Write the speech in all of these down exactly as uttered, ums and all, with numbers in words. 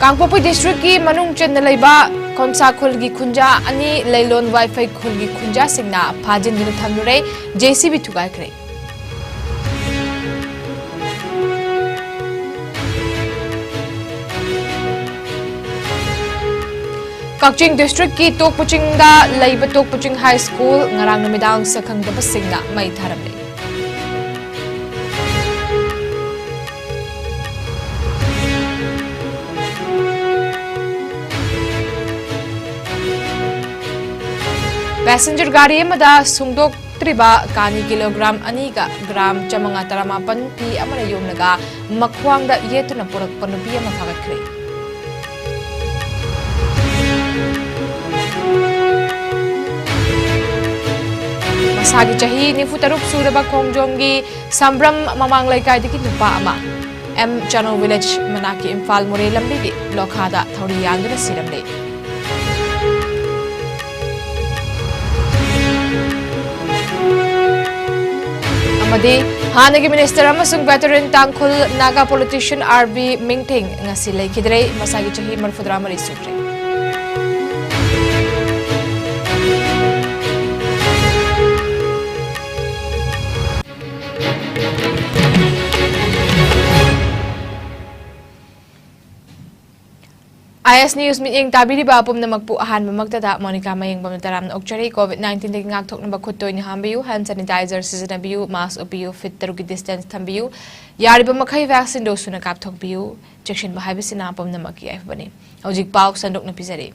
ꯀꯥꯡꯄꯣꯛꯄꯤ ꯗꯤꯁꯇ꯭ꯔꯤꯛꯀꯤ ꯃꯅꯨꯡ ꯆꯟꯅ ꯂꯩꯕ ꯈꯣꯝꯁꯥ ꯈꯨꯜꯒꯤ ꯈꯨꯟꯖꯥ ꯑꯅꯤ ꯂꯩꯂꯣꯟ ꯋꯥꯏꯐꯩ ꯈꯨꯜꯒꯤ ꯈꯨꯟꯖꯥꯁꯤꯡꯅ ꯐꯥꯖꯤꯟꯗꯨꯅ ꯊꯝꯂꯨꯔꯦ, ꯖꯦ ꯁꯤ ꯕꯤ ꯊꯨꯒꯥꯏꯈ꯭ꯔꯦ꯫ ꯀꯛꯆꯤꯡ ꯗꯤꯁꯇ꯭ꯔꯤꯛꯀꯤ ꯇꯣꯛꯄ ꯆꯤꯡꯗ ꯂꯩꯕ ꯇꯣꯛꯄ ꯆꯤꯡ ꯍꯥꯏ ꯁ꯭ꯀꯨꯜ ꯉꯔꯥꯡ ꯅꯨꯃꯤꯗꯥꯡ ꯁꯛꯈꯪꯗꯕꯁꯤꯡꯅ ꯃꯩ ꯊꯥꯔꯝꯂꯦ꯫ ꯄꯦꯁꯦꯟꯖꯔ ꯒꯥꯔꯤ ꯑꯃꯗ ꯁꯨꯡꯗꯣꯛꯇ꯭ꯔꯤꯕ ꯀꯥꯅꯤ ꯀꯤꯂꯣꯒ꯭ꯔꯥꯝ ꯑꯅꯤꯒ ꯒ꯭ꯔꯥꯝ ꯆꯥꯃꯉꯥ ꯇꯔꯥꯃꯥꯄꯟ ꯄꯤ ꯑꯃꯅ ꯌꯣꯝꯂꯒ ꯃꯈ꯭ꯋꯥꯡꯗ ꯌꯦꯠꯇꯨꯅ ꯄꯨꯔꯛꯄ ꯅꯨꯄꯤ ꯑꯃ ꯐꯥꯒꯠꯈ꯭ꯔꯦ꯫ ꯃꯁꯥꯒꯤ ꯆꯍꯤ ꯅꯤꯐꯨ ꯇꯔꯨꯛ ꯁꯨꯔꯕ ꯈꯣꯡꯖꯣꯝꯒꯤ ꯁꯝꯕ꯭ꯔꯝ ꯃꯃꯥꯡ ꯂꯩꯀꯥꯏꯗꯒꯤ ꯅꯨꯄꯥ ꯑꯃ ꯑꯦꯝ ꯆꯥꯅꯨ ꯚꯤꯂꯦꯖ ꯃꯅꯥꯛꯀꯤ ꯏꯝꯐꯥꯜ ꯃꯣꯔꯦ ꯂꯝꯕꯤꯒꯤ ꯂꯣꯈꯥꯗ ꯊꯧꯔꯤ ꯌꯥꯟꯗꯨꯅ ꯁꯤꯔꯝꯂꯦ꯫ ꯑꯃꯗꯤ ꯍꯥꯟꯅꯒꯤ ꯃꯤꯅꯤꯁꯇꯔ ꯑꯃꯁꯨꯡ ꯚꯦꯇꯔꯟ ꯇꯥꯡꯈꯨꯜ ꯅꯥꯒꯥ ꯄꯣꯂꯤꯇꯤꯁꯤꯌꯟ ꯑꯥꯔ ꯕꯤ ꯃꯤꯡꯊꯦꯡ ꯉꯁꯤ ꯂꯩꯈꯤꯗ꯭ꯔꯦ꯫ ꯃꯁꯥꯒꯤ ꯆꯍꯤ ꯃꯔꯤꯐꯨꯇꯔꯥ ꯃꯔꯤ ꯁꯨꯈ꯭ꯔꯦ꯫ ꯑꯥꯏ ꯑꯦꯁ ꯅ꯭ꯌꯨꯁ ꯃꯤꯠꯌꯦꯡ ꯇꯥꯕꯤꯔꯤꯕ ꯄꯨꯝꯅꯃꯛꯄꯨ ꯑꯍꯥꯟꯕꯃꯛꯇꯗ ꯃꯣꯅꯤꯀꯥ ꯃꯌꯦꯡꯕꯝꯅ ꯇꯔꯥꯝꯅ ꯑꯣꯛꯆꯔꯤ꯫ ꯀꯣꯚꯤꯗ ꯅꯥꯏꯟꯇꯤꯟꯗꯒꯤ ꯉꯥꯛꯊꯣꯛꯅꯕ ꯈꯨꯠ ꯇꯣꯏꯅ ꯍꯥꯝꯕꯤꯌꯨ, ꯍꯦꯟ ꯁꯦꯅꯤꯇꯥꯏꯖꯔ ꯁꯤꯖꯤꯟꯅꯕꯤꯌꯨ, ꯃꯥꯁꯛ ꯎꯞꯄꯤꯌꯨ, ꯐꯤꯠ ꯇꯔꯨꯛꯀꯤ ꯗꯤꯁꯇꯦꯟꯁ ꯊꯝꯕꯤꯌꯨ, ꯌꯥꯔꯤꯕ ꯃꯈꯩ ꯚꯦꯛꯁꯤꯟ ꯗꯣꯁ ꯁꯨꯅ ꯀꯥꯞꯊꯣꯛꯄꯤꯌꯨ꯫ ꯆꯦꯛꯁꯤꯟꯕ ꯍꯥꯏꯕꯁꯤꯅ ꯄꯨꯝꯅꯃꯛꯀꯤ ꯌꯥꯏꯐꯕꯅꯤ꯫ ꯍꯧꯖꯤꯛ ꯄꯥꯎ ꯁꯟꯗꯣꯛꯅ ꯄꯤꯖꯔꯤ꯫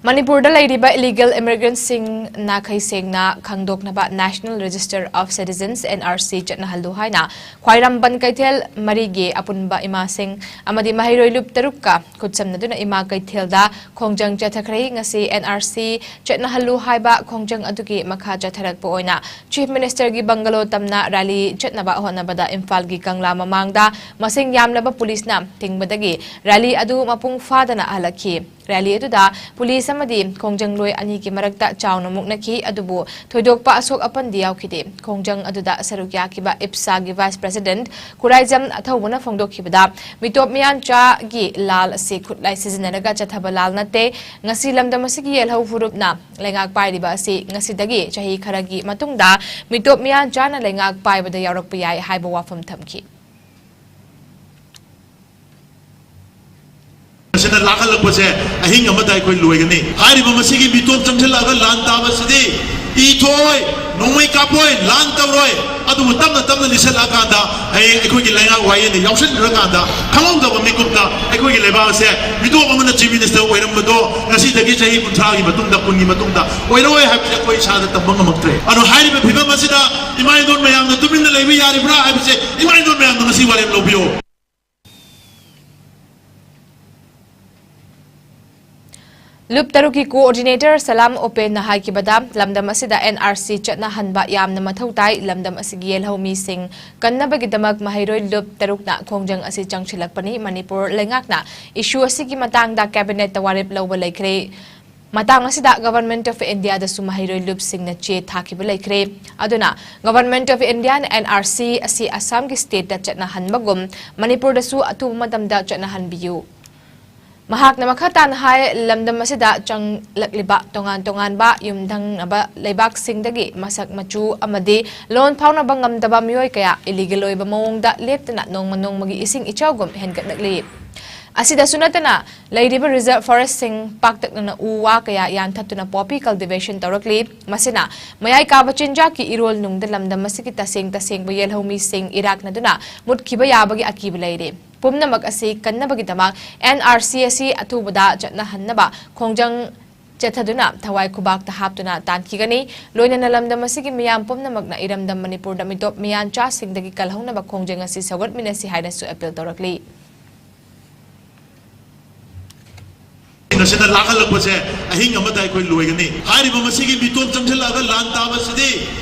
ꯃꯅꯤꯄꯨꯔꯗ ꯂꯩꯔꯤꯕ ꯏꯂꯤꯒꯦꯜ ꯏꯃꯤꯒ꯭ꯔꯦꯟꯠꯁꯤꯡ ꯅꯥꯈꯩ ꯁꯦꯡꯅ ꯈꯪꯗꯣꯛꯅꯕ National Register of Citizens, N R C, ꯆꯠꯅꯍꯜꯂꯨ ꯍꯥꯏꯅ ꯈ꯭ꯋꯥꯏꯔꯝꯕꯟ ꯀꯩꯊꯦꯜ ꯃꯔꯤꯒꯤ ꯑꯄꯨꯟꯕ ꯏꯃꯥꯁꯤꯡ ꯑꯃꯗꯤ ꯃꯍꯩꯔꯣꯏ ꯂꯨꯞ ꯇꯔꯨꯛꯀ ꯈꯨꯠꯁꯝꯅꯗꯨꯅ ꯏꯃꯥ ꯀꯩꯊꯦꯜꯗ ꯈꯣꯡꯖꯪ ꯆꯠꯊꯈ꯭ꯔꯦ꯫ ꯉꯁꯤ N R C ꯆꯠꯅꯍꯜꯂꯨ ꯍꯥꯏꯕ ꯈꯣꯡꯖꯪ ꯑꯗꯨꯒꯤ ꯃꯈꯥ ꯆꯠꯊꯔꯛꯄ ꯑꯣꯏꯅ Chief Ministerꯒꯤ bungalow ꯇꯝꯅ rally ꯆꯠꯅꯕ ꯍꯣꯠꯅꯕꯗ ꯏꯝꯐꯥꯜꯒꯤ ꯀꯪꯂꯥ ꯃꯃꯥꯡꯗ ꯃꯁꯤꯡ ꯌꯥꯝꯂꯕ ꯄꯨꯂꯤꯁꯅ ꯊꯤꯡꯕꯗꯒꯤ rally ꯑꯗꯨ ꯃꯄꯨꯡ ꯐꯥꯗꯅ ꯍꯜꯂꯛꯈꯤ꯫ ꯔꯦꯂꯤ ꯑꯗꯨꯗ ꯄꯨꯂꯤꯁ ꯑꯃꯗꯤ ꯈꯣꯡꯖꯪꯂꯣꯏ ꯑꯅꯤꯒꯤ ꯃꯔꯛꯇ ꯆꯥꯎꯅ ꯃꯨꯛꯅꯈꯤ, ꯑꯗꯨꯕꯨ ꯊꯣꯏꯗꯣꯛꯄ ꯑꯁꯣꯛ ꯑꯄꯟꯗꯤ ꯌꯥꯎꯈꯤꯗꯦ꯫ ꯈꯣꯡꯖꯪ ꯑꯗꯨꯗ ꯁꯔꯨꯛ ꯌꯥꯈꯤꯕ ꯏꯞꯁꯥꯒꯤ ꯚꯥꯏꯁ ꯄ꯭ꯔꯦꯁꯤꯗꯦꯟꯠ ꯈꯨꯔꯥꯏꯖꯝ ꯑꯊꯧꯕꯅ ꯐꯣꯡꯗꯣꯛꯈꯤꯕꯗ, ꯃꯤꯇꯣꯞ ꯃꯤꯌꯥꯟꯆꯥꯒꯤ ꯂꯥꯜ ꯑꯁꯤ ꯈꯨꯠꯂꯥꯏ ꯁꯤꯖꯤꯟꯅꯔꯒ ꯆꯠꯊꯕ ꯂꯥꯜ ꯅꯠꯇꯦ꯫ ꯉꯁꯤ ꯂꯝꯗꯝ ꯑꯁꯤꯒꯤ ꯌꯦꯜꯍꯧ ꯐꯨꯔꯨꯞꯅ ꯂꯩꯉꯥꯛ ꯄꯥꯏꯔꯤꯕ ꯑꯁꯤ ꯉꯁꯤꯗꯒꯤ ꯆꯍꯤ ꯈꯔꯒꯤ ꯃꯇꯨꯡꯗ ꯃꯤꯇꯣꯞ ꯃꯤꯌꯥꯟꯆꯥꯅ ꯂꯩꯉꯥꯛ ꯄꯥꯏꯕꯗ ꯌꯥꯎꯔꯛꯄ ꯌꯥꯏ ꯍꯥꯏꯕ ꯋꯥꯐꯝ ꯊꯝꯈꯤ꯫ ꯑꯁꯤꯅ ꯂꯥꯛꯍꯜꯂꯛꯄꯁꯦ ꯑꯍꯤꯡ ꯑꯃꯗ ꯑꯩꯈꯣꯏ ꯂꯣꯏꯒꯅꯤ꯫ ꯍꯥꯏꯔꯤꯕ ꯃꯁꯤꯒꯤ ꯃꯤꯇꯣꯞ ꯆꯪꯁꯤꯜꯂꯛꯑꯒ ꯂꯥꯟ ꯇꯥꯕꯁꯤꯗꯤ ꯏ ꯊꯣꯛꯑꯣꯏ, ꯅꯣꯡꯃꯩ ꯀꯥꯞꯄꯣꯏ, ꯂꯥꯟ ꯇꯧꯔꯣꯏ꯫ ꯑꯗꯨꯕꯨ ꯇꯞꯅ ꯇꯞꯅ ꯂꯤꯁꯜꯂꯛꯑꯀꯥꯟꯗ ꯍꯌꯦꯡ ꯑꯩꯈꯣꯏꯒꯤ ꯂꯩꯉꯥꯛ ꯋꯥꯌꯦꯜꯗ ꯌꯥꯎꯁꯤꯟꯈ꯭ꯔꯀꯥꯟꯗ ꯈꯪꯍꯧꯗꯕ ꯃꯤꯀꯨꯞꯇ ꯑꯩꯈꯣꯏꯒꯤ ꯂꯩꯕꯥꯛ ꯑꯁꯦ ꯃꯤꯇꯣꯞ ꯑꯃꯅ ꯆꯤꯐ ꯃꯤꯅꯤꯁꯇꯔ ꯑꯣꯏꯔꯝꯕꯗꯣ ꯉꯁꯤꯗꯒꯤ ꯆꯍꯤ ꯀꯨꯟꯊ꯭ꯔꯥꯒꯤ ꯃꯇꯨꯡꯗ, ꯀꯨꯟꯒꯤ ꯃꯇꯨꯡꯗ ꯑꯣꯏꯔꯣꯏ ꯍꯥꯏꯕꯁꯦ ꯑꯩꯈꯣꯏ ꯏꯁꯥꯗ ꯇꯝꯕ ꯉꯝꯃꯛꯇ꯭ꯔꯦ꯫ ꯑꯗꯣ ꯍꯥꯏꯔꯤꯕ ꯐꯤꯕꯝ ꯑꯁꯤꯗ ꯏꯃꯥ ꯏꯟꯗꯣꯟ ꯃꯌꯥꯝꯅ ꯇꯨꯃꯤꯟꯅ ꯂꯩꯕ ꯌꯥꯔꯤꯕ꯭ꯔꯥ ꯍꯥꯏꯕꯁꯦ ꯏꯃꯥ ꯏꯟꯗꯣꯟ ꯃꯌꯥꯝꯅ ꯉꯁꯤ ꯋꯥꯔꯦꯞ ꯂꯧꯕꯤꯌꯨ꯫ ꯂꯨꯞ ꯇꯔꯨꯛꯀꯤ ꯀꯣꯑꯣꯔꯗꯤꯅꯦꯇꯔ ꯁꯂꯥꯝ ꯑꯣꯄꯦꯟꯅ ꯍꯥꯏꯈꯤꯕꯗ, ꯂꯝꯗꯝ ꯑꯁꯤꯗ ꯑꯦꯟ ꯑꯥꯔ ꯁꯤ ꯆꯠꯅꯍꯟꯕ ꯌꯥꯝꯅ ꯃꯊꯧ ꯇꯥꯏ꯫ ꯂꯝꯗꯝ ꯑꯁꯤꯒꯤ ꯌꯦꯜꯍꯧ ꯃꯤꯁꯤꯡ ꯀꯟꯅꯕꯒꯤꯗꯃꯛ ꯃꯍꯩꯔꯣꯏ ꯂꯨꯞ ꯇꯔꯨꯛꯅ ꯈꯣꯡꯖꯪ ꯑꯁꯤ ꯆꯪꯁꯤꯜꯂꯛꯄꯅꯤ꯫ ꯃꯅꯤꯄꯨꯔ ꯂꯩꯉꯥꯛꯅ ꯏꯁꯨ ꯑꯁꯤꯒꯤ ꯃꯇꯥꯡꯗ ꯀꯦꯕꯤꯅꯦꯠꯇ ꯋꯥꯔꯦꯞ ꯂꯧꯕ ꯂꯩꯈ꯭ꯔꯦ꯫ ꯃꯇꯥꯡ ꯑꯁꯤꯗ ꯒꯚꯔꯟꯃꯦꯟꯠ ꯑꯣꯐ ꯏꯟꯗꯤꯌꯥꯗꯁꯨ ꯃꯍꯩꯔꯣꯏ ꯂꯨꯞꯁꯤꯡꯅ ꯆꯦ ꯊꯥꯈꯤꯕ ꯂꯩꯈ꯭ꯔꯦ꯫ ꯑꯗꯨꯅ ꯒꯚꯔꯟꯃꯦꯟꯠ ꯑꯣꯐ ꯏꯟꯗꯤꯌꯥꯅ ꯑꯦꯟ ꯑꯥꯔ ꯁꯤ ꯑꯁꯤ ꯑꯁꯥꯝꯒꯤ ꯁ꯭ꯇꯦꯠꯇ ꯆꯠꯅꯍꯟꯕꯒꯨꯝ ꯃꯅꯤꯄꯨꯔꯗꯁꯨ ꯑꯊꯨꯕ ꯃꯇꯝꯗ ꯆꯠꯅꯍꯟꯕꯤꯌꯨ꯫ ꯃꯍꯥꯛꯅ ꯃꯈꯥ ꯇꯥꯅ ꯍꯥꯏ, ꯂꯝꯗꯝ ꯑꯁꯤꯗ ꯆꯪꯂꯛꯂꯤꯕ ꯇꯣꯉꯥꯟ ꯇꯣꯉꯥꯟꯕ ꯌꯨꯝꯊꯪꯅꯕ ꯂꯩꯕꯥꯛꯁꯤꯡꯗꯒꯤ ꯃꯁꯛ ꯃꯆꯨ ꯑꯃꯗꯤ ꯂꯣꯟ ꯐꯥꯎꯅꯕ ꯉꯝꯗꯕ ꯃꯤꯑꯣꯏ ꯀꯌꯥ ꯏꯂꯤꯒꯦꯜ ꯑꯣꯏꯕ ꯃꯑꯣꯡꯗ ꯂꯦꯞꯇꯅ ꯅꯣꯡꯃ ꯅꯣꯡꯃꯒꯤ ꯏꯁꯤꯡ ꯏꯆꯥꯎꯒꯨꯝ ꯍꯦꯟꯒꯠꯂꯛꯂꯤ꯫ ꯑꯁꯤꯗꯁꯨ ꯅꯠꯇꯅ, ꯂꯩꯔꯤꯕ ꯔꯤꯖꯔꯚ ꯐꯣꯔꯦꯁ꯭ꯠꯁꯤꯡ ꯄꯥꯛꯇꯛꯅꯅ ꯎ ꯋꯥ ꯀꯌꯥ ꯌꯥꯟꯊꯠꯇꯨꯅ ꯄꯣꯄꯤ ꯀꯜꯇꯤꯚꯦꯁꯟ ꯇꯧꯔꯛꯂꯤ꯫ ꯃꯁꯤꯅ ꯃꯌꯥꯏ ꯀꯥꯕ ꯆꯤꯟꯖꯥꯛꯀꯤ ꯏꯔꯣꯜ ꯅꯨꯡꯗ ꯂꯝꯗꯝ ꯑꯁꯤꯒꯤ ꯇꯁꯦꯡ ꯇꯁꯦꯡꯕ ꯌꯦꯜꯍꯧ ꯃꯤꯁꯤꯡ ꯏꯔꯥꯛꯅꯗꯨꯅ ꯃꯨꯠꯈꯤꯕ ꯌꯥꯕꯒꯤ ꯑꯀꯤꯕ ꯂꯩꯔꯦ꯫ ꯄꯨꯝꯅꯃꯛ ꯑꯁꯤ ꯀꯟꯅꯕꯒꯤꯗꯃꯛ ꯑꯦꯟ ꯑꯥꯔ ꯁꯤ ꯑꯁꯤ ꯑꯊꯨꯕꯗ ꯆꯠꯅꯍꯟꯅꯕ ꯈꯣꯡꯖꯪ ꯆꯠꯊꯗꯨꯅ ꯊꯋꯥꯏ ꯈꯨꯕꯥꯛꯇ ꯍꯥꯞꯇꯨꯅ ꯇꯥꯟꯈꯤꯒꯅꯤ꯫ ꯂꯣꯏꯅꯅ ꯂꯝꯗꯝ ꯑꯁꯤꯒꯤ ꯃꯤꯌꯥꯝ ꯄꯨꯝꯅꯃꯛꯅ ꯏꯔꯝꯗꯝ ꯃꯅꯤꯄꯨꯔꯗ ꯃꯤꯇꯣꯞ ꯃꯤꯌꯥꯟꯆꯥꯁꯤꯡꯗꯒꯤ ꯀꯜꯍꯧꯅꯕ ꯈꯣꯡꯖꯪ ꯑꯁꯤ ꯁꯧꯒꯠꯃꯤꯟꯅꯁꯤ ꯍꯥꯏꯅꯁꯨ ꯑꯦꯄꯤꯜ ꯇꯧꯔꯛꯂꯤ꯫ ꯑꯁꯤꯅ ꯂꯥꯛꯍꯜꯂꯛꯄꯁꯦ ꯑꯍꯤꯡ ꯑꯃꯗ ꯑꯩꯈꯣꯏ ꯂꯣꯏꯒꯅꯤ꯫ ꯍꯥꯏꯔꯤꯕ ꯃꯁꯤꯒꯤ ꯃꯤꯇꯣꯞ ꯆꯪꯁꯤꯜꯂꯛꯑꯒ ꯂꯥꯟ ꯇꯥꯕꯁꯤꯗꯤ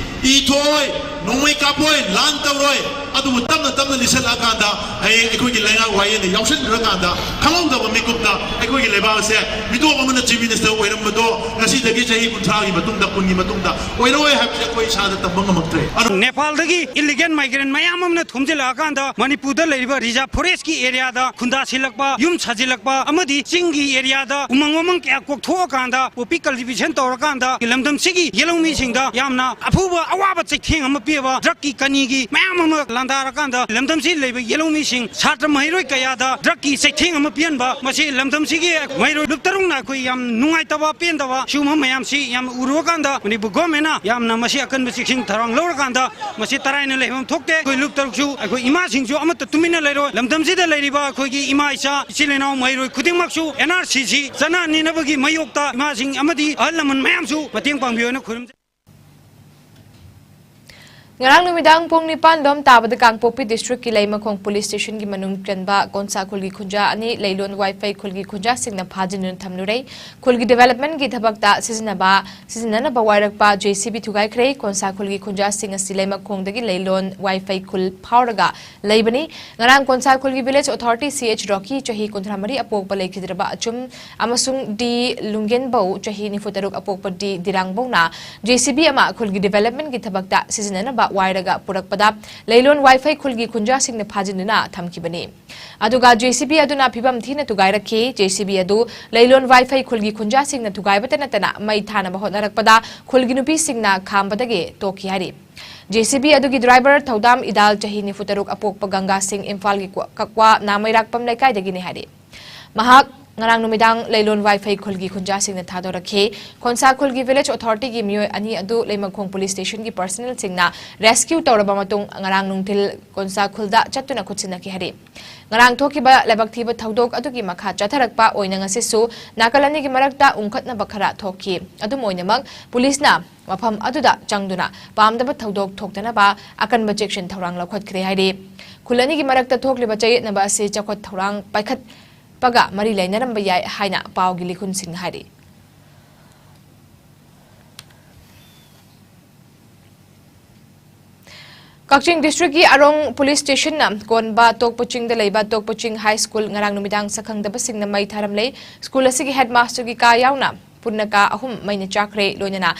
ꯏ ꯊꯣꯛꯑꯣꯏ, ꯅꯣꯡꯃꯩ ꯀꯥꯞꯄꯣꯏ, ꯂꯥꯟ ꯇꯧꯔꯣꯏ꯫ ꯑꯗꯨꯕꯨ ꯇꯞꯅ ꯇꯞꯅ ꯂꯤꯁꯜꯂꯛꯑꯀꯥꯟꯗ, ꯍꯌꯦꯡ ꯑꯩꯈꯣꯏꯒꯤ ꯂꯩꯉꯥꯛ ꯋꯥꯌꯦꯜꯗ ꯌꯥꯎꯁꯤꯟꯈ꯭ꯔꯀꯥꯟꯗ, ꯈꯪꯍꯧꯗꯕ ꯃꯤꯀꯨꯞꯇ ꯑꯩꯈꯣꯏꯒꯤ ꯂꯩꯕꯥꯛ ꯑꯁꯦ ꯃꯤꯇꯣꯞ ꯑꯃꯅ Chief Minister ꯑꯣꯏꯔꯝꯕꯗꯣ ꯉꯁꯤꯗꯒꯤ ꯆꯍꯤ ꯀꯨꯟꯊ꯭ꯔꯥꯒꯤ ꯃꯇꯨꯡꯗ, ꯀꯨꯟꯒꯤ ꯃꯇꯨꯡꯗ ꯑꯣꯏꯔꯛꯑꯣꯏ ꯍꯥꯏꯕꯁꯦ ꯑꯩꯈꯣꯏ ꯏꯁꯥꯗ ꯇꯝꯕ ꯉꯝꯃꯛꯇ꯭ꯔꯦ꯫ ꯑꯗꯨ ꯅꯦꯄꯥꯜꯗꯒꯤ illegal migrant ꯃꯌꯥꯝ ꯑꯃꯅ ꯊꯣꯝꯖꯤꯜꯂꯛꯑꯀꯥꯟꯗ ꯃꯅꯤꯄꯨꯔꯗ ꯂꯩꯔꯤꯕ reserve forestꯀꯤ areaꯗ ꯈꯨꯟꯗꯥꯁꯤꯜꯂꯛꯄ, ꯌꯨꯝ ꯁꯥꯖꯤꯜꯂꯛꯄ ꯑꯃꯗꯤ ꯆꯤꯡꯒꯤ areaꯗ ꯎꯃꯪ ꯋꯥꯃꯪ ꯀꯌꯥ ꯀꯣꯛꯊꯣꯛꯑꯀꯥꯟꯗ, poppy cultivation ꯇꯧꯔꯀꯥꯟꯗ ꯂꯝꯗꯝꯁꯤꯒꯤ ꯌꯦꯜꯍꯧꯃꯤꯁꯤꯡꯗ ꯌꯥꯝꯅ ꯑꯐꯨꯕ ꯑꯋꯥꯕ ꯆꯩꯊꯦꯡ ꯑꯃ ꯄꯤꯕ drugꯀꯤ ꯀꯅꯤꯒꯤ ꯃꯌꯥꯝ ꯑꯃ ꯂꯥꯟꯗꯥꯔꯀꯥꯟꯗ ꯂꯝꯗꯝꯁꯤ ꯂꯩꯕ ꯌꯦꯜꯍꯧꯃꯤꯁꯤꯡ, ꯁꯥꯇ꯭ꯔ ꯃꯍꯩꯔꯣꯏ ꯀꯌꯥꯗ drugꯀꯤ ꯆꯩꯊꯦꯡ ꯑꯃ ꯄꯤꯍꯟꯕ, ꯃꯁꯤ ꯂꯝꯗꯝꯁꯤꯒꯤ ꯃꯍꯩꯔꯣꯏ ꯂꯨꯞ ꯇꯔꯨꯛꯅ ꯑꯩꯈꯣꯏ ꯌꯥꯝ ꯅꯨꯡꯉꯥꯏꯇꯕ, ꯄꯦꯟꯗꯕ ꯁꯤꯒꯨꯝꯕ ꯃꯌꯥꯝꯁꯤ ꯌꯥꯝ ꯎꯔꯨꯔꯀꯥꯟꯗ ꯃꯅꯤꯄꯨꯔ governmentꯅ ꯌꯥꯝꯅ ꯃꯁꯤ ꯑꯀꯟꯕ ꯆꯦꯛꯁꯤꯟ ꯊꯧꯔꯥꯡ ꯂꯧꯔꯀꯥꯟꯗ ꯃꯁꯤ ꯇꯔꯥꯏꯅ ꯂꯩꯐꯝ ꯊꯣꯛꯇꯦ꯫ ꯑꯩꯈꯣꯏ ꯂꯨꯞ ꯇꯔꯨꯛꯁꯨ, ꯑꯩꯈꯣꯏ ꯏꯃꯥꯁꯤꯡꯁꯨ ꯑꯃꯠꯇ ꯇꯨꯃꯤꯟꯅ ꯂꯩꯔꯣꯏ꯫ ꯂꯝꯗꯝꯁꯤꯗ ꯂꯩꯔꯤꯕ ꯑꯩꯈꯣꯏꯒꯤ ꯏꯃꯥ ꯏꯆꯥ, ꯏꯆꯤꯜ ꯏꯅꯥꯎ ꯃꯍꯩꯔꯣꯏ ꯈꯨꯗꯤꯡꯃꯛꯁꯨ NRCC ꯆꯠꯅꯍꯟꯅꯕꯒꯤ ꯃꯥꯌꯣꯛꯇ ꯏꯃꯥꯁꯤꯡ ꯑꯃꯗꯤ ꯑꯍꯜ ꯂꯃꯟ ꯃꯌꯥꯝꯁꯨ ꯃꯇꯦꯡ ꯄꯥꯡꯕꯤꯌꯣꯅ ꯈꯨꯔꯨꯝꯖꯩ꯫ ꯉꯔꯥꯡ ꯅꯨꯃꯤꯗꯥꯡ ꯄꯨꯡ ꯅꯤꯄꯥꯟ ꯗꯣꯝ ꯇꯥꯕꯗ ꯀꯥꯡꯄꯣꯛꯄꯤ districtꯀꯤ ꯂꯩꯃꯈꯣꯡ police stationꯒꯤ ꯃꯅꯨꯡ ꯆꯟꯕ ꯀꯣꯟꯁꯥ ꯈꯨꯜꯒꯤ ꯈꯨꯟꯖꯥ ꯑꯅꯤ ꯂꯩꯂꯣꯟ ꯋꯥꯏꯐꯩ ꯈꯨꯜꯒꯤ ꯈꯨꯟꯖꯥꯁꯤꯡꯅ ꯐꯥꯖꯤꯟꯗꯨꯅ ꯊꯝꯂꯨꯔꯦ꯫ ꯈꯨꯜꯒꯤ developmentꯀꯤ ꯊꯕꯛꯇ ꯁꯤꯖꯤꯟꯅꯕ, ꯁꯤꯖꯤꯟꯅꯅꯕ ꯋꯥꯏꯔꯛꯄ JCB ꯊꯨꯒꯥꯏꯈ꯭ꯔꯦ꯫ ꯀꯣꯟꯁꯥ ꯈꯨꯜꯒꯤ ꯈꯨꯟꯖꯥꯁꯤꯡ ꯑꯁꯤ ꯂꯩꯃꯈꯣꯡꯗꯒꯤ ꯂꯩꯂꯣꯟ ꯋꯥꯏꯐꯩ ꯈꯨꯜ ꯐꯥꯎꯔꯒ ꯂꯩꯕꯅꯤ꯫ ꯉꯔꯥꯡ ꯀꯣꯟꯁꯥ ꯈꯨꯜꯒꯤ village authority C H Rocky, ꯆꯍꯤ ꯀꯨꯟꯊ꯭ꯔꯥ ꯃꯔꯤ ꯑꯄꯣꯛꯄ ꯂꯩꯈꯤꯗ꯭ꯔꯕ ꯑꯆꯨꯝ ꯑꯃꯁꯨꯡ D ꯂꯨꯡꯒꯦꯟꯕꯧ, ꯆꯍꯤ ꯅꯤꯐꯨ ꯇꯔꯨꯛ ꯑꯄꯣꯛꯄ D ꯗꯤꯔꯥꯡꯕꯧꯅ JCB ꯑꯃ ꯈꯨꯜꯒꯤ developmentꯀꯤ ꯊꯕꯛꯇ ꯁꯤꯖꯤꯟꯅꯅꯕ ꯋꯥꯏꯔꯒ ꯄꯨꯔꯛꯄꯗ ꯂꯩꯂꯣꯟ ꯋꯥꯏꯐꯩ ꯈꯨꯜꯒꯤ ꯈꯨꯟꯖꯥꯁꯤꯡꯅ ꯐꯥꯖꯤꯟꯗꯨꯅ ꯊꯝꯈꯤꯕꯅꯤ꯫ ꯑꯗꯨꯒ JCB ꯑꯗꯨꯅ ꯐꯤꯕꯝ ꯊꯤꯅ ꯊꯨꯒꯥꯏꯔꯛꯈꯤ꯫ JCB ꯑꯗꯨ ꯂꯩꯂꯣꯟ ꯋꯥꯏꯐꯩ ꯈꯨꯜꯒꯤ ꯈꯨꯟꯖꯥꯁꯤꯡꯅ ꯊꯨꯒꯥꯏꯕꯇ ꯅꯠꯇꯅ ꯃꯩ ꯊꯥꯅꯕ ꯍꯣꯠꯅꯔꯛꯄꯗ ꯈꯨꯜꯒꯤ ꯅꯨꯄꯤꯁꯤꯡꯅ ꯈꯥꯝꯕꯗꯒꯤ ꯇꯣꯛꯈꯤ ꯍꯥꯏꯔꯤ꯫ JCB ꯑꯗꯨꯒꯤ driver ꯊꯧꯗꯥꯝ ꯏꯗꯥꯜ, ꯆꯍꯤ ꯅꯤꯐꯨ ꯇꯔꯨꯛ ꯑꯄꯣꯛꯄ ꯒꯪꯒꯥ ꯁꯤꯡ, ꯏꯝꯐꯥꯜꯒꯤ ꯀ꯭ꯋꯥ-, ꯀꯛꯋꯥ ꯅꯥꯃꯩꯔꯥꯛꯄꯝ ꯂꯩꯀꯥꯏꯗꯒꯤꯅꯤ ꯍꯥꯏꯔꯤ꯫ ꯃꯍꯥꯛ ꯉꯔꯥꯡ ꯅꯨꯃꯤꯗꯥꯡ ꯂꯩꯂꯣꯟ ꯋꯥꯏꯐꯩ ꯈꯨꯜꯒꯤ ꯈꯨꯟꯖꯥꯁꯤꯡꯅ ꯊꯥꯗꯣꯔꯛꯈꯤ꯫ ꯈꯣꯟꯁꯥ ꯈꯨꯜꯒꯤ village authorityꯒꯤ ꯃꯤꯑꯣꯏ ꯑꯅꯤ ꯑꯗꯨ ꯂꯩꯃꯈꯣꯡ police stationꯒꯤ personnelꯁꯤꯡꯅ rescue ꯇꯧꯔꯕ ꯃꯇꯨꯡ ꯉꯔꯥꯡ ꯅꯨꯡꯊꯤꯜ ꯈꯣꯟꯁꯥ ꯈꯨꯜꯗ ꯆꯠꯇꯨꯅ ꯈꯨꯠꯁꯤꯟꯅꯈꯤ ꯍꯥꯏꯔꯤ꯫ ꯉꯔꯥꯡ ꯊꯣꯛꯈꯤꯕ ꯂꯥꯏꯕꯛ ꯊꯤꯕ ꯊꯧꯗꯣꯛ ꯑꯗꯨꯒꯤ ꯃꯈꯥ ꯆꯠꯊꯔꯛꯄ ꯑꯣꯏꯅ ꯉꯁꯤꯁꯨ ꯅꯥꯀꯜ ꯑꯅꯤꯒꯤ ꯃꯔꯛꯇ ꯎꯪꯈꯠꯅꯕ ꯈꯔ ꯊꯣꯛꯈꯤ꯫ ꯑꯗꯨꯝ ꯑꯣꯏꯅꯃꯛ, policeꯅ ꯃꯐꯝ ꯑꯗꯨꯗ ꯆꯪꯗꯨꯅ ꯄꯥꯝꯗꯕ ꯊꯧꯗꯣꯛ ꯊꯣꯛꯇꯅꯕ ꯑꯀꯟꯕ ꯆꯦꯛꯁꯤꯟ ꯊꯧꯔꯥꯡ ꯂꯧꯈꯠꯈ꯭ꯔꯦ ꯍꯥꯏꯔꯤ꯫ ꯈꯨꯜ ꯑꯅꯤꯒꯤ ꯃꯔꯛꯇ ꯊꯣꯛꯂꯤꯕ ꯆꯌꯦꯠꯅꯕ ꯑꯁꯤ ꯆꯥꯎꯈꯠ ꯊꯧꯔꯥꯡ ꯄꯥꯏꯈꯠꯄꯒ ꯃꯔꯤ ꯂꯩꯅꯔꯝꯕ ꯌꯥꯏ ꯍꯥꯏꯅ ꯄꯥꯎꯒꯤ ꯂꯤꯈꯨꯟꯁꯤꯡꯅ ꯍꯥꯏꯔꯤ꯫ ꯀꯛꯆꯤꯡ ꯗꯤꯁꯇ꯭ꯔꯤꯛꯀꯤ ꯑꯔꯣꯡ ꯄꯨꯂꯤꯁ ꯁ꯭ꯇꯦꯁꯟꯅ ꯀꯣꯟꯕ ꯇꯣꯛꯄ ꯆꯤꯡꯗ ꯂꯩꯕ ꯇꯣꯛꯄ ꯆꯤꯡ ꯍꯥꯏ ꯁ꯭ꯀꯨꯜ ꯉꯔꯥꯡ ꯅꯨꯃꯤꯗꯥꯡ ꯁꯛꯈꯪꯗꯕꯁꯤꯡꯅ ꯃꯩ ꯊꯥꯔꯝꯂꯦ꯫ ꯁ꯭ꯀꯨꯜ ꯑꯁꯤꯒꯤ ꯍꯦꯗꯃꯥꯁꯇꯔꯒꯤ ꯀꯥ ꯌꯥꯎꯅ ꯄꯨꯟꯅ ꯀꯥ ꯑꯍꯨꯝ ꯃꯩꯅ ꯆꯥꯛꯈ꯭ꯔꯦ, ꯂꯣꯏꯅꯅ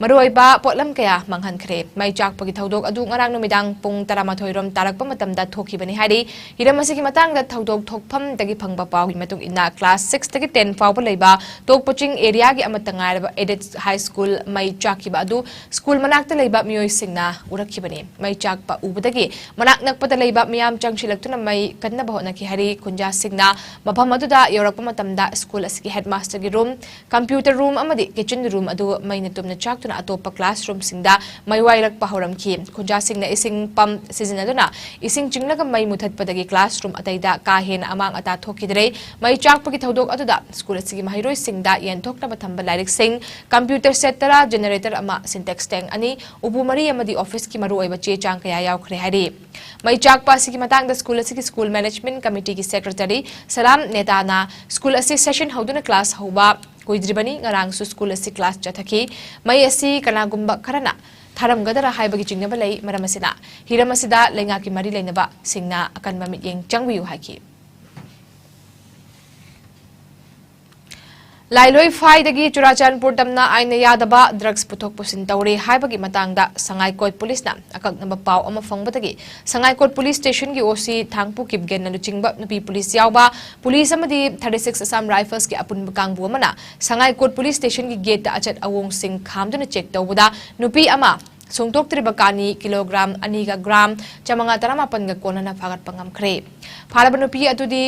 ꯃꯔꯨꯑꯣꯏꯕ ꯄꯣꯠꯂꯝ ꯀꯌꯥ ꯃꯥꯡꯍꯟꯈ꯭ꯔꯦ꯫ ꯃꯩ ꯆꯥꯛꯄꯒꯤ ꯊꯧꯗꯣꯛ ꯑꯗꯨ ꯉꯔꯥꯡ ꯅꯨꯃꯤꯗꯥꯡ ꯄꯨꯡ ꯇꯔꯥꯃꯥꯊꯣꯏ ꯔꯣꯝ ꯇꯥꯔꯛꯄ ꯃꯇꯝꯗ ꯊꯣꯛꯈꯤꯕꯅꯤ ꯍꯥꯏꯔꯤ꯫ ꯍꯤꯔꯝ ꯑꯁꯤꯒꯤ ꯃꯇꯥꯡꯗ ꯊꯧꯗꯣꯛ ꯊꯣꯛꯐꯝꯗꯒꯤ ꯐꯪꯕ ꯄꯥꯎꯒꯤ ꯃꯇꯨꯡ ꯏꯟꯅ, ꯀ꯭ꯂꯥꯁ ꯁꯤꯛꯁꯇꯒꯤ ꯇꯦꯟ ꯐꯥꯎꯕ ꯂꯩꯕ ꯇꯣꯛꯄ ꯆꯤꯡ ꯑꯦꯔꯤꯌꯥꯒꯤ ꯑꯃꯠꯇ ꯉꯥꯏꯔꯕ ꯑꯦꯗꯦꯗ ꯍꯥꯏ ꯁ꯭ꯀꯨꯜ ꯃꯩ ꯆꯥꯛꯈꯤꯕ ꯑꯗꯨ ꯁ꯭ꯀꯨꯜ ꯃꯅꯥꯛꯇ ꯂꯩꯕ ꯃꯤꯑꯣꯏꯁꯤꯡꯅ ꯎꯔꯛꯈꯤꯕꯅꯤ꯫ ꯃꯩ ꯆꯥꯛꯄ ꯎꯕꯗꯒꯤ ꯃꯅꯥꯛ ꯅꯛꯄꯗ ꯂꯩꯕ ꯃꯤꯌꯥꯝ ꯆꯪꯁꯤꯜꯂꯛꯇꯨꯅ ꯃꯩ ꯀꯟꯅꯕ ꯍꯣꯠꯅꯈꯤ ꯍꯥꯏꯔꯤ꯫ ꯈꯨꯟꯖꯥꯁꯤꯡꯅ ꯃꯐꯝ ꯑꯗꯨꯗ ꯌꯧꯔꯛꯄ ꯃꯇꯝꯗ ꯁ꯭ꯀꯨꯜ ꯑꯁꯤꯒꯤ ꯍꯦꯗꯃꯥꯁꯇꯔꯒꯤ ꯔꯨꯝ, ꯀꯝꯄ꯭ꯌꯨꯇꯔ ꯔꯨꯝ ꯑꯃꯗꯤ ꯀꯤꯆꯟ ꯔꯨꯝ ꯑꯗꯨ ꯃꯩꯅ ꯇꯨꯝꯅ ꯆꯥꯛꯇꯨꯅ ꯑꯇꯣꯞꯄ ꯀ꯭ꯂꯥꯁꯔꯨꯝꯁꯤꯡꯗ ꯃꯩ ꯋꯥꯏꯔꯛꯄ ꯍꯧꯔꯝꯈꯤ꯫ ꯈꯨꯟꯖꯥꯁꯤꯡꯅ ꯏꯁꯤꯡ ꯄꯝꯞ ꯁꯤꯖꯤꯟꯅꯗꯨꯅ ꯏꯁꯤꯡ ꯆꯤꯡꯂꯒ ꯃꯩ ꯃꯨꯊꯠꯄꯗꯒꯤ ꯀ꯭ꯂꯥꯁꯔꯨꯝ ꯑꯇꯩꯗ ꯀꯥ ꯍꯦꯟꯅ ꯑꯃꯥꯡ ꯑꯇꯥ ꯊꯣꯛꯈꯤꯗ꯭ꯔꯦ꯫ ꯃꯩ ꯆꯥꯛꯄꯒꯤ ꯊꯧꯗꯣꯛ ꯑꯗꯨꯗ ꯁ꯭ꯀꯨꯜ ꯑꯁꯤꯒꯤ ꯃꯍꯩꯔꯣꯏꯁꯤꯡꯗ ꯌꯦꯟꯊꯣꯛꯅꯕ ꯊꯝꯕ ꯂꯥꯏꯔꯤꯛꯁꯤꯡ, ꯀꯝꯄ꯭ꯌꯨꯇꯔ ꯁꯦꯠ ꯇꯔꯥ, ꯖꯦꯅꯦꯔꯦꯇꯔ ꯑꯃ, ꯁꯤꯟꯇꯦꯛꯁ ꯇꯦꯡ ꯑꯅꯤ, ꯎꯄꯨ ꯃꯔꯤ ꯑꯃꯗꯤ ꯑꯣꯐꯤꯁꯀꯤ ꯃꯔꯨꯑꯣꯏꯕ ꯆꯦ ꯆꯥꯡ ꯀꯌꯥ ꯌꯥꯎꯈ꯭ꯔꯦ ꯍꯥꯏꯔꯤ꯫ ꯃꯩ ꯆꯥꯛꯄ ꯑꯁꯤꯒꯤ ꯃꯇꯥꯡꯗ ꯁ꯭ꯀꯨꯜ ꯑꯁꯤꯒꯤ ꯁ꯭ꯀꯨꯜ ꯃꯦꯅꯦꯖꯃꯦꯟꯠ ꯀꯃꯤꯇꯤꯒꯤ ꯁꯦꯀ꯭ꯔꯦꯇꯔꯤ ꯁꯂꯥꯝ ꯅꯦꯇꯥꯅ ꯁ꯭ꯀꯨꯜ ꯑꯁꯤ ꯁꯦꯁꯟ ꯍꯧꯗꯨꯅ ꯀ꯭ꯂꯥꯁ ꯍꯧꯕ ꯀꯨꯏꯗ꯭ꯔꯤꯕꯅꯤ, ꯉꯔꯥꯡꯁꯨ ꯁ꯭ꯀꯨꯜ ꯑꯁꯤ ꯀ꯭ꯂꯥꯁ ꯆꯠꯊꯈꯤ꯫ ꯃꯩ ꯑꯁꯤ ꯀꯅꯥꯒꯨꯝꯕ ꯈꯔꯅ ꯊꯥꯔꯝꯒꯗ꯭ꯔꯥ ꯍꯥꯏꯕꯒꯤ ꯆꯤꯡꯅꯕ ꯂꯩ꯫ ꯃꯔꯝ ꯑꯁꯤꯅ ꯍꯤꯔꯝ ꯑꯁꯤꯗ ꯂꯩꯉꯥꯛꯀꯤ ꯃꯔꯤ ꯂꯩꯅꯕꯁꯤꯡꯅ ꯑꯀꯟꯕ ꯃꯤꯠꯌꯦꯡ ꯆꯪꯕꯤꯌꯨ ꯍꯥꯏꯈꯤ꯫ ꯂꯥꯏꯂꯣꯏ ꯐꯥꯏꯗꯒꯤ ꯆꯨꯔꯥꯆꯥꯟꯄꯨꯔ ꯇꯝꯅ ꯑꯥꯏꯟꯅ ꯌꯥꯗꯕ ꯗ꯭ꯔꯒꯁ ꯄꯨꯊꯣꯛ ꯄꯨꯁꯤꯟ ꯇꯧꯔꯦ ꯍꯥꯏꯕꯒꯤ ꯃꯇꯥꯡꯗ ꯁꯉꯥꯏꯀꯣꯠ ꯄꯨꯂꯤꯁꯅ ꯑꯀꯛꯅꯕ ꯄꯥꯎ ꯑꯃ ꯐꯪꯕꯗꯒꯤ ꯁꯉꯥꯏꯀꯣꯠ ꯄꯨꯂꯤꯁ ꯁ꯭ꯇꯦꯁꯟꯒꯤ ꯑꯣ ꯁꯤ ꯊꯥꯡꯄꯨ ꯀꯤꯞꯒꯦꯟꯅ ꯂꯨꯆꯤꯡꯕ ꯅꯨꯄꯤ ꯄꯨꯂꯤꯁ ꯌꯥꯎꯕ ꯄꯨꯂꯤꯁ ꯑꯃꯗꯤ ꯊꯥꯔꯇꯤ ꯁꯤꯛꯁ ꯑꯁꯥꯝ ꯔꯥꯏꯐꯜꯁꯀꯤ ꯑꯄꯨꯟꯕ ꯀꯥꯡꯕꯨ ꯑꯃꯅ ꯁꯉꯥꯏꯀꯣꯠ ꯄꯨꯂꯤꯁ ꯁ꯭ꯇꯦꯁꯟꯒꯤ ꯒꯦꯠꯇ ꯑꯆꯠ ꯑꯋꯣꯡꯁꯤꯡ ꯈꯥꯝꯗꯨꯅ ꯆꯦꯛ ꯇꯧꯕꯗ ꯅꯨꯄꯤ ꯑꯃ ꯁꯨꯡꯗꯣꯛꯇ꯭ꯔꯤꯕ ꯀꯥꯅꯤ ꯀꯤꯂꯣꯒ꯭ꯔꯥꯝ ꯑꯅꯤꯒ ꯒ꯭ꯔꯥꯝ ꯆꯥꯃꯉꯥ ꯇꯔꯥꯃꯥꯄꯟꯒ ꯀꯣꯟꯅꯅ ꯐꯥꯒꯠꯄ ꯉꯝꯈ꯭ꯔꯦ꯫ ꯐꯥꯔꯕ ꯅꯨꯄꯤ ꯑꯗꯨꯗꯤ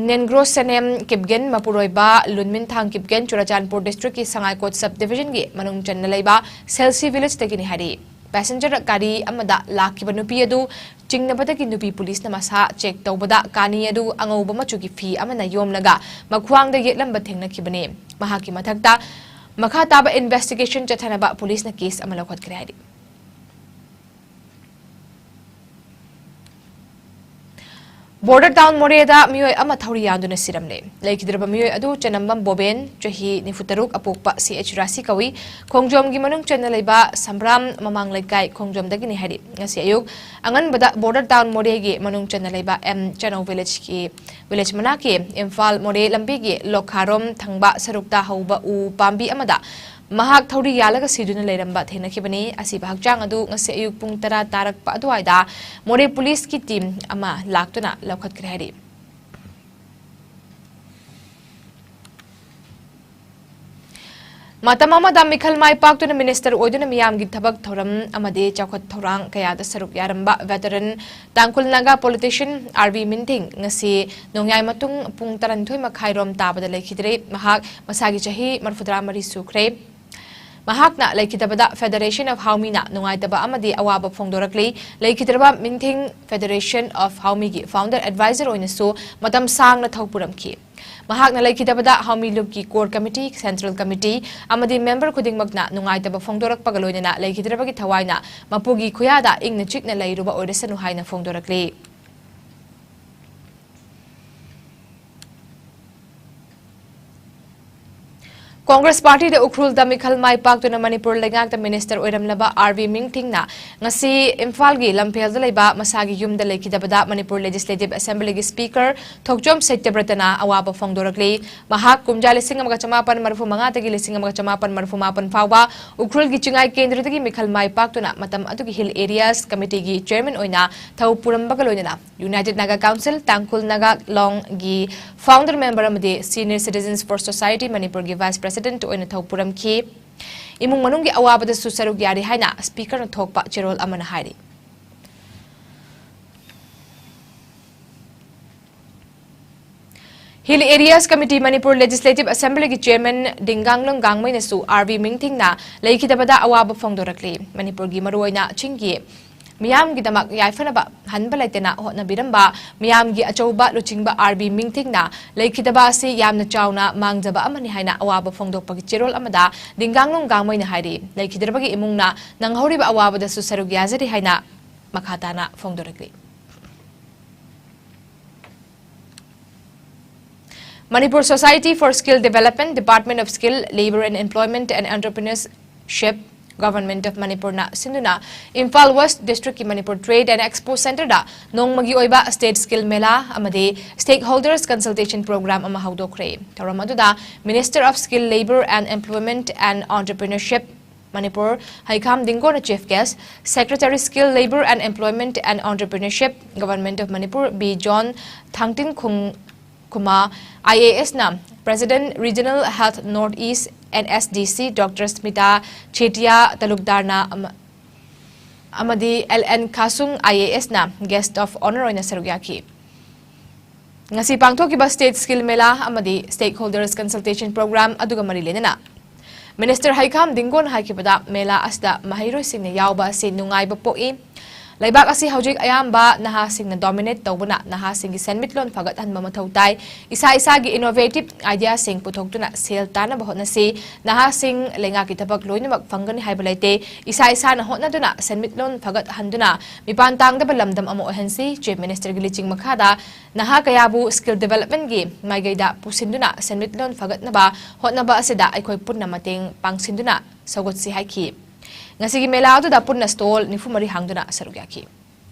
ꯅꯦꯟꯒ꯭ꯔꯣ ꯁꯦꯅꯦꯝ ꯀꯤꯞꯒꯦꯟ, ꯃꯄꯨꯔꯣꯏꯕ ꯂꯨꯟꯃꯤꯟꯊꯥꯡ ꯀꯤꯞꯒꯦꯟ, ꯆꯨꯔꯥꯆꯥꯟꯄꯨꯔ ꯗꯤꯁꯇ꯭ꯔꯤꯛꯀꯤ ꯁꯉꯥꯏꯀꯣꯠ ꯁꯕ ꯗꯤꯕꯤꯖꯟꯒꯤ ꯃꯅꯨꯡ ꯆꯟꯅ ꯂꯩꯕ ꯁꯦꯜꯁꯤ ꯚꯤꯂꯦꯖꯇꯒꯤꯅꯤ ꯍꯥꯏꯔꯤ꯫ ꯄꯦꯁꯦꯟꯖꯔ ꯒꯥꯔꯤ ꯑꯃꯗ ꯂꯥꯛꯈꯤꯕ ꯅꯨꯄꯤ ꯑꯗꯨ ꯆꯤꯡꯅꯕꯗꯒꯤ ꯅꯨꯄꯤ ꯄꯨꯂꯤꯁꯅ ꯃꯁꯥ ꯆꯦꯛ ꯇꯧꯕꯗ ꯀꯥꯅꯤ ꯑꯗꯨ ꯑꯉꯧꯕ ꯃꯆꯨꯒꯤ ꯐꯤ ꯑꯃꯅ ꯌꯣꯝꯂꯒ ꯃꯈ꯭ꯋꯥꯡꯗ ꯌꯦꯠꯂꯝꯕ ꯊꯦꯡꯅꯈꯤꯕꯅꯤ꯫ ꯃꯍꯥꯛꯀꯤ ꯃꯊꯛꯇ ꯃꯈꯥ ꯇꯥꯕ ꯏꯟꯚꯦꯁꯇꯤꯒꯦꯁꯟ ꯆꯠꯊꯅꯕ ꯄꯨꯂꯤꯁꯅ ꯀꯦꯁ ꯑꯃ ꯂꯧꯈꯠꯈ꯭ꯔꯦ ꯍꯥꯏꯔꯤ꯫ ꯕꯣꯔꯗꯔ ꯇꯥꯎꯟ ꯃꯣꯔꯦꯗ ꯃꯤꯑꯣꯏ ꯑꯃ ꯊꯧꯔꯤ ꯌꯥꯟꯗꯨꯅ ꯁꯤꯔꯝꯂꯦ꯫ ꯂꯩꯈꯤꯗ꯭ꯔꯕ ꯃꯤꯑꯣꯏ ꯑꯗꯨ ꯆꯅꯝꯕꯝ ꯕꯣꯕꯦꯟ, ꯆꯍꯤ ꯅꯤꯐꯨ ꯇꯔꯨꯛ, ꯑꯄꯣꯛꯄ ꯁꯤ ꯑꯩꯆ ꯔꯥꯁꯤ ꯀꯧꯏ꯫ ꯈꯣꯡꯖꯣꯝꯒꯤ ꯃꯅꯨꯡ ꯆꯟꯅ ꯂꯩꯕ ꯁꯝꯕ꯭ꯔꯥꯝ ꯃꯃꯥꯡ ꯂꯩꯀꯥꯏ ꯈꯣꯡꯖꯣꯝꯗꯒꯤꯅꯤ ꯍꯥꯏꯔꯤ꯫ ꯉꯁꯤ ꯑꯌꯨꯛ ꯑꯉꯟꯕꯗ ꯕꯣꯔꯗꯔ ꯇꯥꯎꯟ ꯃꯣꯔꯦꯒꯤ ꯃꯅꯨꯡ ꯆꯟꯅ ꯂꯩꯕ ꯑꯦꯝ ꯆꯅꯧ ꯚꯤꯂꯦꯖꯀꯤ, ꯚꯤꯂꯦꯖ ꯃꯅꯥꯛꯀꯤ ꯏꯝꯐꯥꯜ ꯃꯣꯔꯦ ꯂꯝꯕꯤꯒꯤ ꯂꯣꯈꯥꯔꯣꯝ ꯊꯪꯕ ꯁꯔꯨꯛꯇ ꯍꯧꯕ ꯎ ꯄꯥꯝꯕꯤ ꯑꯃꯗ ꯃꯍꯥꯛ ꯊꯧꯔꯤ ꯌꯥꯜꯂꯒ ꯁꯤꯗꯨꯅ ꯂꯩꯔꯝꯕ ꯊꯦꯡꯅꯈꯤꯕꯅꯤ꯫ ꯑꯁꯤꯕ ꯍꯛꯆꯥꯡ ꯑꯗꯨ ꯉꯁꯤ ꯑꯌꯨꯛ ꯄꯨꯡ ꯇꯔꯥ ꯇꯥꯔꯛꯄ ꯑꯗꯨꯋꯥꯏꯗ ꯃꯣꯔꯦ ꯄꯨꯂꯤꯁꯀꯤ ꯇꯤꯝ ꯑꯃ ꯂꯥꯛꯇꯨꯅ ꯂꯧꯈꯠꯈ꯭ꯔꯦ ꯍꯥꯏꯔꯤ꯫ ꯃꯇꯝ ꯑꯃꯗ ꯃꯤꯈꯜ ꯃꯥꯏ ꯄꯥꯛꯇꯨꯅ ꯃꯤꯅꯤꯁꯇꯔ ꯑꯣꯏꯗꯨꯅ ꯃꯤꯌꯥꯝꯒꯤ ꯊꯕꯛ ꯊꯧꯔꯝ ꯑꯃꯗꯤ ꯆꯥꯎꯈꯠ ꯊꯧꯔꯥꯡ ꯀꯌꯥꯗ ꯁꯔꯨꯛ ꯌꯥꯔꯝꯕ ꯚꯦꯇꯔꯟ ꯇꯥꯡꯈꯨꯜ ꯅꯥꯒꯥ ꯄꯣꯂꯤꯇꯤꯁꯤꯌꯟ ꯑꯥꯔ ꯕꯤ ꯃꯤꯡꯊꯤꯡ ꯉꯁꯤ ꯅꯣꯡꯌꯥꯏ ꯃꯇꯨꯡ ꯄꯨꯡ ꯇꯔꯥꯅꯤꯊꯣꯏ ꯃꯈꯥꯏꯔꯣꯝ ꯇꯥꯕꯗ ꯂꯩꯈꯤꯗ꯭ꯔꯦ꯫ ꯃꯍꯥꯛ ꯃꯁꯥꯒꯤ ꯆꯍꯤ ꯃꯔꯤꯐꯨꯇꯔꯥ ꯃꯔꯤ ꯁꯨꯈ꯭ꯔꯦ꯫ ꯃꯍꯥꯛꯅ ꯂꯩꯈꯤꯗꯕꯗ Federation of ꯍꯥꯎꯃꯤꯅ ꯅꯨꯡꯉꯥꯏꯇꯕ ꯑꯃꯗꯤ ꯑꯋꯥꯕ ꯐꯣꯡꯗꯣꯔꯛꯂꯤ꯫ ꯂꯩꯈꯤꯗ꯭ꯔꯕ ꯃꯤꯡꯊꯤꯡ Federation of ꯍꯥꯎꯃꯤꯒꯤ founder advisor ꯑꯣꯏꯅꯁꯨ ꯃꯇꯝ ꯁꯥꯡꯅ ꯊꯧ ꯄꯨꯔꯝꯈꯤ꯫ ꯃꯍꯥꯛꯅ ꯂꯩꯈꯤꯗꯕꯗ ꯍꯥꯎꯃꯤ ꯂꯨꯞꯀꯤ core committee, central committee ꯑꯃꯗꯤ member ꯈꯨꯗꯤꯡꯃꯛꯅ ꯅꯨꯡꯉꯥꯏꯇꯕ ꯐꯣꯡꯗꯣꯔꯛꯄꯒ ꯂꯣꯏꯅꯅ ꯂꯩꯈꯤꯗ꯭ꯔꯕꯒꯤ ꯊꯋꯥꯏꯅ ꯃꯄꯨꯒꯤ ꯈꯨꯌꯥꯗ ꯏꯪꯅ ꯆꯤꯛꯅ ꯂꯩꯔꯨꯕ ꯑꯣꯏꯔꯁꯅꯨ ꯍꯥꯏꯅ ꯐꯣꯡꯗꯣꯔꯛꯂꯤ꯫ ꯀꯣꯡꯒ꯭ꯔꯦꯁ ꯄꯥꯔꯇꯤꯗ ꯎꯈ꯭ꯔꯨꯜꯗ ꯃꯤꯈꯜ ꯃꯥꯏ ꯄꯥꯛꯇꯨꯅ ꯃꯅꯤꯄꯨꯔ ꯂꯩꯉꯥꯛꯇ ꯃꯤꯅꯤꯁꯇꯔ ꯑꯣꯏꯔꯝꯂꯕ ꯑꯥꯔ ꯕꯤ ꯃꯤꯡꯊꯤꯡꯅ ꯉꯁꯤ ꯏꯝꯐꯥꯜꯒꯤ ꯂꯝꯐꯦꯜꯗ ꯂꯩꯕ ꯃꯁꯥꯒꯤ ꯌꯨꯝꯗ ꯂꯩꯈꯤꯗꯕꯗ ꯃꯅꯤꯄꯨꯔ ꯂꯦꯖꯤꯁꯂꯦꯇꯤꯚ ꯑꯦꯁꯦꯝꯕ꯭ꯂꯤꯒꯤ ꯁ꯭ꯄꯤꯀꯔ ꯊꯣꯛꯆꯣꯝ ꯁꯇ꯭ꯌꯕ꯭ꯔꯇꯅ ꯑꯋꯥꯕ ꯐꯣꯡꯗꯣꯔꯛꯂꯤ꯫ ꯃꯍꯥꯛ ꯀꯨꯝꯖꯥ ꯂꯤꯁꯤꯡ ꯑꯃꯒ ꯆꯃꯥꯄꯟ ꯃꯔꯤꯐꯨ ꯃꯉꯥꯗꯒꯤ ꯂꯤꯁꯤꯡ ꯑꯃꯒ ꯆꯃꯥꯄꯟ ꯃꯔꯤꯐꯨ ꯃꯥꯄꯟ ꯐꯥꯎꯕ ꯎꯈ꯭ꯔꯨꯜꯒꯤ ꯆꯤꯡꯉꯥꯏ ꯀꯦꯟꯗ꯭ꯔꯗꯒꯤ ꯃꯤꯈꯜ ꯃꯥꯏ ꯄꯥꯛꯇꯨꯅ ꯃꯇꯝ ꯑꯗꯨꯒꯤ Hill Areas Committeeꯒꯤ chairman ꯑꯣꯏꯅ ꯊꯧ ꯄꯨꯔꯝꯕꯒ ꯂꯣꯏꯅꯅ United Naga Council, Tangkhul Naga Longꯒꯤ founder member ꯑꯃꯗꯤ Senior Citizens for Society ꯃꯅꯤꯄꯨꯔꯒꯤ vice president ꯑꯣꯏꯅ ꯊꯧ ꯄꯨꯔꯝꯈꯤ꯫ ꯏꯃꯨꯡ ꯃꯅꯨꯡꯒꯤ ꯑꯋꯥꯕꯗꯁꯨ ꯁꯔꯨꯛ ꯌꯥꯔꯤ ꯍꯥꯏꯅ ꯁ꯭ꯄꯤꯀꯔꯅ ꯊꯣꯛꯄ ꯆꯦꯔꯣꯜ ꯑꯃꯅ ꯍꯥꯏꯔꯤ꯫ Hill Areas Committee Manipur Legislative Assemblyꯒꯤ chairman ꯗꯤꯡꯒꯥꯡꯂꯨꯡ ꯒꯥꯡꯃꯩꯅꯁꯨ ꯑꯥꯔ ꯕꯤ ꯃꯤꯡꯊꯤꯡꯅ ꯂꯩꯈꯤꯗꯕꯗ ꯑꯋꯥꯕ ꯐꯣꯡꯗꯣꯔꯛꯂꯤ꯫ ꯃꯅꯤꯄꯨꯔꯒꯤ ꯃꯔꯨꯑꯣꯏꯅ ꯆꯤꯡꯒꯤ ꯃꯤꯌꯥꯝꯒꯤꯗꯃꯛ ꯌꯥꯏꯐꯅꯕ ꯍꯟꯕ ꯂꯩꯇꯅ ꯍꯣꯠꯅꯕꯤꯔꯝꯕ ꯃꯤꯌꯥꯝꯒꯤ ꯑꯆꯧꯕ ꯂꯨꯆꯤꯡꯕ ꯑꯥꯔ ꯕꯤ ꯃꯤꯡꯊꯤꯡꯅ ꯂꯩꯈꯤꯗꯕ ꯑꯁꯤ ꯌꯥꯝꯅ ꯆꯥꯎꯅ ꯃꯥꯡꯖꯕ ꯑꯃꯅꯤ ꯍꯥꯏꯅ ꯑꯋꯥꯕ ꯐꯣꯡꯗꯣꯛꯄꯒꯤ ꯆꯦꯔꯣꯜ ꯑꯃꯗ ꯗꯤꯡꯒꯥꯡꯂꯨꯡ ꯒꯥꯡꯃꯩꯅ ꯍꯥꯏꯔꯤ꯫ ꯂꯩꯈꯤꯗ꯭ꯔꯕꯒꯤ ꯏꯃꯨꯡꯅ ꯅꯪꯍꯧꯔꯤꯕ ꯑꯋꯥꯕꯗꯁꯨ ꯁꯔꯨꯛ ꯌꯥꯖꯔꯤ ꯍꯥꯏꯅ ꯃꯈꯥ ꯇꯥꯅ ꯐꯣꯡꯗꯣꯔꯛꯂꯤ꯫ Manipur Society for Skill Development, Department of Skill, Labour and Employment and Entrepreneurship, Government of Manipurꯅ ꯁꯤꯟꯗꯨꯅ Imphal West Districtꯀꯤ Manipur Trade and Expo Centreꯗ ꯅꯣꯡꯃꯒꯤ ꯑꯣꯏꯕ State Skill Mela ꯑꯃꯗꯤ Stakeholders Consultation Program ꯑꯃ ꯍꯧꯗꯣꯛꯈ꯭ꯔꯦ꯫ ꯊꯧꯔꯝ ꯑꯗꯨꯗ Minister of Skill, Labour and Employment and Entrepreneurship, Manipur, Haikam Dingona Chief Guest, Secretary Skill, Labour and Employment and Entrepreneurship, Government of Manipur, B John Thangtin Khung Kuma, I A S ꯅ President Regional Health North East, N S D C Doctor Smita Chetia Talukdarꯅ ꯑꯃ-, ꯑꯃꯗꯤ L N Khasung, I A S ꯅ Guest of Honour ꯑꯣꯏꯅ ꯁꯔꯨꯛ ꯌꯥꯈꯤ꯫ ꯉꯁꯤ ꯄꯥꯡꯊꯣꯛꯈꯤꯕ State Skill Mela ꯑꯃꯗꯤ Stakeholders Consultation Program ꯑꯗꯨꯒ ꯃꯔꯤ ꯂꯩꯅꯅ Minister ꯍꯩꯈꯥꯝ ꯗꯤꯡꯒꯣꯟ ꯍꯥꯏꯈꯤꯕꯗ, ꯃꯦꯂꯥ ꯑꯁꯤꯗ ꯃꯍꯩꯔꯣꯏꯁꯤꯡꯅ ꯌꯥꯎꯕ ꯑꯁꯤ ꯅꯨꯡꯉꯥꯏꯕ ꯄꯣꯛꯏ꯫ ꯂꯩꯕꯥꯛ ꯑꯁꯤ ꯍꯧꯖꯤꯛ ꯑꯌꯥꯝꯕ ꯅꯍꯥꯁꯤꯡꯅ dominate ꯇꯧꯕꯅ ꯅꯍꯥꯁꯤꯡꯒꯤ ꯁꯦꯟꯃꯤꯠꯂꯣꯟ ꯐꯒꯠꯍꯟꯕ ꯃꯊꯧ ꯇꯥꯏ꯫ ꯏꯁꯥ ꯏꯁꯥꯒꯤ innovative ideaꯁꯤꯡ ꯄꯨꯊꯣꯛꯇꯨꯅ ꯁꯦꯜ ꯇꯥꯟꯅꯕ ꯍꯣꯠꯅꯁꯤ꯫ ꯅꯍꯥꯁꯤꯡ ꯂꯩꯉꯥꯛꯀꯤ ꯊꯕꯛ ꯂꯣꯏꯅꯃꯛ ꯐꯪꯒꯅꯤ ꯍꯥꯏꯕ ꯂꯩꯇꯦ꯫ ꯏꯁꯥ ꯏꯁꯥꯅ ꯍꯣꯠꯅꯗꯨꯅ ꯁꯦꯟꯃꯤꯠꯂꯣꯟ ꯐꯒꯠꯍꯟꯗꯨꯅ ꯃꯤꯄꯥꯟ ꯇꯥꯡꯗꯕ ꯂꯝꯗꯝ ꯑꯃ ꯑꯣꯏꯍꯟꯁꯤ꯫ Chief Ministerꯒꯤ ꯂꯤꯆꯤꯡ ꯃꯈꯥꯗ ꯅꯍꯥ ꯀꯌꯥꯕꯨ skill developmentꯀꯤ ꯃꯥꯏꯀꯩꯗ ꯄꯨꯁꯤꯟꯗꯨꯅ ꯁꯦꯟꯃꯤꯠꯂꯣꯟ ꯐꯒꯠꯅꯕ ꯍꯣꯠꯅꯕ ꯑꯁꯤꯗ ꯑꯩꯈꯣꯏ ꯄꯨꯟꯅ ꯃꯇꯦꯡ ꯄꯥꯡꯁꯤꯟꯗꯨꯅ ꯁꯧꯒꯠꯁꯤ ꯍꯥꯏꯈꯤ꯫ ꯉꯁꯤꯒꯤ ꯃꯦꯂꯥ ꯑꯗꯨꯗ ꯄꯨꯟꯅ stall ꯅꯤꯐꯨ ꯃꯔꯤ ꯍꯥꯡꯗꯨꯅ ꯁꯔꯨꯛ ꯌꯥꯈꯤ꯫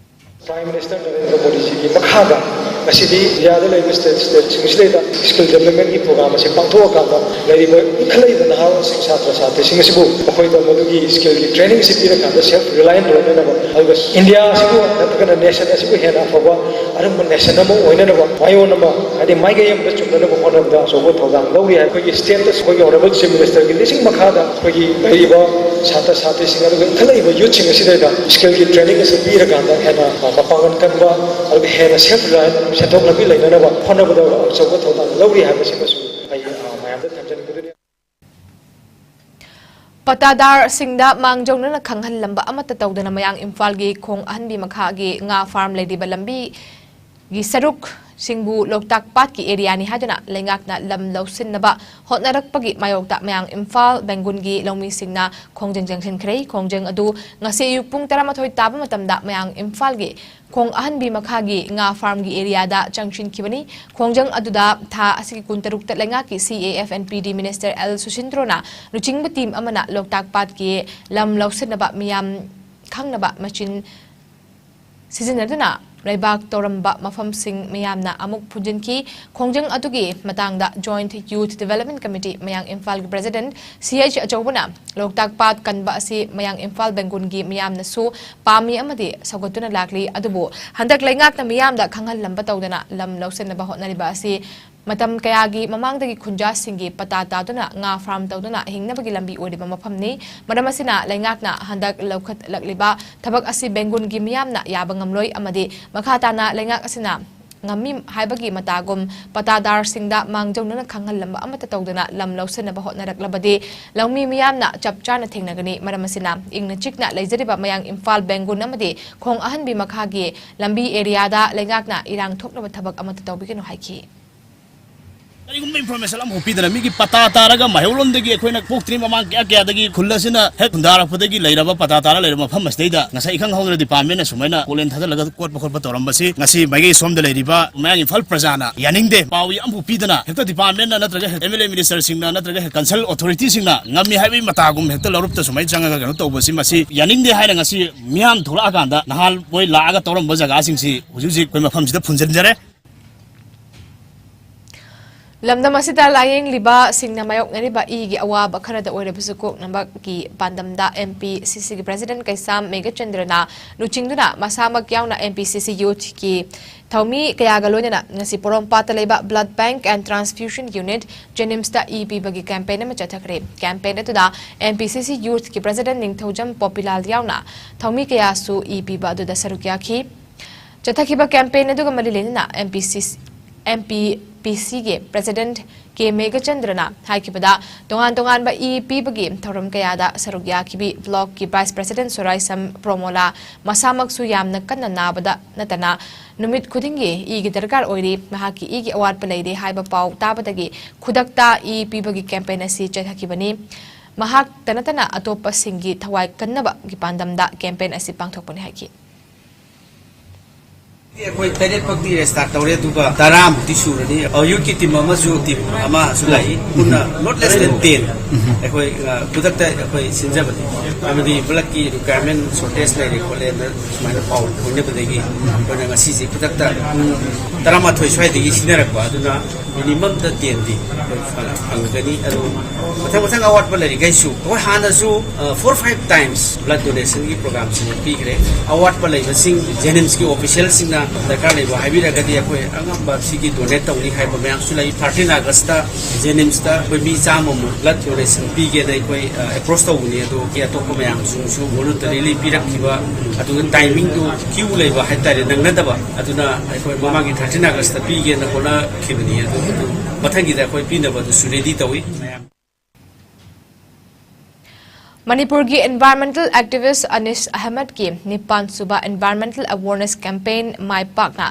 Prime Minister ꯅꯔꯦꯟꯗ꯭ꯔ ꯃꯣꯗꯤꯖꯤꯒꯤ ꯃꯈꯥꯗ ꯉꯁꯤꯗꯤ ꯏꯟꯗꯤꯌꯥꯗ ꯂꯩꯕ state, stateꯁꯤꯡꯁꯤꯗꯩꯗ skill developmentꯀꯤ program ꯑꯁꯤ ꯄꯥꯡꯊꯣꯛꯑꯀꯥꯟꯗ ꯂꯩꯔꯤꯕ ꯏꯟꯈꯠꯂꯛꯏꯕ ꯅꯍꯥꯔꯣꯜꯁꯤꯡ, ꯁꯥꯇ꯭ꯔ ꯁꯥꯇ꯭ꯔꯤꯁꯤꯡ ꯑꯁꯤꯕꯨ ꯃꯈꯣꯏꯗ ꯃꯗꯨꯒꯤ skillꯒꯤ training ꯑꯁꯤ ꯄꯤꯔꯀꯥꯟꯗ self reliant ꯑꯣꯏꯅꯅꯕ, ꯑꯗꯨꯒ ꯏꯟꯗꯤꯌꯥ ꯑꯁꯤꯕꯨ ꯅꯠꯇ꯭ꯔꯒꯅ nation ꯑꯁꯤꯕꯨ ꯍꯦꯟꯅ ꯑꯐꯕ ꯑꯗꯨꯒꯨꯝꯕ nation ꯑꯃ ꯑꯣꯏꯅꯅꯕ, ꯃꯥꯏꯑꯣꯟ ꯑꯃ, ꯍꯥꯏꯗꯤ ꯃꯥꯏꯀꯩ ꯑꯃꯗ ꯆꯨꯝꯅꯅꯕ ꯍꯣꯠꯅꯕꯗ ꯑꯆꯧꯕ ꯊꯧꯗꯥꯡ ꯂꯧꯔꯤ ꯍꯥꯏ꯫ ꯑꯩꯈꯣꯏꯒꯤ stateꯇ ꯑꯩꯈꯣꯏꯒꯤ Honourable Chief Ministerꯒꯤ ꯂꯤꯆꯤꯡ ꯃꯈꯥꯗ ꯑꯩꯈꯣꯏꯒꯤ ꯂꯩꯔꯤꯕ ꯁꯥꯇ꯭ꯔ ꯁꯥꯇ꯭ꯔꯤꯁꯤꯡ ꯑꯗꯨꯒ ꯏꯟꯈꯠꯂꯛꯏꯕ youthꯁꯤꯡ ꯑꯁꯤꯗꯩꯗ skillꯒꯤ training ꯑꯁꯤ ꯄꯤꯔꯀꯥꯟꯗ ꯍꯦꯟꯅ, ꯑ, ꯃꯄꯥꯡꯒꯜ ꯀꯟꯕ ꯑꯗꯨꯒ ꯍꯦꯟꯅ self reliant, ꯁꯦꯟꯊꯣꯛ ꯂꯝꯕꯤ ꯂꯩꯅꯅꯕ ꯍꯣꯠꯅꯕꯗ ꯑꯆꯧꯕ ꯊꯧꯗꯥꯡ ꯂꯧꯔꯤ ꯍꯥꯏꯕꯁꯤꯃꯁꯨ ꯑꯩ, ꯑ, ꯃꯌꯥꯝꯗ ꯊꯝꯖꯅꯤꯡꯕꯗꯨꯅꯤ꯫ ꯄꯠꯇꯥꯗꯥꯔꯁꯤꯡꯗ ꯃꯥꯡꯖꯧꯅꯅ ꯈꯪꯍꯜꯂꯝꯕ ꯑꯃꯠꯇ ꯇꯧꯗꯅ ꯃꯌꯥꯡ ꯏꯝꯐꯥꯜꯒꯤ ꯈꯣꯡ ꯑꯍꯟꯕꯤ ꯃꯈꯥꯒꯤ ꯉꯥ farm ꯂꯩꯔꯤꯕ ꯂꯝꯕꯤꯒꯤ ꯁꯔꯨꯛ ꯁꯤꯡꯕꯨ ꯂꯣꯛꯇꯥꯛ ꯄꯥꯠꯀꯤ ꯑꯦꯔꯤꯌꯥꯅꯤ ꯍꯥꯏꯗꯨꯅ ꯂꯩꯉꯥꯛꯅ ꯂꯝ ꯂꯧꯁꯤꯟꯅꯕ ꯍꯣꯠꯅꯔꯛꯄꯒꯤ ꯃꯥꯌꯣꯛꯇ ꯃꯌꯥꯡ ꯏꯝꯐꯥꯜ ꯕꯦꯡꯒꯨꯟꯒꯤ ꯂꯧꯃꯤꯁꯤꯡꯅ ꯈꯣꯡꯖꯪ ꯆꯪꯁꯤꯟꯈ꯭ꯔꯦ꯫ ꯈꯣꯡꯖꯪ ꯑꯗꯨ ꯉꯁꯤ ꯑꯌꯨꯛ ꯄꯨꯡ ꯇꯔꯥꯃꯥꯊꯣꯏ ꯇꯥꯕ ꯃꯇꯝꯗ ꯃꯌꯥꯡ ꯏꯝꯐꯥꯜꯒꯤ ꯈꯣꯡ ꯑꯍꯟꯕꯤ ꯃꯈꯥꯒꯤ ꯉꯥ ꯐꯥꯔꯝꯒꯤ ꯑꯦꯔꯤꯌꯥꯗ ꯆꯪꯁꯤꯟꯈꯤꯕꯅꯤ꯫ ꯈꯣꯡꯖꯪ ꯑꯗꯨꯗ ꯊꯥ ꯑꯁꯤꯒꯤ ꯀꯨꯟꯇꯔꯨꯛꯇ ꯂꯩꯉꯥꯛꯀꯤ C A F and P D Minister L ꯁꯨꯁꯤꯟꯗ꯭ꯔꯣꯅ ꯂꯨꯆꯤꯡꯕ ꯇꯤꯝ ꯑꯃꯅ ꯂꯣꯛꯇꯥꯛ ꯄꯥꯠꯀꯤ ꯂꯝ ꯂꯧꯁꯤꯟꯅꯕ ꯃꯤꯌꯥꯝ ꯈꯪꯅꯕ ꯃꯆꯤꯟ ꯁꯤꯖꯤꯟꯅꯗꯨꯅ ꯂꯩꯕꯥꯛ ꯇꯧꯔꯝꯕ ꯃꯐꯝꯁꯤꯡ ꯃꯤꯌꯥꯝꯅ ꯑꯃꯨꯛ ꯐꯨꯟꯖꯤꯟꯈꯤ꯫ ꯈꯣꯡꯖꯪ ꯑꯗꯨꯒꯤ ꯃꯇꯥꯡꯗ Joint Youth Development Committee ꯃꯌꯥꯡ ꯏꯝꯐꯥꯜꯒꯤ President C H ꯑꯆꯧꯕꯅ ꯂꯣꯛꯇꯥꯛ ꯄꯥꯠ ꯀꯟꯕ ꯑꯁꯤ ꯃꯌꯥꯡ ꯏꯝꯐꯥꯜ ꯕꯦꯡꯒꯨꯟꯒꯤ ꯃꯤꯌꯥꯝꯅꯁꯨ ꯄꯥꯝꯃꯤ ꯑꯃꯗꯤ ꯁꯧꯒꯠꯇꯨꯅ ꯂꯥꯛꯂꯤ꯫ ꯑꯗꯨꯕꯨ ꯍꯟꯗꯛ ꯂꯩꯉꯥꯛꯅ ꯃꯤꯌꯥꯝꯗ ꯈꯪꯍꯜꯂꯝꯕ ꯇꯧꯗꯅ ꯂꯝ ꯂꯧꯁꯤꯟꯅꯕ ꯍꯣꯠꯅꯔꯤꯕ ꯑꯁꯤ ꯃꯇꯝ ꯀꯌꯥꯒꯤ ꯃꯃꯥꯡꯗꯒꯤ ꯈꯨꯟꯖꯥꯁꯤꯡꯒꯤ ꯄꯇꯥ ꯇꯥꯗꯨꯅ ꯉꯥ ꯐꯥꯔꯝ ꯇꯧꯗꯨꯅ ꯍꯤꯡꯅꯕꯒꯤ ꯂꯝꯕꯤ ꯑꯣꯏꯔꯤꯕ ꯃꯐꯝꯅꯤ꯫ ꯃꯔꯝ ꯑꯁꯤꯅ ꯂꯩꯉꯥꯛꯅ ꯍꯟꯗꯛ ꯂꯧꯈꯠꯂꯛꯂꯤꯕ ꯊꯕꯛ ꯑꯁꯤ ꯕꯦꯡꯒꯨꯟꯒꯤ ꯃꯤꯌꯥꯝꯅ ꯌꯥꯕ ꯉꯝꯂꯣꯏ ꯑꯃꯗꯤ ꯃꯈꯥ ꯇꯥꯅ ꯂꯩꯉꯥꯛ ꯑꯁꯤꯅ ꯉꯝꯃꯤ ꯍꯥꯏꯕꯒꯤ ꯃꯇꯥꯒꯨꯝ ꯄꯇꯥꯗꯥꯔꯁꯤꯡꯗ ꯃꯥꯡꯖꯧꯅꯅ ꯈꯪꯍꯜꯂꯝꯕ ꯑꯃꯠꯇ ꯇꯧꯗꯅ ꯂꯝ ꯂꯧꯁꯤꯟꯅꯕ ꯍꯣꯠꯅꯔꯛꯂꯕꯗꯤ ꯂꯧꯃꯤ ꯃꯤꯌꯥꯝꯅ ꯆꯞ ꯆꯥꯅ ꯊꯦꯡꯅꯒꯅꯤ꯫ ꯃꯔꯝ ꯑꯁꯤꯅ ꯏꯪꯅ ꯆꯤꯛꯅ ꯂꯩꯖꯔꯤꯕ ꯃꯌꯥꯡ ꯏꯝꯐꯥꯜ ꯕꯦꯡꯒꯨꯟ ꯑꯃꯗꯤ ꯈꯣꯡ ꯑꯍꯟꯕꯤ ꯃꯈꯥꯒꯤ ꯂꯝꯕꯤ ꯑꯦꯔꯤꯌꯥꯗ ꯂꯩꯉꯥꯛꯅ ꯏꯔꯥꯡ ꯊꯣꯛꯅꯕ ꯊꯕꯛ ꯑꯃꯠꯇ ꯇꯧꯕꯤꯒꯅꯨ ꯍꯥꯏꯈꯤ꯫ ꯀꯔꯤꯒꯨꯝꯕ information ꯑꯃꯐꯥꯎ ꯄꯤꯗꯅ ꯃꯤꯒꯤ ꯄꯇꯥ ꯇꯥꯔꯒ ꯃꯥꯏꯍꯧꯔꯣꯝꯗꯒꯤ ꯑꯩꯈꯣꯏꯅ ꯄꯣꯛꯇ꯭ꯔꯤ ꯃꯃꯥꯡ ꯀꯌꯥ ꯀꯌꯥꯗꯒꯤ ꯈꯨꯜ ꯑꯁꯤꯅ ꯍꯦꯛ ꯈꯨꯟꯗꯥꯔꯛꯄꯗꯒꯤ ꯂꯩꯔꯕ ꯄꯇꯥ ꯇꯥꯔ ꯂꯩꯔꯕ ꯃꯐꯝ ꯑꯁꯤꯗꯩꯗ ꯉꯁꯥꯏ ꯏꯈꯪ ꯈꯪꯍꯧꯗꯅ department ꯅ ꯁꯨꯃꯥꯏꯅ ꯀꯣꯂꯦꯟ ꯊꯥꯗꯜꯂꯒ ꯀꯣꯠꯄ ꯈꯣꯠꯄ ꯇꯧꯔꯝꯕꯁꯤ ꯉꯁꯤ ꯃꯥꯏꯀꯩ ꯁꯣꯝꯗ ꯂꯩꯔꯤꯕ ꯃꯌꯥꯡ ꯏꯝꯐꯥꯜ ꯄ꯭ꯔꯖꯥꯅ ꯌꯥꯅꯤꯡꯗꯦ꯫ ꯄꯥꯎ ꯑꯃꯐꯥꯎ ꯄꯤꯗꯅ ꯍꯦꯛꯇ department ꯅ ꯅꯠꯇ꯭ꯔꯒ ꯍꯦꯛ M L A minister ꯁꯤꯡꯅ ꯅꯠꯇ꯭ꯔꯒ ꯍꯦꯛ concerned authority ꯁꯤꯡꯅ ꯉꯝꯃꯤ ꯍꯥꯏꯕꯒꯤ ꯃꯇꯥꯒꯨꯝ ꯍꯦꯛꯇ ꯂꯧꯔꯨꯞꯇ ꯁꯨꯃꯥꯏꯅ ꯆꯪꯉꯒ ꯀꯩꯅꯣ ꯇꯧꯕꯁꯤ ꯃꯁꯤ ꯌꯥꯅꯤꯡꯗꯦ ꯍꯥꯏꯅ ꯉꯁꯤ ꯃꯤꯌꯥꯝ ꯊꯣꯛꯂꯛꯑꯀꯥꯟꯗ ꯅꯍꯥꯟ ꯃꯣꯏ ꯂꯥꯛꯑꯒ ꯇꯧꯔꯝꯕ ꯖꯒꯥꯁꯤꯡꯁꯤ ꯍꯧꯖꯤꯛ ꯍꯧꯖꯤꯛ ꯑꯩꯈꯣꯏ ꯃꯐꯝꯁꯤꯗ ꯐꯨꯟꯖꯤꯟꯖꯔꯦ꯫ ꯂꯝꯗꯝ ꯑꯁꯤꯗ ꯂꯥꯌꯦꯡꯂꯤꯕꯁꯤꯡꯅ ꯃꯥꯌꯣꯛꯅꯔꯤꯕ ꯏꯒꯤ ꯑꯋꯥꯕ ꯈꯔꯗ ꯑꯣꯏꯔꯕꯁꯨ ꯀꯣꯛꯅꯕꯒꯤ ꯄꯥꯟꯗꯝꯗ M P C C ꯒꯤ President ꯀꯩꯁꯥꯝ ꯃꯦꯘꯆꯟꯗ꯭ꯔꯅ ꯂꯨꯆꯤꯡꯗꯨꯅ ꯃꯁꯥꯃꯛ ꯌꯥꯎꯅ M P C C youth ꯀꯤ ꯊꯧꯃꯤ ꯀꯌꯥꯒ ꯂꯣꯏꯅꯅ ꯉꯁꯤ ꯄꯣꯔꯣꯝꯄꯥꯠꯇ ꯂꯩꯕ Blood Bank and Transfusion Unit JNIMS ꯇ ꯏ ꯄꯤꯕꯒꯤ campaign ꯑꯃ ꯆꯠꯊꯈ꯭ꯔꯦ꯫ Campaign ꯑꯗꯨꯗ M P C C youth ꯀꯤ President ꯅꯤꯡꯊꯧꯖꯝ ꯄꯣꯄꯤꯂꯥꯜ ꯌꯥꯎꯅ ꯊꯧꯃꯤ ꯀꯌꯥꯁꯨ ꯏ ꯄꯤꯕ ꯑꯗꯨꯗ ꯁꯔꯨꯛ ꯌꯥꯈꯤ꯫ ꯆꯠꯊꯈꯤꯕ campaign ꯑꯗꯨꯒ ꯃꯔꯤ ꯂꯩꯅꯅ M P C C M P P ꯁꯤꯒꯤ ꯄ꯭ꯔꯦꯁꯤꯗꯦꯟꯠ ꯀꯦ ꯃꯦꯘꯆꯟꯗ꯭ꯔꯅ ꯍꯥꯏꯈꯤꯕꯗ, ꯇꯣꯉꯥꯟ ꯇꯣꯉꯥꯟꯕ ꯏ ꯄꯤꯕꯒꯤ ꯊꯧꯔꯝ ꯀꯌꯥꯗ ꯁꯔꯨꯛ ꯌꯥꯈꯤꯕꯤ ꯕ꯭ꯂꯣꯛꯀꯤ ꯚꯥꯏꯁ ꯄ꯭ꯔꯦꯁꯤꯗꯦꯟꯠ ꯁꯣꯔꯥꯏꯁꯝ ꯄ꯭ꯔꯣꯃꯣꯂꯥ ꯃꯁꯥꯃꯛꯁꯨ ꯌꯥꯝꯅ ꯀꯟꯅ ꯅꯥꯕꯗ ꯅꯠꯇꯅ ꯅꯨꯃꯤꯠ ꯈꯨꯗꯤꯡꯒꯤ ꯏꯒꯤ ꯗꯔꯀꯥꯔ ꯑꯣꯏꯔꯤ, ꯃꯍꯥꯛꯀꯤ ꯏꯒꯤ ꯑꯋꯥꯠꯄ ꯂꯩꯔꯦ ꯍꯥꯏꯕ ꯄꯥꯎ ꯇꯥꯕꯗꯒꯤ ꯈꯨꯗꯛꯇ ꯏ ꯄꯤꯕꯒꯤ ꯀꯦꯝꯄꯦꯟ ꯑꯁꯤ ꯆꯠꯊꯈꯤꯕꯅꯤ꯫ ꯃꯍꯥꯛꯇ ꯅꯠꯇꯅ ꯑꯇꯣꯞꯄꯁꯤꯡꯒꯤ ꯊꯋꯥꯏ ꯀꯟꯅꯕꯒꯤ ꯄꯥꯟꯗꯝꯗ ꯀꯦꯝꯄꯦꯟ ꯑꯁꯤ ꯄꯥꯡꯊꯣꯛꯄꯅꯤ ꯍꯥꯏꯈꯤ꯫ ꯑꯩꯈꯣꯏ ꯇꯔꯦꯠ ꯐꯛꯇꯤ ꯔꯦꯖꯤꯁꯇꯥꯔ ꯇꯧꯔꯦ, ꯑꯗꯨꯒ ꯇꯔꯥꯃꯨꯛꯇꯤ ꯁꯨꯔꯅꯤ꯫ ꯑ, ꯌꯨꯠꯀꯤ ꯇꯤꯝ ꯑꯃꯁꯨ, ꯇꯤꯝ ꯑꯃꯁꯨ ꯂꯥꯛꯏ꯫ ꯄꯨꯟꯅ not less than ten ꯑꯩꯈꯣꯏ, ꯑ, ꯈꯨꯗꯛꯇ ꯑꯩꯈꯣꯏ ꯁꯤꯟꯖꯕꯅꯤ꯫ ꯍꯥꯏꯕꯗꯤ ꯕ꯭ꯂꯠꯀꯤ ꯔꯤꯀ꯭ꯋꯥꯌꯔꯃꯦꯟ ꯁꯣꯔꯇꯦꯖ ꯂꯩꯔꯦ ꯈꯣꯠꯂꯦꯅ ꯁꯨꯃꯥꯏꯅ ꯄꯥꯎ ꯐꯪꯅꯕꯗꯒꯤ ꯑꯩꯈꯣꯏꯅ ꯉꯁꯤꯁꯦ ꯈꯨꯗꯛꯇ ꯄꯨꯡ ꯇꯔꯥꯃꯥꯊꯣꯏ ꯁ꯭ꯋꯥꯏꯗꯒꯤ ꯁꯤꯟꯅꯔꯛꯄ꯫ ꯑꯗꯨꯅ ꯃꯤꯅꯤꯃꯝꯗ ꯇꯦꯟꯗꯤ ꯑꯩꯈꯣꯏ ꯐꯪ-, ꯐꯪꯒꯅꯤ꯫ ꯑꯗꯨ ꯃꯊꯪ ꯃꯊꯪ ꯑꯋꯥꯠꯄ ꯂꯩꯔꯤꯈꯩꯁꯨ ꯑꯩꯈꯣꯏ ꯍꯥꯟꯅꯁꯨ, ꯑ, four five times blood donationꯒꯤ programꯁꯤꯡ ꯄꯤꯈ꯭ꯔꯦ꯫ ꯑꯋꯥꯠꯄ ꯂꯩꯕꯁꯤꯡ ꯖꯦꯅꯤꯝꯁꯀꯤ officialꯁꯤꯡꯅ ꯗꯔꯀꯥꯔ ꯂꯩꯕ ꯍꯥꯏꯕꯤꯔꯒꯗꯤ ꯑꯩꯈꯣꯏ ꯑꯉꯝꯕ ꯁꯤꯒꯤ donate ꯇꯧꯅꯤ ꯍꯥꯏꯕ ꯃꯌꯥꯝꯁꯨ ꯂꯩ꯫ Thirteen Augustꯇ ꯖꯦꯅꯤꯝꯁꯇ ꯑꯩꯈꯣꯏ ꯃꯤ ꯆꯥꯝꯃꯃꯨꯛ blood donation ꯄꯤꯒꯦꯅ ꯑꯩꯈꯣꯏ, ꯑ, approach ꯇꯧꯕꯅꯤ꯫ ꯑꯗꯣ ꯑꯇꯣꯞꯄ ꯃꯌꯥꯝꯁꯤꯡꯁꯨ voluntarily ꯄꯤꯔꯛꯈꯤꯕ, ꯑꯗꯨꯒ timingꯗꯨ queue ꯂꯩꯕ ꯍꯥꯏꯇꯥꯔꯦ, ꯅꯪꯅꯗꯕ꯫ ꯑꯗꯨꯅ ꯑꯩꯈꯣꯏ ꯃꯃꯥꯡꯒꯤ thirteen Augustꯇ ꯄꯤꯒꯦꯅ ꯍꯣꯠꯅꯈꯤꯕꯅꯤ꯫ ꯑꯗꯨ, ꯑꯗꯨ ꯃꯊꯪꯒꯤꯗ ꯑꯩꯈꯣꯏ ꯄꯤꯅꯕ ꯑꯗꯨꯁꯨ ready ꯇꯧꯏ꯫ ꯃꯌꯥꯝ ꯃꯅꯤꯄꯨꯔꯒꯤ environmental activist ꯑꯅꯤꯁ ꯑꯍꯃꯗꯀꯤ ꯅꯤꯄꯥꯟ ꯁꯨꯕ environmental awareness campaign ꯃꯥꯏ ꯄꯥꯛꯅ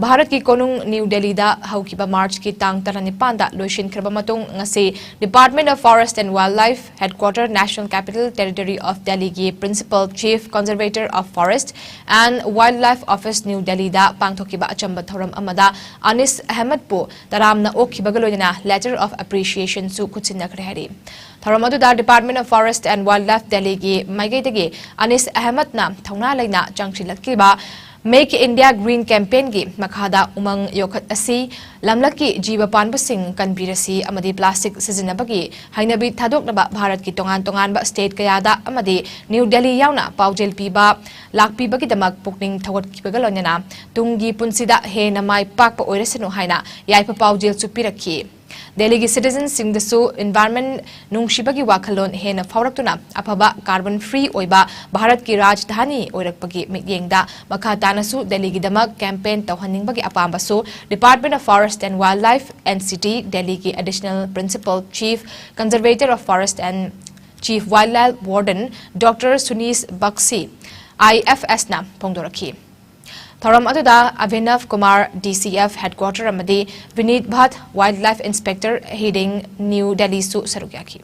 ꯚꯥꯔꯠꯀꯤ ꯀꯣꯅꯨꯡ ꯅ꯭ꯌꯨ ꯗꯦꯜꯂꯤꯗ ꯍꯧꯈꯤꯕ ꯃꯥꯔꯆꯀꯤ ꯇꯥꯡ ꯇꯔꯥꯅꯤꯄꯥꯟꯗ ꯂꯣꯏꯁꯤꯟꯈ꯭ꯔꯕ ꯃꯇꯨꯡ, ꯉꯁꯤ Department of Forest and Wildlife, Headquarter, National Capital Territory of Delhiꯒꯤ Principal Chief Conservator of Forest and Wildlife Office, new ꯗꯦꯜꯂꯤꯗ ꯄꯥꯡꯊꯣꯛꯈꯤꯕ ꯑꯆꯝꯕ ꯊꯧꯔꯝ ꯑꯃꯗ ꯑꯅꯤꯁ ꯑꯍꯃꯗꯄꯨ ꯇꯔꯥꯝꯅ ꯑꯣꯛꯈꯤꯕꯒ ꯂꯣꯏꯅꯅ letter of appreciationꯁꯨ ꯈꯨꯠꯁꯤꯟꯅꯈ꯭ꯔꯦ ꯍꯥꯏꯔꯤ꯫ ꯊꯧꯔꯝ ꯑꯗꯨꯗ Department of Forest and Wildlife ꯗꯦꯜꯂꯤꯒꯤ ꯃꯥꯏꯀꯩꯗꯒꯤ ꯑꯅꯤꯁ ꯑꯍꯃꯗꯅ ꯊꯧꯅꯥ ꯂꯩꯅ ꯆꯪꯁꯤꯜꯂꯛꯂꯤꯕ Make India Green campaignꯒꯤ ꯃꯈꯥꯗ ꯎꯃꯪ ꯌꯣꯛꯈꯠ ꯑꯁꯤ, ꯂꯝꯂꯛꯀꯤ ꯖꯤꯕ ꯄꯥꯟꯕꯁꯤꯡ ꯀꯟꯕꯤꯔꯁꯤ ꯑꯃꯗꯤ plastic ꯁꯤꯖꯤꯟꯅꯕꯒꯤ ꯍꯩꯅꯕꯤ ꯊꯥꯗꯣꯛꯅꯕ ꯚꯥꯔꯠꯀꯤ ꯇꯣꯉꯥꯟ ꯇꯣꯉꯥꯟꯕ state ꯀꯌꯥꯗ ꯑꯃꯗꯤ ꯅ꯭ꯌꯨ ꯗꯦꯜꯂꯤ ꯌꯥꯎꯅ ꯄꯥꯎꯖꯦꯜ ꯄꯤꯕ ꯂꯥꯛꯄꯤꯕꯒꯤꯗꯃꯛ ꯄꯨꯛꯅꯤꯡ ꯊꯧꯒꯠꯈꯤꯕꯒ ꯂꯣꯏꯅꯅ ꯇꯨꯡꯒꯤ ꯄꯨꯟꯁꯤꯗ ꯍꯦꯟꯅ ꯃꯥꯏ ꯄꯥꯛꯄ ꯑꯣꯏꯔꯁꯅꯨ ꯍꯥꯏꯅ ꯌꯥꯏꯐ ꯄꯥꯎꯖꯦꯜꯁꯨ ꯄꯤꯔꯛꯈꯤ꯫ ꯗꯦꯜꯂꯤꯒꯤ citizenꯁꯤꯡꯗꯁꯨ environment ꯅꯨꯡꯁꯤꯕꯒꯤ ꯋꯥꯈꯜꯂꯣꯟ ꯍꯦꯟꯅ ꯐꯥꯎꯔꯛꯇꯨꯅ ꯑꯐꯕ carbon free ꯑꯣꯏꯕ ꯚꯥꯔꯠꯀꯤ ꯔꯥꯖꯙꯥꯅꯤ ꯑꯣꯏꯔꯛꯄꯒꯤ ꯃꯤꯠꯌꯦꯡꯗ ꯃꯈꯥ ꯇꯥꯅꯁꯨ ꯗꯦꯜꯂꯤꯒꯤꯗꯃꯛ campaign ꯇꯧꯍꯟꯅꯤꯡꯕꯒꯤ ꯑꯄꯥꯝꯕꯁꯨ Department of Forest and Wildlife, N C T, ꯗꯦꯜꯂꯤꯒꯤ Additional Principal Chief Conservator of Forest and Chief Wildlife Warden Doctor Sunish Bakshi, I F S ꯅ ꯐꯣꯡꯗꯣꯔꯛꯈꯤ꯫ ꯊꯧꯔꯝ ꯑꯗꯨꯗ Abhinav Kumar, D C F headquarter, ꯑꯃꯗꯤ Vineet Bhatt, Wildlife Inspector, Heading, New Delhi ꯁꯨ ꯁꯔꯨꯛ ꯌꯥꯈꯤ꯫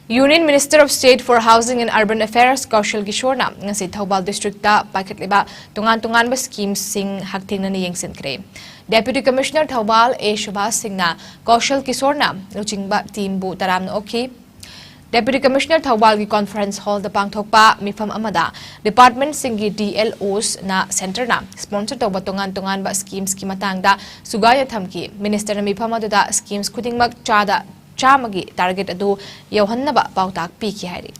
Union Minister of State for Housing and Urban Affairs Kaushal ꯀꯤꯁꯣꯔꯅ ꯉꯁꯤ ꯊꯧꯕꯥꯜ districtꯇ ꯄꯥꯏꯈꯠꯂꯤꯕ ꯇꯣꯉꯥꯟ ꯇꯣꯉꯥꯟꯕ schemeꯁꯤꯡ ꯍꯛꯊꯦꯡꯅꯅ ꯌꯦꯡꯁꯤꯟꯈ꯭ꯔꯦ꯫ Deputy Commissioner Thoubal A Subhash ꯁꯤꯡꯅ ꯀꯧꯁꯜ ꯀꯤꯁꯣꯔꯅ ꯂꯨꯆꯤꯡꯕ teamꯕꯨ ꯇꯔꯥꯝꯅ ꯑꯣꯛꯈꯤ꯫ Deputy Commissioner ꯊꯧꯕꯥꯜꯒꯤ conference hallꯗ ꯄꯥꯡꯊꯣꯛꯄ ꯃꯤꯐꯝ ꯑꯃꯗ departmentꯁꯤꯡꯒꯤ D L Osꯅ centreꯅ sponsor ꯇꯧꯕ ꯇꯣꯉꯥꯟ ꯇꯣꯉꯥꯟꯕ schemesꯀꯤ ꯃꯇꯥꯡꯗ ꯁꯨꯒꯥꯏꯅ ꯊꯝꯈꯤ꯫ Ministerꯅ ꯃꯤꯐꯝ ꯑꯗꯨꯗ schemes ꯈꯨꯗꯤꯡꯃꯛ ꯆꯥꯗ ꯆꯥꯝꯃꯒꯤ target ꯑꯗꯨ ꯌꯧꯍꯟꯅꯕ ꯄꯥꯎꯇꯥꯛ ꯄꯤꯈꯤ ꯍꯥꯏꯔꯤ꯫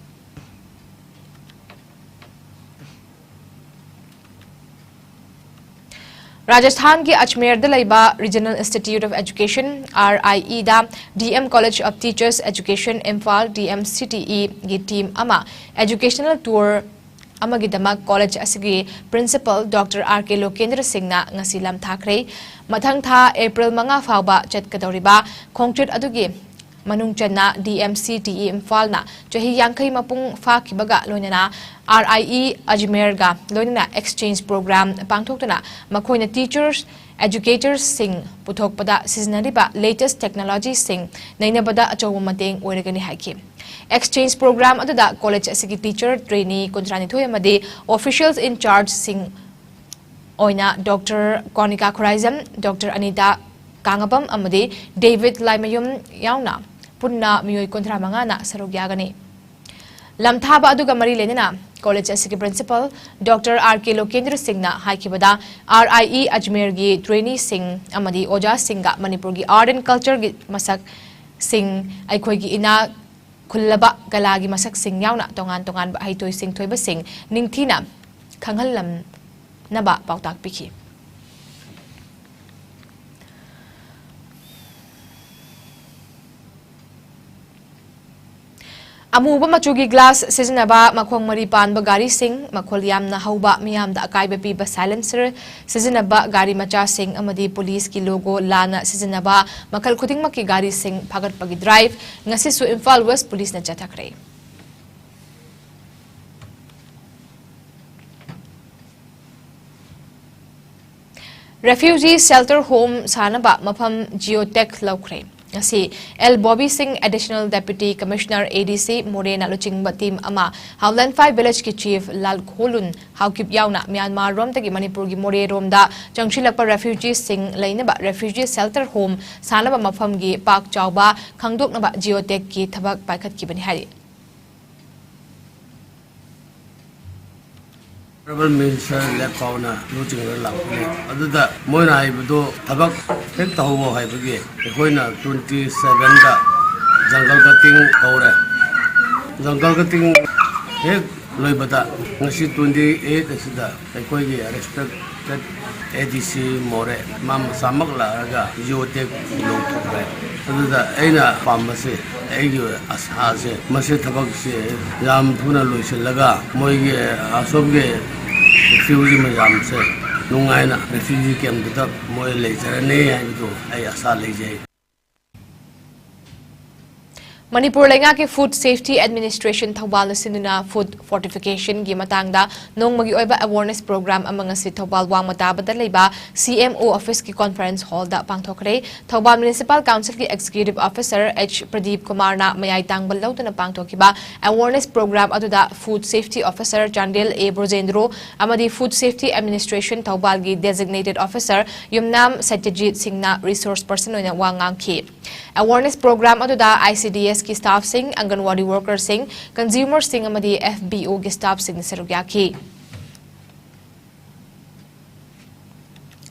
ꯔꯥꯖꯁꯊꯥꯟꯒꯤ ꯑꯖꯃꯦꯔꯗ ꯂꯩꯕ Regional Institute of Education, R I Eꯗ D M College of Teachers Education, Imphal, D M C T Eꯒꯤ team ꯑꯃ educational tour ꯑꯃꯒꯤꯗꯃꯛ college ꯑꯁꯤꯒꯤ principal Doctor R K ꯂꯣꯀꯦꯟꯗ꯭ꯔ ꯁꯤꯡꯅ ꯉꯁꯤ ꯂꯝ ꯊꯥꯈ꯭ꯔꯦ꯫ ꯃꯊꯪ ꯊꯥ April ꯃꯉꯥ ꯐꯥꯎꯕ ꯆꯠꯀꯗꯧꯔꯤꯕ ꯈꯣꯡꯆꯠ ꯑꯗꯨꯒꯤ ꯃꯅꯨꯡ ꯆꯟꯅ D M C T E ꯏꯝꯐꯥꯜꯅ ꯆꯍꯤ ꯌꯥꯡꯈꯩ ꯃꯄꯨꯡ ꯐꯥꯈꯤꯕꯒ ꯂꯣꯏꯅꯅ R I E ꯑꯖꯃꯦꯔꯒ ꯂꯣꯏꯅꯅ exchange program ꯄꯥꯡꯊꯣꯛꯇꯨꯅ ꯃꯈꯣꯏꯅ teachers, educatorsꯁꯤꯡ ꯄꯨꯊꯣꯛꯄꯗ ꯁꯤꯖꯤꯟꯅꯔꯤꯕ latest technologyꯁꯤꯡ ꯅꯩꯅꯕꯗ ꯑꯆꯧꯕ ꯃꯇꯦꯡ ꯑꯣꯏꯔꯒꯅꯤ ꯍꯥꯏꯈꯤ꯫ Exchange program ꯑꯗꯨꯗ college ꯑꯁꯤꯒꯤ teacher, trainee ꯀꯨꯟꯊ꯭ꯔꯥꯅꯤꯊꯣꯏ ꯑꯃꯗꯤ officials in chargeꯁꯤꯡ ꯑꯣꯏꯅ Doctor ꯀꯣꯅꯤꯀꯥ ꯈꯨꯔꯥꯏꯖꯝ, Doctor ꯑꯅꯤꯇꯥ ꯀꯥꯉꯕꯝ ꯑꯃꯗꯤ David ꯂꯥꯏꯃꯌꯨꯝ ꯌꯥꯎꯅ ꯄꯨꯟꯅ ꯃꯤꯑꯣꯏ ꯀꯨꯟꯊ꯭ꯔꯥ ꯃꯉꯥꯅ ꯁꯔꯨꯛ ꯌꯥꯒꯅꯤ꯫ ꯂꯝꯊꯥꯕ ꯑꯗꯨꯒ ꯃꯔꯤ ꯂꯩꯅꯅ college ꯑꯁꯤꯒꯤ principal Doctor R K ꯂꯣꯀꯦꯟꯗ꯭ꯔ ꯁꯤꯡꯅ ꯍꯥꯏꯈꯤꯕꯗ, R I E ꯑꯖꯃꯦꯔꯒꯤ traineeꯁꯤꯡ ꯑꯃꯗꯤ ꯑꯣꯖꯥꯁꯤꯡꯒ ꯃꯅꯤꯄꯨꯔꯒꯤ art and cultureꯒꯤ ꯃꯁꯛꯁꯤꯡ, ꯑꯩꯈꯣꯏꯒꯤ ꯏꯅꯥꯛ ꯈꯨꯜꯂꯕ ꯀꯂꯥꯒꯤ ꯃꯁꯛꯁꯤꯡ ꯌꯥꯎꯅ ꯇꯣꯉꯥꯟ ꯇꯣꯉꯥꯟꯕ ꯍꯩꯊꯣꯏ ꯁꯤꯡꯊꯣꯏꯕꯁꯤꯡ ꯅꯤꯡꯊꯤꯅ ꯈꯪꯍꯜꯂꯝꯅꯕ ꯄꯥꯎꯇꯥꯛ ꯄꯤꯈꯤ꯫ ꯑꯃꯨꯕ ꯃꯆꯨꯒꯤ ꯒ꯭ꯂꯥꯁ ꯁꯤꯖꯤꯟꯅꯕ, ꯃꯈꯣꯡ ꯃꯔꯤ ꯄꯥꯟꯕ ꯒꯥꯔꯤꯁꯤꯡ, ꯃꯈꯣꯜ ꯌꯥꯝꯅ ꯍꯧꯕ, ꯃꯤꯌꯥꯝꯗ ꯑꯀꯥꯏꯕ ꯄꯤꯕ ꯁꯥꯏꯂꯦꯟꯁꯔ ꯁꯤꯖꯤꯟꯅꯕ ꯒꯥꯔꯤ ꯃꯆꯥꯁꯤꯡ ꯑꯃꯗꯤ ꯄꯨꯂꯤꯁꯀꯤ ꯂꯣꯒꯣ ꯂꯥꯟꯅ ꯁꯤꯖꯤꯟꯅꯕ ꯃꯈꯜ ꯈꯨꯗꯤꯡꯃꯛꯀꯤ ꯒꯥꯔꯤꯁꯤꯡ ꯐꯥꯒꯠꯄꯒꯤ ꯗ꯭ꯔꯥꯏꯚ ꯉꯁꯤꯁꯨ ꯏꯝꯐꯥꯜ ꯋꯦꯁ ꯄꯨꯂꯤꯁꯅ ꯆꯠꯊꯈ꯭ꯔꯦ꯫ ꯔꯦꯐ꯭ꯌꯨꯖꯤ ꯁꯦꯜꯇꯔ ꯍꯣꯝ ꯁꯥꯅꯕ ꯃꯐꯝ ꯖꯤꯑꯣ ꯇꯦꯒ ꯂꯧꯈ꯭ꯔꯦ꯫ ꯉꯁꯤ ꯑꯦꯜ ꯕꯣꯕꯤ ꯁꯤꯡ, ꯑꯦꯗꯤꯁꯅꯦꯜ ꯗꯦꯄ꯭ꯌꯨꯇꯤ ꯀꯃꯤꯁꯅꯔ, ꯑꯦꯗꯤꯁꯤ, ꯃꯣꯔꯦꯅ ꯂꯨꯆꯤꯡꯕ ꯇꯤꯝ ꯑꯃ ꯍꯥꯎꯂꯦꯟꯐꯥꯏ ꯚꯤꯂꯦꯖꯀꯤ ꯆꯤꯐ ꯂꯥꯜꯈꯣꯂꯨꯟ ꯍꯥꯎꯀꯤꯞ ꯌꯥꯎꯅ ꯃ꯭ꯌꯥꯟꯃꯥꯔ ꯔꯣꯝꯗꯒꯤ ꯃꯅꯤꯄꯨꯔꯒꯤ ꯃꯣꯔꯦꯔꯣꯝꯗ ꯆꯪꯁꯤꯜꯂꯛꯄ ꯔꯦꯐ꯭ꯌꯨꯖꯤꯁꯤꯡ ꯂꯩꯅꯕ ꯔꯦꯐ꯭ꯌꯨꯖꯤ ꯁꯦꯜꯇꯔ ꯍꯣꯝ ꯁꯥꯅꯕ ꯃꯐꯝꯒꯤ ꯄꯥꯛ ꯆꯥꯎꯕ ꯈꯪꯗꯣꯛꯅꯕ ꯖꯤꯑꯣ ꯇꯦꯒꯀꯤ ꯊꯕꯛ ꯄꯥꯏꯈꯠꯈꯤꯕꯅꯤ ꯍꯥꯏꯔꯤ꯫ ꯑꯣꯅꯔꯦꯕꯜ ꯃꯤꯅꯤꯁꯇꯔ ꯂꯦꯞ ꯄꯥꯎꯅ ꯂꯨꯆꯤꯡꯗꯨꯅ ꯂꯥꯛꯄꯅꯤ꯫ ꯑꯗꯨꯗ ꯃꯣꯏꯅ ꯍꯥꯏꯕꯗꯨ ꯊꯕꯛ ꯍꯦꯛ ꯇꯧꯍꯧꯕ ꯍꯥꯏꯕꯒꯤ ꯑꯩꯈꯣꯏꯅ ꯇ꯭ꯋꯦꯟꯇꯤ ꯁꯚꯦꯟꯗ ꯖꯪꯒꯜ ꯀꯠꯇꯤꯡ ꯍꯧꯔꯦ꯫ ꯖꯪꯒꯜ ꯀꯠꯇꯤꯡ ꯍꯦꯛ ꯂꯣꯏꯕꯗ ꯉꯁꯤ ꯇ꯭ꯋꯦꯟꯇꯤ ꯑꯩꯠ ꯑꯁꯤꯗ ꯑꯩꯈꯣꯏꯒꯤ ꯔꯦꯁꯄꯦꯛꯇꯦꯠ ꯑꯦ ꯗꯤ ꯁꯤ ꯃꯣꯔꯦ ꯃꯥ ꯃꯁꯥꯃꯛ ꯂꯥꯛꯑꯒ ꯖꯤꯑꯣ ꯇꯦꯒ ꯂꯧꯊꯣꯛꯈ꯭ꯔꯦ꯫ ꯑꯗꯨꯗ ꯑꯩꯅ ꯄꯥꯝꯕꯁꯦ, ꯑꯩꯒꯤ ꯑꯁꯥꯁꯦ, ꯃꯁꯤ ꯊꯕꯛꯁꯦ ꯌꯥꯝ ꯊꯨꯅ ꯂꯣꯏꯁꯤꯜꯂꯒ ꯃꯣꯏꯒꯤ ꯑꯁꯣꯝꯒꯤ ꯔꯦꯐ꯭ꯌꯨꯖꯤ ꯃꯌꯥꯝꯁꯦ ꯅꯨꯡꯉꯥꯏꯅ ꯔꯦꯐ꯭ꯌꯨꯖꯤ ꯀꯦꯝꯞꯇꯨꯗ ꯃꯣꯏ ꯂꯩꯖꯔꯅꯤ ꯍꯥꯏꯕꯗꯨ ꯑꯩ ꯑꯁꯥ ꯂꯩꯖꯩ꯫ ꯃꯅꯤꯄꯨꯔ ꯂꯩꯉꯥꯛꯀꯤ ꯐꯨꯗ ꯁꯦꯐꯇꯤ ꯑꯦꯗꯃꯤꯅꯤꯁꯇ꯭ꯔꯦꯁꯟ ꯊꯧꯕꯥꯜꯅ ꯁꯤꯟꯗꯨꯅ ꯐꯨꯗ ꯐꯣꯔꯇꯤꯐꯤꯀꯦꯁꯟꯒꯤ ꯃꯇꯥꯡꯗ ꯅꯣꯡꯃꯒꯤ ꯑꯣꯏꯕ ꯑꯦꯋꯥꯔꯅꯦꯁ ꯄ꯭ꯔꯣꯒ꯭ꯔꯥꯝ ꯑꯃ ꯉꯁꯤ ꯊꯧꯕꯥꯜ ꯋꯥꯡꯃ ꯇꯥꯕꯗ ꯂꯩꯕ ꯁꯤ ꯑꯦꯝ ꯑꯣ ꯑꯣꯐꯤꯁꯀꯤ ꯀꯣꯟꯐꯔꯦꯟꯁ ꯍꯣꯜꯗ ꯄꯥꯡꯊꯣꯛꯈ꯭ꯔꯦ꯫ ꯊꯧꯕꯥꯜ ꯃ꯭ꯌꯨꯅꯤꯁꯤꯄꯥꯜ ꯀꯥꯎꯟꯁꯤꯜꯒꯤ ꯑꯦꯛꯖꯤꯀ꯭ꯌꯨꯇꯤꯚ ꯑꯣꯐꯤꯁꯔ ꯑꯩꯆ ꯄ꯭ꯔꯗꯤꯞ ꯀꯨꯃꯥꯔꯅ ꯃꯌꯥꯏ ꯇꯥꯡꯕ ꯂꯧꯗꯨꯅ ꯄꯥꯡꯊꯣꯛꯈꯤꯕ ꯑꯦꯋꯥꯔꯅꯦꯁ ꯄ꯭ꯔꯣꯒ꯭ꯔꯥꯝ ꯑꯗꯨꯗ food safety officer Chandel A Brojendro ꯑꯃꯗꯤ ꯐꯨꯗ ꯁꯦꯐꯇꯤ ꯑꯦꯗꯃꯤꯅꯤꯁꯇ꯭ꯔꯦꯁꯟ ꯊꯧꯕꯥꯜꯒꯤ ꯗꯦꯖꯤꯒꯅꯦꯇꯦꯗ ꯑꯣꯐꯤꯁꯔ ꯌꯨꯝꯅꯥꯝ ꯁꯇ꯭ꯌꯖꯤꯠ ꯁꯤꯡꯅ ꯔꯤꯁꯣꯔꯁ ꯄꯔꯁꯟ ꯑꯣꯏꯅ ꯋꯥ ꯉꯥꯡꯈꯤ꯫ ꯑꯦꯋꯥꯔꯅꯦꯁ ꯄ꯭ꯔꯣꯒ꯭ꯔꯥꯝ ꯑꯗꯨꯗ ꯑꯥꯏ ꯁꯤ ꯗꯤ ꯑꯦꯁꯀꯤ ꯁ꯭ꯇꯥꯐꯁꯤꯡ, ꯑꯪꯒꯟꯋꯥꯗꯤ ꯋꯥꯔꯀꯔꯁꯤꯡ, ꯀꯟꯖ꯭ꯌꯨꯃꯔꯁꯤꯡ ꯑꯃꯗꯤ ꯑꯦꯐ ꯕꯤ ꯑꯣꯒꯤ ꯁ꯭ꯇꯥꯐꯁꯤꯡꯅ ꯁꯔꯨꯛ ꯌꯥꯈꯤ꯫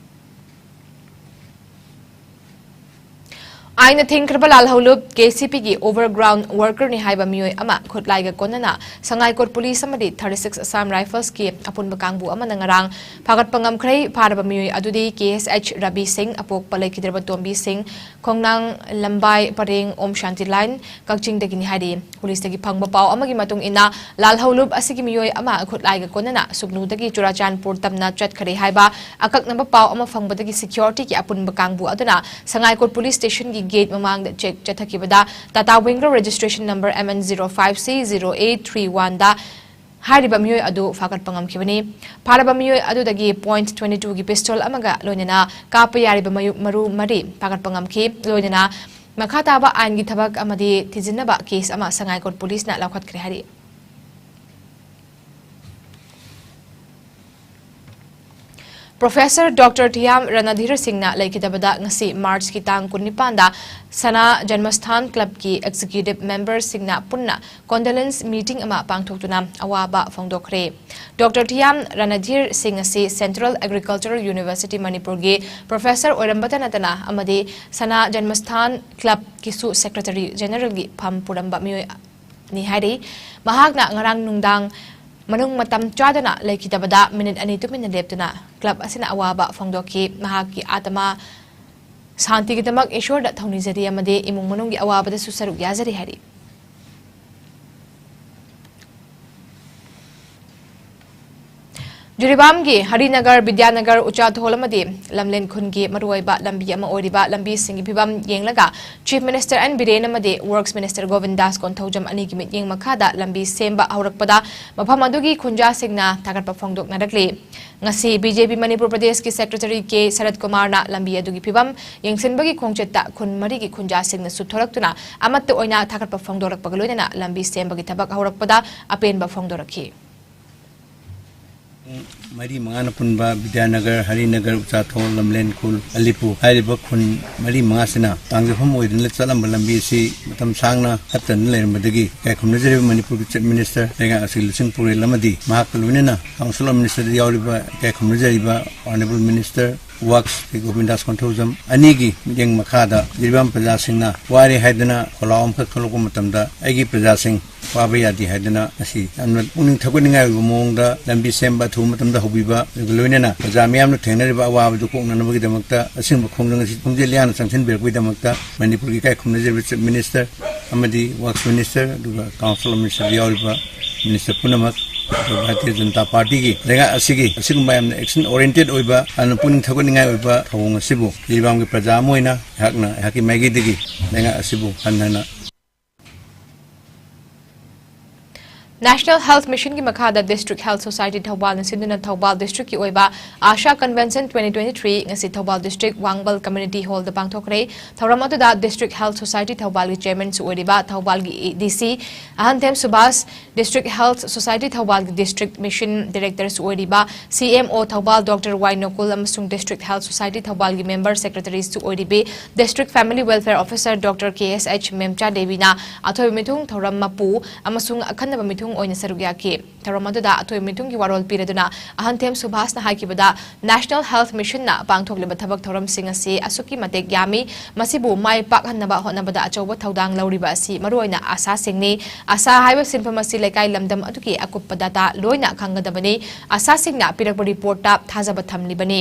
ꯑꯥꯏꯟꯅ ꯊꯤꯡꯈ꯭ꯔꯕ ꯂꯥꯜꯍꯧꯂꯨꯞ ꯀꯦ ꯁꯤ ꯄꯤꯒꯤ overground workerꯅꯤ ꯍꯥꯏꯕ ꯃꯤꯑꯣꯏ ꯑꯃ ꯈꯨꯠꯂꯥꯏꯒ ꯀꯣꯟꯅꯅ ꯁꯉꯥꯏꯀꯣꯠ ꯄꯨꯂꯤꯁ ꯑꯃꯗꯤ thirty six Assam Riflesꯀꯤ ꯑꯄꯨꯟꯕ ꯀꯥꯡꯕꯨ ꯑꯃꯅ ꯉꯔꯥꯡ ꯐꯥꯒꯠꯄ ꯉꯝꯈ꯭ꯔꯦ꯫ ꯐꯥꯔꯕ ꯃꯤꯑꯣꯏ ꯑꯗꯨꯗꯤ ꯀꯦ ꯑꯦꯁ ꯑꯩꯆ ꯔꯕꯤ ꯁꯤꯡ, ꯑꯄꯣꯛꯄ ꯂꯩꯈꯤꯗ꯭ꯔꯕ ꯇꯣꯝꯕꯤ ꯁꯤꯡ, ꯈꯣꯡꯅꯥꯡ ꯂꯝꯕꯥꯏ ꯄꯔꯦꯡ ꯑꯣꯝ ꯁꯥꯟꯇꯤ ꯂꯥꯏꯟ, ꯀꯛꯆꯤꯡꯗꯒꯤꯅꯤ ꯍꯥꯏꯔꯤ꯫ ꯄꯨꯂꯤꯁꯇꯒꯤ ꯐꯪꯕ ꯄꯥꯎ ꯑꯃꯒꯤ ꯃꯇꯨꯡ ꯏꯟꯅ, ꯂꯥꯜꯍꯧꯂꯨꯞ ꯑꯁꯤꯒꯤ ꯃꯤꯑꯣꯏ ꯑꯃ ꯈꯨꯠꯂꯥꯏꯒ ꯀꯣꯟꯅꯅ ꯁꯨꯒꯅꯨꯗꯒꯤ ꯆꯨꯔꯥꯆꯥꯟꯄꯨꯔ ꯇꯝꯅ ꯆꯠꯈ꯭ꯔꯦ ꯍꯥꯏꯕ ꯑꯀꯛꯅꯕ ꯄꯥꯎ ꯑꯃ ꯐꯪꯕꯗꯒꯤ securityꯒꯤ ꯑꯄꯨꯟꯕ ꯀꯥꯡꯕꯨ ꯑꯗꯨꯅ ꯁꯉꯥꯏꯀꯣꯠ ꯄꯨꯂꯤꯁ ꯁ꯭ꯇꯦꯁꯟꯒꯤ ꯒꯦꯠ ꯃꯃꯥꯡꯗ check ꯆꯠꯊꯈꯤꯕꯗ Tata Winger registration number M N zero five C zero eight three oneꯗ ꯍꯥꯏꯔꯤꯕ ꯃꯤꯑꯣꯏ ꯑꯗꯨ ꯐꯥꯒꯠꯄ ꯉꯝꯈꯤꯕꯅꯤ꯫ ꯐꯥꯔꯕ ꯃꯤꯑꯣꯏ ꯑꯗꯨꯗꯒꯤ point twenty twoꯒꯤ pistol ꯑꯃꯒ ꯂꯣꯏꯅꯅ ꯀꯥꯞꯄ ꯌꯥꯔꯤꯕ ꯃꯌꯨ-, ꯃꯔꯨ ꯃꯔꯤ ꯐꯥꯒꯠꯄ ꯉꯝꯈꯤ꯫ ꯂꯣꯏꯅꯅ ꯃꯈꯥ ꯇꯥꯕ ꯑꯥꯏꯟꯒꯤ ꯊꯕꯛ ꯑꯃꯗꯤ ꯊꯤꯖꯤꯟꯅꯕ case ꯑꯃ ꯁꯉꯥꯏꯀꯣꯠ ꯄꯨꯂꯤꯁꯅ ꯂꯧꯈꯠꯈ꯭ꯔꯦ ꯍꯥꯏꯔꯤ꯫ Professor Doctor ꯊꯤꯌꯥꯝ ꯔꯅꯙꯤꯔ ꯁꯤꯡꯅ ꯂꯩꯈꯤꯗꯕꯗ ꯉꯁꯤ Marchꯀꯤ ꯇꯥꯡ ꯀꯨꯟꯅꯤꯄꯥꯟꯗ ꯁꯅꯥ ꯖꯟꯃꯁꯊꯥꯟ clubꯀꯤ executive memberꯁꯤꯡꯅ ꯄꯨꯟꯅ condolence meeting ꯑꯃ ꯄꯥꯡꯊꯣꯛꯇꯨꯅ ꯑꯋꯥꯕ ꯐꯣꯡꯗꯣꯛꯈ꯭ꯔꯦ꯫ Doctor ꯊꯤꯌꯥꯝ ꯔꯅꯙꯤꯔ ꯁꯤꯡ ꯑꯁꯤ Central Agricultural University ꯃꯅꯤꯄꯨꯔꯒꯤ professor ꯑꯣꯏꯔꯝꯕꯇ ꯅꯠꯇꯅ ꯑꯃꯗꯤ ꯁꯅꯥ ꯖꯟꯃꯁꯊꯥꯟ clubꯀꯤꯁꯨ secretary generalꯒꯤ ꯐꯝ ꯄꯨꯔꯝꯕ ꯃꯤꯑꯣꯏ ꯅꯤ ꯍꯥꯏꯔꯤ꯫ ꯃꯍꯥꯛꯅ ꯉꯔꯥꯡ ꯅꯨꯡꯗꯥꯡ ꯃꯅꯨꯡ ꯃꯇꯝ ꯆꯥꯗꯅ ꯂꯩꯈꯤꯗꯕꯗ ꯃꯤꯅꯤꯠ ꯑꯅꯤ ꯇꯨꯃꯤꯟꯅ ꯂꯦꯞꯇꯨꯅ club ꯑꯁꯤꯅ ꯑꯋꯥꯕ ꯐꯣꯡꯗꯣꯛꯈꯤ꯫ ꯃꯍꯥꯛꯀꯤ ꯑꯥꯇꯃꯥ ꯁꯥꯟꯇꯤꯒꯤꯗꯃꯛ ꯏꯁꯣꯔꯗ ꯊꯧꯅꯤꯖꯔꯤ ꯑꯃꯗꯤ ꯏꯃꯨꯡ ꯃꯅꯨꯡꯒꯤ ꯑꯋꯥꯕꯗꯁꯨ ꯁꯔꯨꯛ ꯌꯥꯖꯔꯤ ꯍꯥꯏꯔꯤ꯫ ꯖꯤꯔꯤꯕꯥꯝꯒꯤ ꯍꯔꯤꯅꯒꯔ, ꯕꯤꯗ꯭ꯌꯥꯅꯒꯔ, ꯎꯆꯥꯊꯣꯜ ꯑꯃꯗꯤ ꯂꯝꯂꯦꯟ ꯈꯨꯟꯒꯤ ꯃꯔꯨꯑꯣꯏꯕ ꯂꯝꯕꯤ ꯑꯃ ꯑꯣꯏꯔꯤꯕ ꯂꯝꯕꯤꯁꯤꯡꯒꯤ ꯐꯤꯕꯝ ꯌꯦꯡꯂꯒ Chief Minister N ꯕꯤꯔꯦꯟ ꯑꯃꯗꯤ Works Minister ꯒꯣꯕꯤꯟꯗꯥꯁ ꯀꯣꯟꯊꯧꯖꯝ ꯑꯅꯤꯒꯤ ꯃꯤꯠꯌꯦꯡ ꯃꯈꯥꯗ ꯂꯝꯕꯤ ꯁꯦꯝꯕ ꯍꯧꯔꯛꯄꯗ ꯃꯐꯝ ꯑꯗꯨꯒꯤ ꯈꯨꯟꯖꯥꯁꯤꯡꯅ ꯊꯥꯒꯠꯄ ꯐꯣꯡꯗꯣꯛꯅꯔꯛꯂꯤ꯫ ꯉꯁꯤ ꯕꯤ ꯖꯦ ꯄꯤ ꯃꯅꯤꯄꯨꯔ ꯄ꯭ꯔꯗꯦꯁꯀꯤ secretary ꯀꯦ ꯁꯔꯠ ꯀꯨꯃꯥꯔꯅ ꯂꯝꯕꯤ ꯑꯗꯨꯒꯤ ꯐꯤꯕꯝ ꯌꯦꯡꯁꯤꯟꯕꯒꯤ ꯈꯣꯡꯆꯠꯇ ꯈꯨꯟ ꯃꯔꯤꯒꯤ ꯈꯨꯟꯖꯥꯁꯤꯡꯅꯁꯨ ꯊꯣꯔꯛꯇꯨꯅ ꯑꯃꯠꯇ ꯑꯣꯏꯅ ꯊꯥꯒꯠꯄ ꯐꯣꯡꯗꯣꯔꯛꯄꯒ ꯂꯣꯏꯅꯅ ꯂꯝꯕꯤ ꯁꯦꯝꯕꯒꯤ ꯊꯕꯛ ꯍꯧꯔꯛꯄꯗ ꯑꯄꯦꯟꯕ ꯐꯣꯡꯗꯣꯔꯛꯈꯤ꯫ ꯃꯔꯤ ꯃꯉꯥꯅ ꯄꯨꯟꯕ ꯕꯤꯗ꯭ꯌꯥꯅꯒꯔ, ꯍꯔꯤꯅꯒꯔ, ꯎꯆꯥꯊꯣꯜ, ꯂꯝꯂꯦꯟꯈꯨꯜ, ꯑꯂꯤꯄꯨꯔ ꯍꯥꯏꯔꯤꯕ ꯈꯨꯟ ꯃꯔꯤ ꯃꯉꯥꯁꯤꯅ ꯇꯥꯡꯖꯐꯝ ꯑꯣꯏꯗꯨꯅ ꯆꯠꯂꯝꯕ ꯂꯝꯕꯤ ꯑꯁꯤ ꯃꯇꯝ ꯁꯥꯡꯅ ꯐꯠꯇꯅ ꯂꯩꯔꯝꯕꯗꯒꯤ ꯏꯀꯥꯏ ꯈꯨꯝꯅꯖꯔꯤꯕ ꯃꯅꯤꯄꯨꯔꯒꯤ Chief Minister ꯂꯩꯉꯥꯛ ꯑꯁꯤ ꯂꯨꯆꯤꯡ ꯄꯨꯔꯦꯜ ꯑꯃꯗꯤ ꯃꯍꯥꯛꯀ ꯂꯣꯏꯅꯅ Council of Minister ꯗ ꯌꯥꯎꯔꯤꯕ ꯏꯀꯥꯏ ꯈꯨꯝꯅꯖꯔꯤꯕ Honourable Minister wax Shri ꯒꯣꯕꯤꯟꯗꯥꯁ Konthoujam ꯑꯅꯤꯒꯤ ꯃꯤꯠꯌꯦꯡ ꯃꯈꯥꯗ ꯖꯤꯔꯤꯕꯥꯝ ꯄ꯭ꯔꯖꯥꯁꯤꯡꯅ ꯋꯥꯔꯦ ꯍꯥꯏꯗꯨꯅ ꯈꯣꯜꯂꯥꯎ ꯑꯃꯈꯛ ꯊꯣꯛꯂꯛꯄ ꯃꯇꯝꯗ ꯑꯩꯒꯤ ꯄ꯭ꯔꯖꯥꯁꯤꯡ ꯋꯥꯕ ꯌꯥꯗꯦ ꯍꯥꯏꯗꯨꯅ ꯉꯁꯤ ꯌꯥꯝꯅ ꯄꯨꯛꯅꯤꯡ ꯊꯧꯒꯠꯅꯤꯡꯉꯥꯏ ꯑꯣꯏꯕ ꯃꯑꯣꯡꯗ ꯂꯝꯕꯤ ꯁꯦꯝꯕ ꯑꯊꯨꯕ ꯃꯇꯝꯗ ꯍꯧꯕꯤꯕ, ꯑꯗꯨꯒ ꯂꯣꯏꯅꯅ ꯄ꯭ꯔꯖꯥ ꯃꯤꯌꯥꯝꯅ ꯊꯦꯡꯅꯔꯤꯕ ꯑꯋꯥꯕꯗꯨ ꯀꯣꯛꯅꯅꯕꯒꯤꯗꯃꯛꯇ ꯑꯁꯤꯒꯨꯝꯕ ꯈꯣꯡꯖꯪ ꯑꯁꯤ ꯈꯣꯡꯖꯦꯜ ꯌꯥꯡꯅ ꯆꯪꯁꯤꯟꯕꯤꯔꯛꯄꯒꯤꯗꯃꯛꯇ ꯃꯅꯤꯄꯨꯔꯒꯤ ꯏꯀꯥꯏ ꯈꯨꯝꯅꯖꯔꯤꯕ ꯆꯤꯐ ꯃꯤꯅꯤꯁꯇꯔ ꯑꯃꯗꯤ ꯋꯥꯛꯁ ꯃꯤꯅꯤꯁꯇꯔ, ꯑꯗꯨꯒ ꯀꯥꯎꯟꯁꯤꯜ ꯑꯣꯐ ꯃꯤꯅꯤꯁꯇꯔꯗ ꯌꯥꯎꯔꯤꯕ ꯃꯤꯅꯤꯁꯇꯔ ꯄꯨꯝꯅꯃꯛ, ꯑꯗꯨꯒ ꯚꯥꯔꯇꯤꯌ ꯖꯅꯇꯥ ꯄꯥꯔꯇꯤꯒꯤ ꯂꯩꯉꯥꯛ ꯑꯁꯤꯒꯤ ꯑꯁꯤꯒꯨꯝꯕ ꯌꯥꯝꯅ ꯑꯦꯛꯁꯟ ꯑꯣꯔꯤꯌꯦꯟꯇꯦꯠ ꯑꯣꯏꯕ, ꯌꯥꯝꯅ ꯄꯨꯛꯅꯤꯡ ꯊꯧꯒꯠꯅꯤꯡꯉꯥꯏ ꯑꯣꯏꯕ ꯊꯧꯑꯣꯡ ꯑꯁꯤꯕꯨ ꯖꯤꯔꯤꯕꯥꯝꯒꯤ ꯄ꯭ꯔꯖꯥ ꯑꯃ ꯑꯣꯏꯅ ꯑꯩꯍꯥꯛꯅ ꯑꯩꯍꯥꯛꯀꯤ ꯃꯥꯏꯀꯩꯗꯒꯤ ꯂꯩꯉꯥꯛ ꯑꯁꯤꯕꯨ ꯍꯟꯅ ꯍꯟꯅ National Health Mission ꯒꯤ ꯃꯈꯥꯗ District Health Society ꯊꯧꯕꯥꯜꯅ ꯁꯤꯟꯗꯨꯅ ꯊꯧꯕꯥꯜ district ꯀꯤ ꯑꯣꯏꯕ ASHA Convention twenty twenty-three ꯉꯁꯤ ꯊꯧꯕꯥꯜ district ꯋꯥꯡꯕꯜ Community Hall ꯗ ꯄꯥꯡꯊꯣꯛꯈ꯭ꯔꯦ꯫ ꯊꯧꯔꯝ ꯑꯗꯨꯗ District Health Society ꯊꯧꯕꯥꯜꯒꯤ chairman ꯁꯨ ꯑꯣꯏꯔꯤꯕ ꯊꯧꯕꯥꯜꯒꯤ ADC ꯑꯍꯟꯊꯦꯝ Subhash, District Health Society ꯊꯧꯕꯥꯜꯒꯤ district mission director ꯁꯨ ꯑꯣꯏꯔꯤꯕ CMO Thoubal doctor Y Nokul ꯑꯃꯁꯨꯡ District Health Society ꯊꯧꯕꯥꯜꯒꯤ member secretary ꯁꯨ ꯑꯣꯏꯔꯤꯕꯤ District Family Welfare Officer doctor K S H Memcha ꯗꯦꯕꯤꯅ ꯑꯊꯣꯏꯕ ꯃꯤꯊꯨꯡ ꯊꯧꯔꯝ ꯃꯄꯨ ꯑꯃꯁꯨꯡ ꯑꯈꯟꯅꯕ ꯃꯤꯊꯨꯡ ꯑꯣꯏꯅ ꯁꯔꯨꯛ ꯌꯥꯈꯤ꯫ ꯊꯧꯔꯝ ꯑꯗꯨꯗ ꯑꯊꯣꯏꯕ ꯃꯤꯊꯨꯡꯒꯤ ꯋꯥꯔꯣꯜ ꯄꯤꯔꯗꯨꯅ ꯑꯍꯟꯊꯦꯝ ꯁꯨꯚꯥꯁꯅ ꯍꯥꯏꯈꯤꯕꯗ, National Health Mission ꯅ ꯄꯥꯡꯊꯣꯛꯂꯤꯕ ꯊꯕꯛ ꯊꯧꯔꯝꯁꯤꯡ ꯑꯁꯤ ꯑꯁꯨꯛꯀꯤ ꯃꯇꯤꯛ ꯌꯥꯝꯃꯤ, ꯃꯁꯤꯕꯨ ꯃꯥꯏ ꯄꯥꯛꯍꯟꯅꯕ ꯍꯣꯠꯅꯕꯗ ꯑꯆꯧꯕ ꯊꯧꯗꯥꯡ ꯂꯧꯔꯤꯕ ꯑꯁꯤ ꯃꯔꯨꯑꯣꯏꯅ ꯑꯁꯥꯁꯤꯡꯅꯤ꯫ ꯑꯁꯥ ꯍꯥꯏꯕ ꯁꯤꯟꯐꯝ ꯑꯁꯤ ꯂꯩꯀꯥꯏ ꯂꯝꯗꯝ ꯑꯗꯨꯒꯤ ꯑꯀꯨꯞꯄ data ꯂꯣꯏꯅ ꯈꯪꯒꯗꯕꯅꯤ꯫ ꯑꯁꯥꯁꯤꯡꯅ ꯄꯤꯔꯛꯄ report ꯇ ꯊꯥꯖꯕ ꯊꯝꯂꯤꯕꯅꯤ꯫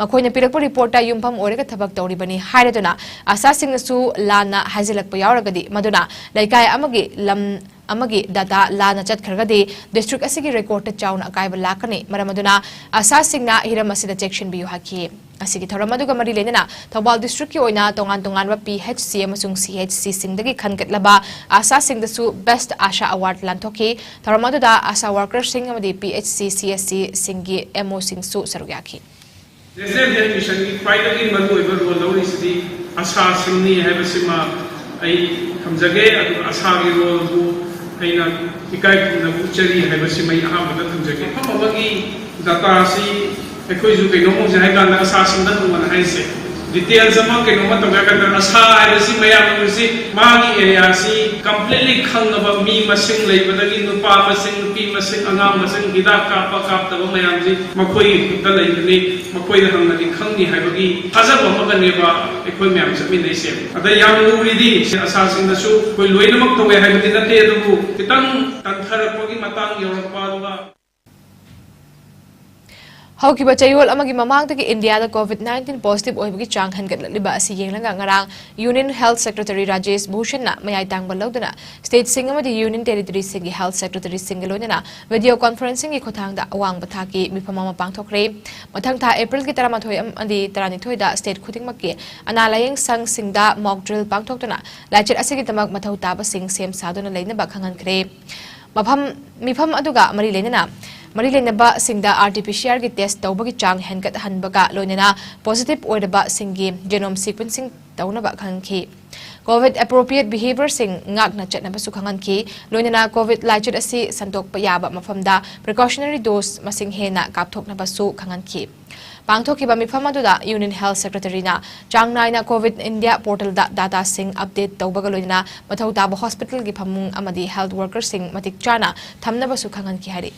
ꯃꯈꯣꯏꯅ ꯄꯤꯔꯛꯄ report ꯇ ꯌꯨꯝꯐꯝ ꯑꯣꯏꯔꯒ ꯊꯕꯛ ꯇꯧꯔꯤꯕꯅꯤ ꯍꯥꯏꯔꯗꯨꯅ ꯑꯁꯥꯁꯤꯡꯅꯁꯨ ꯂꯥꯟꯅ ꯍꯥꯏꯖꯤꯜꯂꯛꯄ ꯌꯥꯎꯔꯒꯗꯤ ꯃꯗꯨꯅ ꯂꯩꯀꯥꯏ ꯑꯃꯒꯤ ꯂꯝ ꯑꯃꯒꯤ data ꯂꯥꯟꯅ ꯆꯠꯈ꯭ꯔꯒꯗꯤ district ꯑꯁꯤꯒꯤ record ꯇ ꯆꯥꯎꯅ ꯑꯀꯥꯏꯕ ꯂꯥꯛꯀꯅꯤ꯫ ꯃꯔꯝ ꯑꯗꯨꯅ ꯑꯁꯥꯁꯤꯡꯅ ꯍꯤꯔꯝ ꯑꯁꯤꯗ ꯆꯦꯛꯁꯤꯟꯕꯤꯌꯨ ꯍꯥꯏꯈꯤ꯫ ꯑꯁꯤꯒꯤ ꯊꯧꯔꯝ ꯑꯗꯨꯒ ꯃꯔꯤ ꯂꯩꯅꯅ ꯊꯧꯕꯥꯜ district ꯀꯤ ꯑꯣꯏꯅ ꯇꯣꯉꯥꯟ ꯇꯣꯉꯥꯟꯕ PHC ꯑꯃꯁꯨꯡ CHC ꯁꯤꯡꯗꯒꯤ ꯈꯟꯒꯠꯂꯕ ꯑꯁꯥꯁꯤꯡꯗꯁꯨ Best ASHA Award ꯂꯥꯟꯊꯣꯛꯈꯤ꯫ ꯊꯧꯔꯝ ꯑꯗꯨꯗ ASHA worker ꯁꯤꯡ ꯑꯃꯗꯤ PHC, CHC ꯁꯤꯡꯒꯤ MO ꯁꯤꯡꯁꯨ ꯁꯔꯨꯛ ꯌꯥꯈꯤ꯫ National Health Mission ꯒꯤ ꯈ꯭ꯋꯥꯏꯗꯒꯤ ꯃꯔꯨꯑꯣꯏꯕ role ꯂꯧꯔꯤꯁꯤꯗꯤ ꯑꯁꯥꯁꯤꯡꯅꯤ ꯍꯥꯏꯕꯁꯤꯃ ꯑꯩ ꯊꯝꯖꯒꯦ꯫ ꯑꯗꯨꯒ ꯑꯁꯥꯒꯤ role ꯕꯨ ꯑꯩꯅ ꯏꯀꯥꯏ ꯈꯨꯝꯅꯕ ꯎꯠꯆꯔꯤ ꯍꯥꯏꯕꯁꯤꯃ ꯑꯩ ꯑꯍꯥꯟꯕꯗ ꯊꯝꯖꯒꯦ꯫ ꯃꯐꯝ ꯑꯃꯒꯤ data ꯑꯁꯤ ꯑꯩꯈꯣꯏꯁꯨ ꯀꯩꯅꯣꯝ ꯍꯧꯖꯤꯛ ꯍꯥꯏ ꯀꯥꯟꯗ ꯑꯁꯥꯁꯤꯡꯗ ꯇꯣꯉꯥꯟꯅ ꯍꯥꯏꯁꯦ꯫ Details ꯑꯃ ꯀꯩꯅꯣꯝꯃ ꯇꯧꯒꯦ ꯍꯥꯏꯔ ꯀꯥꯟꯗ, ꯑꯁꯥ ꯍꯥꯏꯕꯁꯤ ꯃꯌꯥꯝꯅ ꯎꯔꯤꯁꯤ ꯃꯥꯒꯤ ꯑꯦꯔꯤꯌꯥꯁꯤ ꯀꯝꯄ꯭ꯂꯤꯠꯂꯤ ꯈꯪꯉꯕ ꯃꯤ ꯃꯁꯤꯡ ꯂꯩꯕꯗꯒꯤ, ꯅꯨꯄꯥ ꯃꯁꯤꯡ, ꯅꯨꯄꯤ ꯃꯁꯤꯡ, ꯑꯉꯥꯡ ꯃꯁꯤꯡ, ꯍꯤꯗꯥꯛ ꯀꯥꯞꯄ ꯀꯥꯞꯇꯕ ꯃꯌꯥꯝꯁꯤ ꯃꯈꯣꯏꯒꯤ ꯈꯨꯠꯇ ꯂꯩꯕꯅꯤ, ꯃꯈꯣꯏꯗ ꯍꯪꯉꯗꯤ ꯈꯪꯅꯤ ꯍꯥꯏꯕꯒꯤ ꯊꯥꯖꯕ ꯑꯃꯒꯅꯦꯕ ꯑꯩꯈꯣꯏ ꯃꯌꯥꯝ ꯆꯠꯃꯤꯟꯅꯩꯁꯦ꯫ ꯑꯗ ꯌꯥꯝ ꯂꯨꯔꯤꯗꯤ ꯑꯁꯥꯁꯤꯡꯗꯁꯨ ꯑꯩꯈꯣꯏ ꯂꯣꯏꯅꯃꯛ ꯇꯧꯋꯦ ꯍꯥꯏꯕꯗꯤ ꯅꯠꯇꯦ, ꯑꯗꯨꯕꯨ ꯈꯤꯇꯪ ꯇꯟꯊꯔꯛꯄꯒꯤ ꯃꯇꯥꯡ ꯌꯧꯔꯛꯄ, ꯑꯗꯨꯒ ꯍꯧꯈꯤꯕ ꯆꯌꯣꯜ ꯑꯃꯒꯤ ꯃꯃꯥꯡꯗꯒꯤ ꯏꯟꯗꯤꯌꯥꯗ COVID nineteen positive ꯑꯣꯏꯕꯒꯤ ꯆꯥꯡ ꯍꯦꯟꯒꯠꯂꯛꯂꯤꯕ ꯑꯁꯤ ꯌꯦꯡꯂꯒ ꯉꯔꯥꯡ Union Health Secretary ꯔꯥꯖꯦꯁ ꯚꯨꯁꯟꯅ ꯃꯌꯥꯏ ꯇꯥꯡꯕ ꯂꯧꯗꯨꯅ state ꯁꯤꯡ ꯑꯃꯗꯤ Union Territory ꯁꯤꯡꯒꯤ health secretary ꯁꯤꯡꯒ ꯂꯣꯏꯅꯅ video conferencing ꯒꯤ ꯈꯨꯠꯊꯥꯡꯗ ꯑꯋꯥꯡꯕ ꯊꯥꯛꯀꯤ ꯃꯤꯐꯝ ꯑꯃ ꯄꯥꯡꯊꯣꯛꯈ꯭ꯔꯦ꯫ ꯃꯊꯪ ꯊꯥ April ꯒꯤ ꯇꯔꯥꯃꯥꯊꯣꯏ ꯑꯃꯗꯤ ꯇꯔꯥꯅꯤꯊꯣꯏꯗ state ꯈꯨꯗꯤꯡꯃꯛꯀꯤ ꯑꯅꯥ ꯂꯥꯌꯦꯡ ꯁꯪꯁꯤꯡꯗ mock drill ꯄꯥꯡꯊꯣꯛꯇꯨꯅ ꯂꯥꯏꯆꯠ ꯑꯁꯤꯒꯤꯗꯃꯛ ꯃꯊꯧ ꯇꯥꯕꯁꯤꯡ ꯁꯦꯝ ꯁꯥꯗꯨꯅ ꯂꯩꯅꯕ ꯈꯪꯍꯟꯈ꯭ꯔꯦ꯫ ꯃꯐꯝ, ꯃꯤꯐꯝ ꯑꯗꯨꯒ ꯃꯔꯤ ꯂꯩꯅꯅ, ꯃꯔꯤ ꯂꯩꯅꯕꯁꯤꯡꯗ RT-PCR ꯒꯤ test ꯇꯧꯕꯒꯤ ꯆꯥꯡ ꯍꯦꯟꯒꯠꯍꯟꯕꯒ ꯂꯣꯏꯅꯅ positive ꯑꯣꯏꯔꯕꯁꯤꯡꯒꯤ genome sequencing ꯇꯧꯅꯕ ꯈꯪꯍꯟꯈꯤ꯫ COVID appropriate behavior ꯁꯤꯡ ꯉꯥꯛꯅ ꯆꯠꯅꯕꯁꯨ ꯈꯪꯍꯟꯈꯤ꯫ ꯂꯣꯏꯅꯅ COVID ꯂꯥꯏꯆꯠ ꯑꯁꯤ ꯁꯟꯗꯣꯛꯄ ꯌꯥꯕ ꯃꯐꯝꯗ precautionary dose ꯃꯁꯤꯡ ꯍꯦꯟꯅ ꯀꯥꯞꯊꯣꯛꯅꯕꯁꯨ ꯈꯪꯍꯟꯈꯤ꯫ ꯄꯥꯡꯊꯣꯛꯈꯤꯕ ꯃꯤꯐꯝ ꯑꯗꯨꯗ Union Health Secretary ꯅ ꯆꯥꯡ ꯅꯥꯏꯅ COVID India portal ꯗ data ꯁꯤꯡ update ꯇꯧꯕꯒ ꯂꯣꯏꯅꯅ ꯃꯊꯧ ꯇꯥꯕ hospital ꯒꯤ ꯐꯃꯨꯡ ꯑꯃꯗꯤ health worker ꯁꯤꯡ ꯃꯇꯤꯛ ꯆꯥꯅ ꯊꯝꯅꯕꯁꯨ ꯈꯪꯍꯟꯈꯤ ꯍꯥꯏꯔꯤ꯫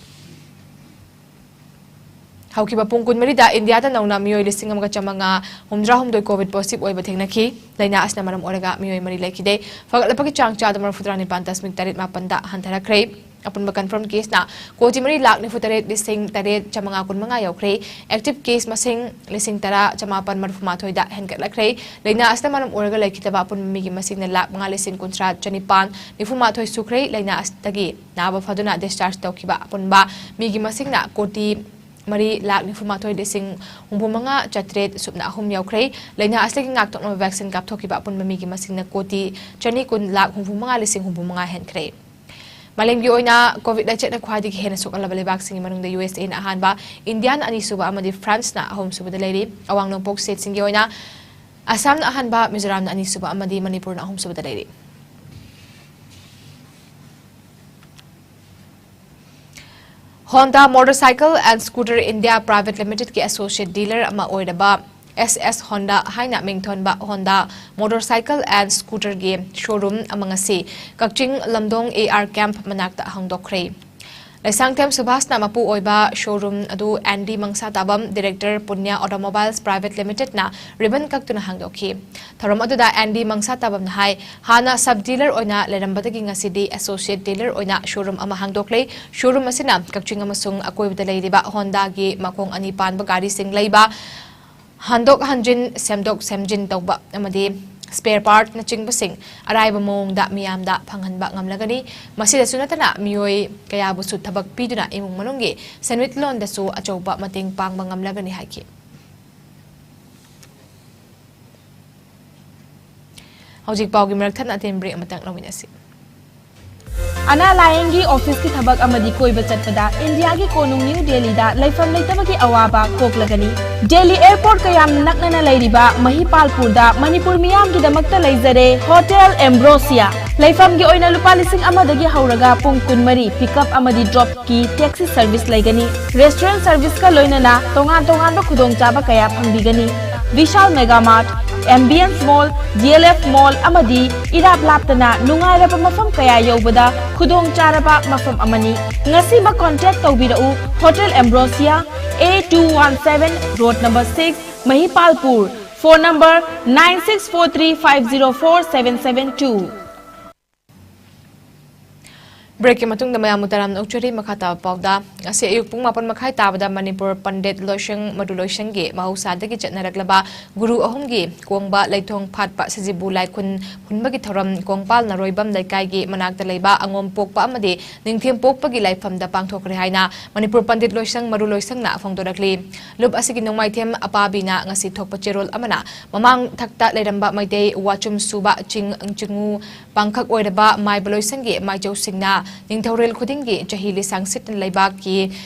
ꯍꯧꯈꯤꯕ ꯄꯨꯡ ꯀꯨꯟꯃꯔꯤꯗ ꯏꯟꯗꯤꯌꯥꯗ ꯅꯧꯅ ꯃꯤꯑꯣꯏ ꯂꯤꯁꯤꯡ ꯑꯃꯒ ꯆꯥꯃꯉꯥ ꯍꯨꯝꯗ꯭ꯔꯥ ꯍꯨꯝꯗꯣꯏ COVID positive ꯑꯣꯏꯕ ꯊꯦꯡꯅꯈꯤ꯫ ꯂꯥꯏꯅꯥ ꯑꯁꯤꯅ ꯃꯔꯝ ꯑꯣꯏꯔꯒ ꯃꯤꯑꯣꯏ ꯃꯔꯤ ꯂꯩꯈꯤꯗꯦ꯫ ꯐꯒꯠꯂꯛꯄꯒꯤ ꯆꯥꯡ ꯆꯥꯗ ꯃꯔꯤꯐꯨ ꯇꯔꯥ ꯅꯤꯄꯥꯟ ꯗꯁꯃꯤꯛ ꯇꯔꯦꯠ ꯃꯥꯄꯟꯗ ꯍꯟꯊꯔꯛꯈ꯭ꯔꯦ꯫ ꯑꯄꯨꯟꯕ confirm case ꯅ ꯀꯣꯇꯤ ꯃꯔꯤ ꯂꯥꯈ ꯅꯤꯐꯨ ꯇꯔꯦꯠ ꯂꯤꯁꯤꯡ ꯇꯔꯦꯠ ꯆꯥꯃꯉꯥ ꯀꯨꯟꯃꯉꯥ ꯌꯧꯈ꯭ꯔꯦ꯫ Active case ꯃꯁꯤꯡ ꯂꯤꯁꯤꯡ ꯇꯔꯥ ꯆꯥꯃꯥꯄꯟ ꯃꯔꯤꯐꯨ ꯃꯥꯊꯣꯏꯗ ꯍꯦꯟꯒꯠꯂꯛꯈ꯭ꯔꯦ꯫ ꯂꯥꯏꯅꯥ ꯑꯁꯤꯅ ꯃꯔꯝ ꯑꯣꯏꯔꯒ ꯂꯩꯈꯤꯗꯕ ꯑꯄꯨꯟꯕ ꯃꯤꯒꯤ ꯃꯁꯤꯡꯅ ꯂꯥꯈ ꯃꯉꯥ ꯂꯤꯁꯤꯡ ꯀꯨꯟꯊ꯭ꯔꯥ ꯆꯅꯤꯄꯥꯟ ꯅꯤꯐꯨ ꯃꯥꯊꯣꯏ ꯁꯨꯈ꯭ꯔꯦ꯫ ꯂꯥꯏꯅꯥ ꯑꯁꯤꯗꯒꯤ ꯅꯥꯕ ꯐꯗꯨꯅ discharge ꯇꯧꯈꯤꯕ ꯑꯄꯨꯟꯕ ꯃꯤꯒꯤ ꯃꯁꯤꯡꯅ ꯀꯣꯇꯤ ꯃꯔꯤ ꯂꯥꯈ ꯅꯤꯐꯨ ꯃꯥꯊꯣꯏ ꯂꯤꯁꯤꯡ ꯍꯨꯝꯐꯨ ꯃꯉꯥ ꯆꯥꯇ꯭ꯔꯦꯠ ꯁꯨꯞꯅ ꯑꯍꯨꯝ ꯌꯧꯈ꯭ꯔꯦ꯫ ꯂꯥꯏꯅꯥ ꯑꯁꯤꯗꯒꯤ ꯉꯥꯛꯊꯣꯛꯅꯕ vaccine ꯀꯥꯞꯊꯣꯛꯈꯤꯕ ꯑꯄꯨꯟꯕ ꯃꯤꯒꯤ ꯃꯁꯤꯡꯅ ꯀꯣꯇꯤ ꯆꯅꯤ ꯀꯨꯟ ꯂꯥꯈ ꯍꯨꯝꯐꯨ ꯃꯉꯥ ꯂꯤꯁꯤꯡ ꯍꯨꯝꯐꯨ ꯃꯉꯥ ꯍꯦꯟꯈ꯭ꯔꯦ꯫ ꯃꯥꯂꯦꯝꯒꯤ ꯑꯣꯏꯅ COVID ꯂꯥꯏꯆꯠꯅ ꯈ꯭ꯋꯥꯏꯗꯒꯤ ꯍꯦꯟꯅ ꯁꯣꯛꯍꯜꯂꯕ ꯂꯩꯕꯥꯛꯁꯤꯡꯒꯤ ꯃꯅꯨꯡꯗ USA ꯅ ꯑꯍꯥꯟꯕ, ꯏꯟꯗꯤꯌꯥꯅ ꯑꯅꯤꯁꯨꯕ ꯑꯃꯗꯤ ꯐ꯭ꯔꯥꯟꯁꯅ ꯑꯍꯨꯝꯁꯨꯕꯗ ꯂꯩꯔꯤ꯫ ꯑꯋꯥꯡ ꯅꯣꯡꯄꯣꯛ state ꯁꯤꯡꯒꯤ ꯑꯣꯏꯅ ꯑꯁꯥꯝꯅ ꯑꯍꯥꯟꯕ, ꯃꯤꯖꯣꯔꯥꯝꯅ ꯑꯅꯤꯁꯨꯕ ꯑꯃꯗꯤ ꯃꯅꯤꯄꯨꯔꯅ ꯑꯍꯨꯝꯁꯨꯕꯗ ꯂꯩꯔꯤ꯫ Honda Motorcycle and Scooter India Private Limited ꯀꯤ associate dealer ꯑꯃ ꯑꯣꯏꯔꯕ S S Honda ꯍꯥꯏꯅ ꯃꯤꯡꯊꯣꯟꯕ Honda motorcycle and scooterꯒꯤ showroom ꯑꯃ ꯉꯁꯤ ꯀꯛꯆꯤꯡ ꯂꯝꯗꯣꯡ A R camp ꯃꯅꯥꯛꯇ ꯍꯥꯡꯗꯣꯛꯈ꯭ꯔꯦ꯫ ꯂꯩꯁꯥꯡꯊꯦꯝ ꯁꯨꯚꯥꯁꯅ ꯃꯄꯨ ꯑꯣꯏꯕ showroom ꯑꯗꯨ Andy ꯃꯪꯁꯥꯇꯥꯕꯝ, director, Punya Automobiles Private Limitedꯅ ribbon ꯀꯛꯇꯨꯅ ꯍꯥꯡꯗꯣꯛꯈꯤ꯫ ꯊꯧꯔꯝ ꯑꯗꯨꯗ Andy ꯃꯪꯁꯥꯇꯥꯕꯝꯅ ꯍꯥꯏ, ꯍꯥꯟꯅ sub dealer ꯑꯣꯏꯅ ꯂꯩꯔꯝꯕꯗꯒꯤ ꯉꯁꯤꯗꯤ associate dealer ꯑꯣꯏꯅ showroom ꯑꯃ ꯍꯥꯡꯗꯣꯛꯂꯦ꯫ Showroom ꯑꯁꯤꯅ ꯀꯛꯆꯤꯡ ꯑꯃꯁꯨꯡ ꯑꯀꯣꯏꯕꯗ ꯂꯩꯔꯤꯕ Hondaꯒꯤ ꯃꯈꯣꯡ ꯑꯅꯤ ꯄꯥꯟꯕ ꯒꯥꯔꯤꯁꯤꯡ ꯂꯩꯕ, ꯍꯟꯗꯣꯛ ꯍꯟꯖꯤꯟ, ꯁꯦꯝꯗꯣꯛ ꯁꯦꯝꯖꯤꯟ ꯇꯧꯕ ꯑꯃꯗꯤ spare partꯅꯆꯤꯡꯕꯁꯤꯡ ꯑꯔꯥꯏꯕ ꯃꯑꯣꯡꯗ ꯃꯤꯌꯥꯝꯗ ꯐꯪꯍꯟꯕ ꯉꯝꯂꯒꯅꯤ꯫ ꯃꯁꯤꯗꯁꯨ ꯅꯠꯇꯅ ꯃꯤꯑꯣꯏ ꯀꯌꯥꯕꯨꯁꯨ ꯊꯕꯛ ꯄꯤꯗꯨꯅ ꯏꯃꯨꯡ ꯃꯅꯨꯡꯒꯤ ꯁꯦꯟꯃꯤꯠꯂꯣꯟꯗꯁꯨ ꯑꯆꯧꯕ ꯃꯇꯦꯡ ꯄꯥꯡꯕ ꯉꯝꯂꯒꯅꯤ ꯍꯥꯏꯈꯤ꯫ ꯍꯧꯖꯤꯛ ꯄꯥꯎꯒꯤ ꯃꯔꯛ ꯊꯠꯅ ꯑꯇꯦꯟ break ꯑꯃꯇꯪ ꯂꯧꯃꯤꯟꯅꯁꯤ꯫ ꯑꯅꯥ ꯂꯥꯌꯦꯡꯒꯤ ꯑꯣꯐꯤꯁꯀꯤ ꯊꯕꯛ ꯑꯃꯗꯤ ꯀꯣꯏꯕ ꯆꯠꯄꯗ ꯏꯟꯗꯤꯌꯥꯒꯤ ꯀꯣꯅꯨꯡ ꯅ꯭ꯌꯨ ꯗꯦꯜꯂꯤꯗ ꯂꯩꯐꯝ ꯂꯩꯇꯕꯒꯤ ꯑꯋꯥꯕ ꯀꯣꯛꯂꯒꯅꯤ꯫ ꯗꯦꯜꯂꯤ airport ꯀꯌꯥꯝ ꯅꯛꯅꯅ ꯂꯩꯔꯤꯕ ꯃꯍꯤꯄꯥꯜꯄꯨꯔꯗ ꯃꯅꯤꯄꯨꯔ ꯃꯤꯌꯥꯝꯒꯤꯗꯃꯛꯇ ꯂꯩꯖꯔꯦ Hotel Ambrosia꯫ ꯂꯩꯐꯝꯒꯤ ꯑꯣꯏꯅ ꯂꯨꯄꯥ ꯂꯤꯁꯤꯡ ꯑꯃꯗꯒꯤ ꯍꯧꯔꯒ ꯄꯨꯡ ꯀꯨꯟꯃꯔꯤ pickup ꯑꯃꯗꯤ dropꯀꯤ taxi service ꯂꯩꯒꯅꯤ꯫ Restaurant serviceꯀ ꯂꯣꯏꯅꯅ ꯇꯣꯉꯥꯟ ꯇꯣꯉꯥꯟꯕ ꯈꯨꯗꯣꯡꯆꯥꯕ ꯀꯌꯥ ꯐꯪꯕꯤꯒꯅꯤ꯫ Vishal Mega Mart, Ambience Mall, D L F Mall ꯑꯃꯗꯤ ꯏꯔꯥꯞ ꯂꯥꯞꯇꯅ ꯅꯨꯡꯉꯥꯏꯔꯕ ꯃꯐꯝ ꯀꯌꯥ ꯌꯧꯕꯗ ꯈꯨꯗꯣꯡ ꯆꯥꯔꯕ ꯃꯐꯝ ꯑꯃꯅꯤ꯫ ꯉꯁꯤꯃꯛ contact ꯇꯧꯕꯤꯔꯛꯎ꯫ Hotel Ambrosia, A two one seven, road number six, ꯃꯍꯤꯄꯥꯜꯄꯨꯔ꯫ Phone number nine six four three five zero four seven seven two꯫ Breakꯀꯤ ꯃꯇꯨꯡꯗ ꯃꯌꯥꯝꯕꯨ ꯇꯔꯥꯝꯅ ꯑꯣꯛꯆꯔꯤ꯫ ꯃꯈꯥ ꯇꯥꯕ ꯄꯥꯎꯗ, ꯉꯁꯤ ꯑꯌꯨꯛ ꯄꯨꯡ ꯃꯥꯄꯟ ꯃꯈꯥꯏ ꯇꯥꯕꯗ ꯃꯅꯤꯄꯨꯔ ꯄꯟꯗꯤꯠ ꯂꯣꯏꯁꯪ ꯃꯔꯨ ꯂꯣꯏꯁꯪꯒꯤ ꯃꯍꯧꯁꯥꯗꯒꯤ ꯆꯠꯅꯔꯛꯂꯕ ꯒꯨꯔꯨ ꯑꯍꯨꯝꯒꯤ ꯀꯣꯡꯕ ꯂꯩꯊꯣꯡ ꯐꯥꯠꯄ ꯁꯖꯤꯕꯨ ꯂꯥꯏ ꯈꯨꯟ ꯍꯨꯟꯕꯒꯤ ꯊꯧꯔꯝ ꯀꯣꯡꯄꯥꯜ ꯅꯔꯣꯏꯕꯝ ꯂꯩꯀꯥꯏꯒꯤ ꯃꯅꯥꯛꯇ ꯂꯩꯕ ꯑꯉꯣꯝ ꯄꯣꯛꯄ ꯑꯃꯗꯤ ꯅꯤꯡꯊꯦꯝ ꯄꯣꯛꯄꯒꯤ ꯂꯥꯏꯐꯝꯗ ꯄꯥꯡꯊꯣꯛꯈ꯭ꯔꯦ ꯍꯥꯏꯅ ꯃꯅꯤꯄꯨꯔ ꯄꯟꯗꯤꯠ ꯂꯣꯏꯁꯪ ꯃꯔꯨ ꯂꯣꯏꯁꯪꯅ ꯐꯣꯡꯗꯣꯔꯛꯂꯤ꯫ ꯂꯨꯞ ꯑꯁꯤꯒꯤ ꯅꯣꯡꯃꯥꯏꯊꯦꯝ ꯑꯄꯥꯕꯤꯅ ꯉꯁꯤ ꯊꯣꯛꯄ ꯆꯦꯔꯣꯜ ꯑꯃꯅ ꯃꯃꯥꯡ ꯊꯛꯇ ꯂꯩꯔꯝꯕ ꯃꯩꯇꯩ ꯋꯥꯆꯨꯝ ꯁꯨꯕ ꯆꯤꯡ, ꯆꯤꯡꯉꯨ ꯄꯥꯡꯈꯛ ꯑꯣꯏꯔꯕ ꯃꯥꯏꯕ ꯂꯣꯏꯁꯪꯒꯤ ꯃꯥꯏꯆꯧꯁꯤꯡꯅ ꯅꯤꯡꯊꯧꯔꯦꯜ ꯈꯨꯗꯤꯡꯒꯤ ꯆꯍꯤ ꯂꯤꯁꯥꯡ ꯁꯤꯠꯅ ꯂꯩꯕꯥꯛꯀꯤ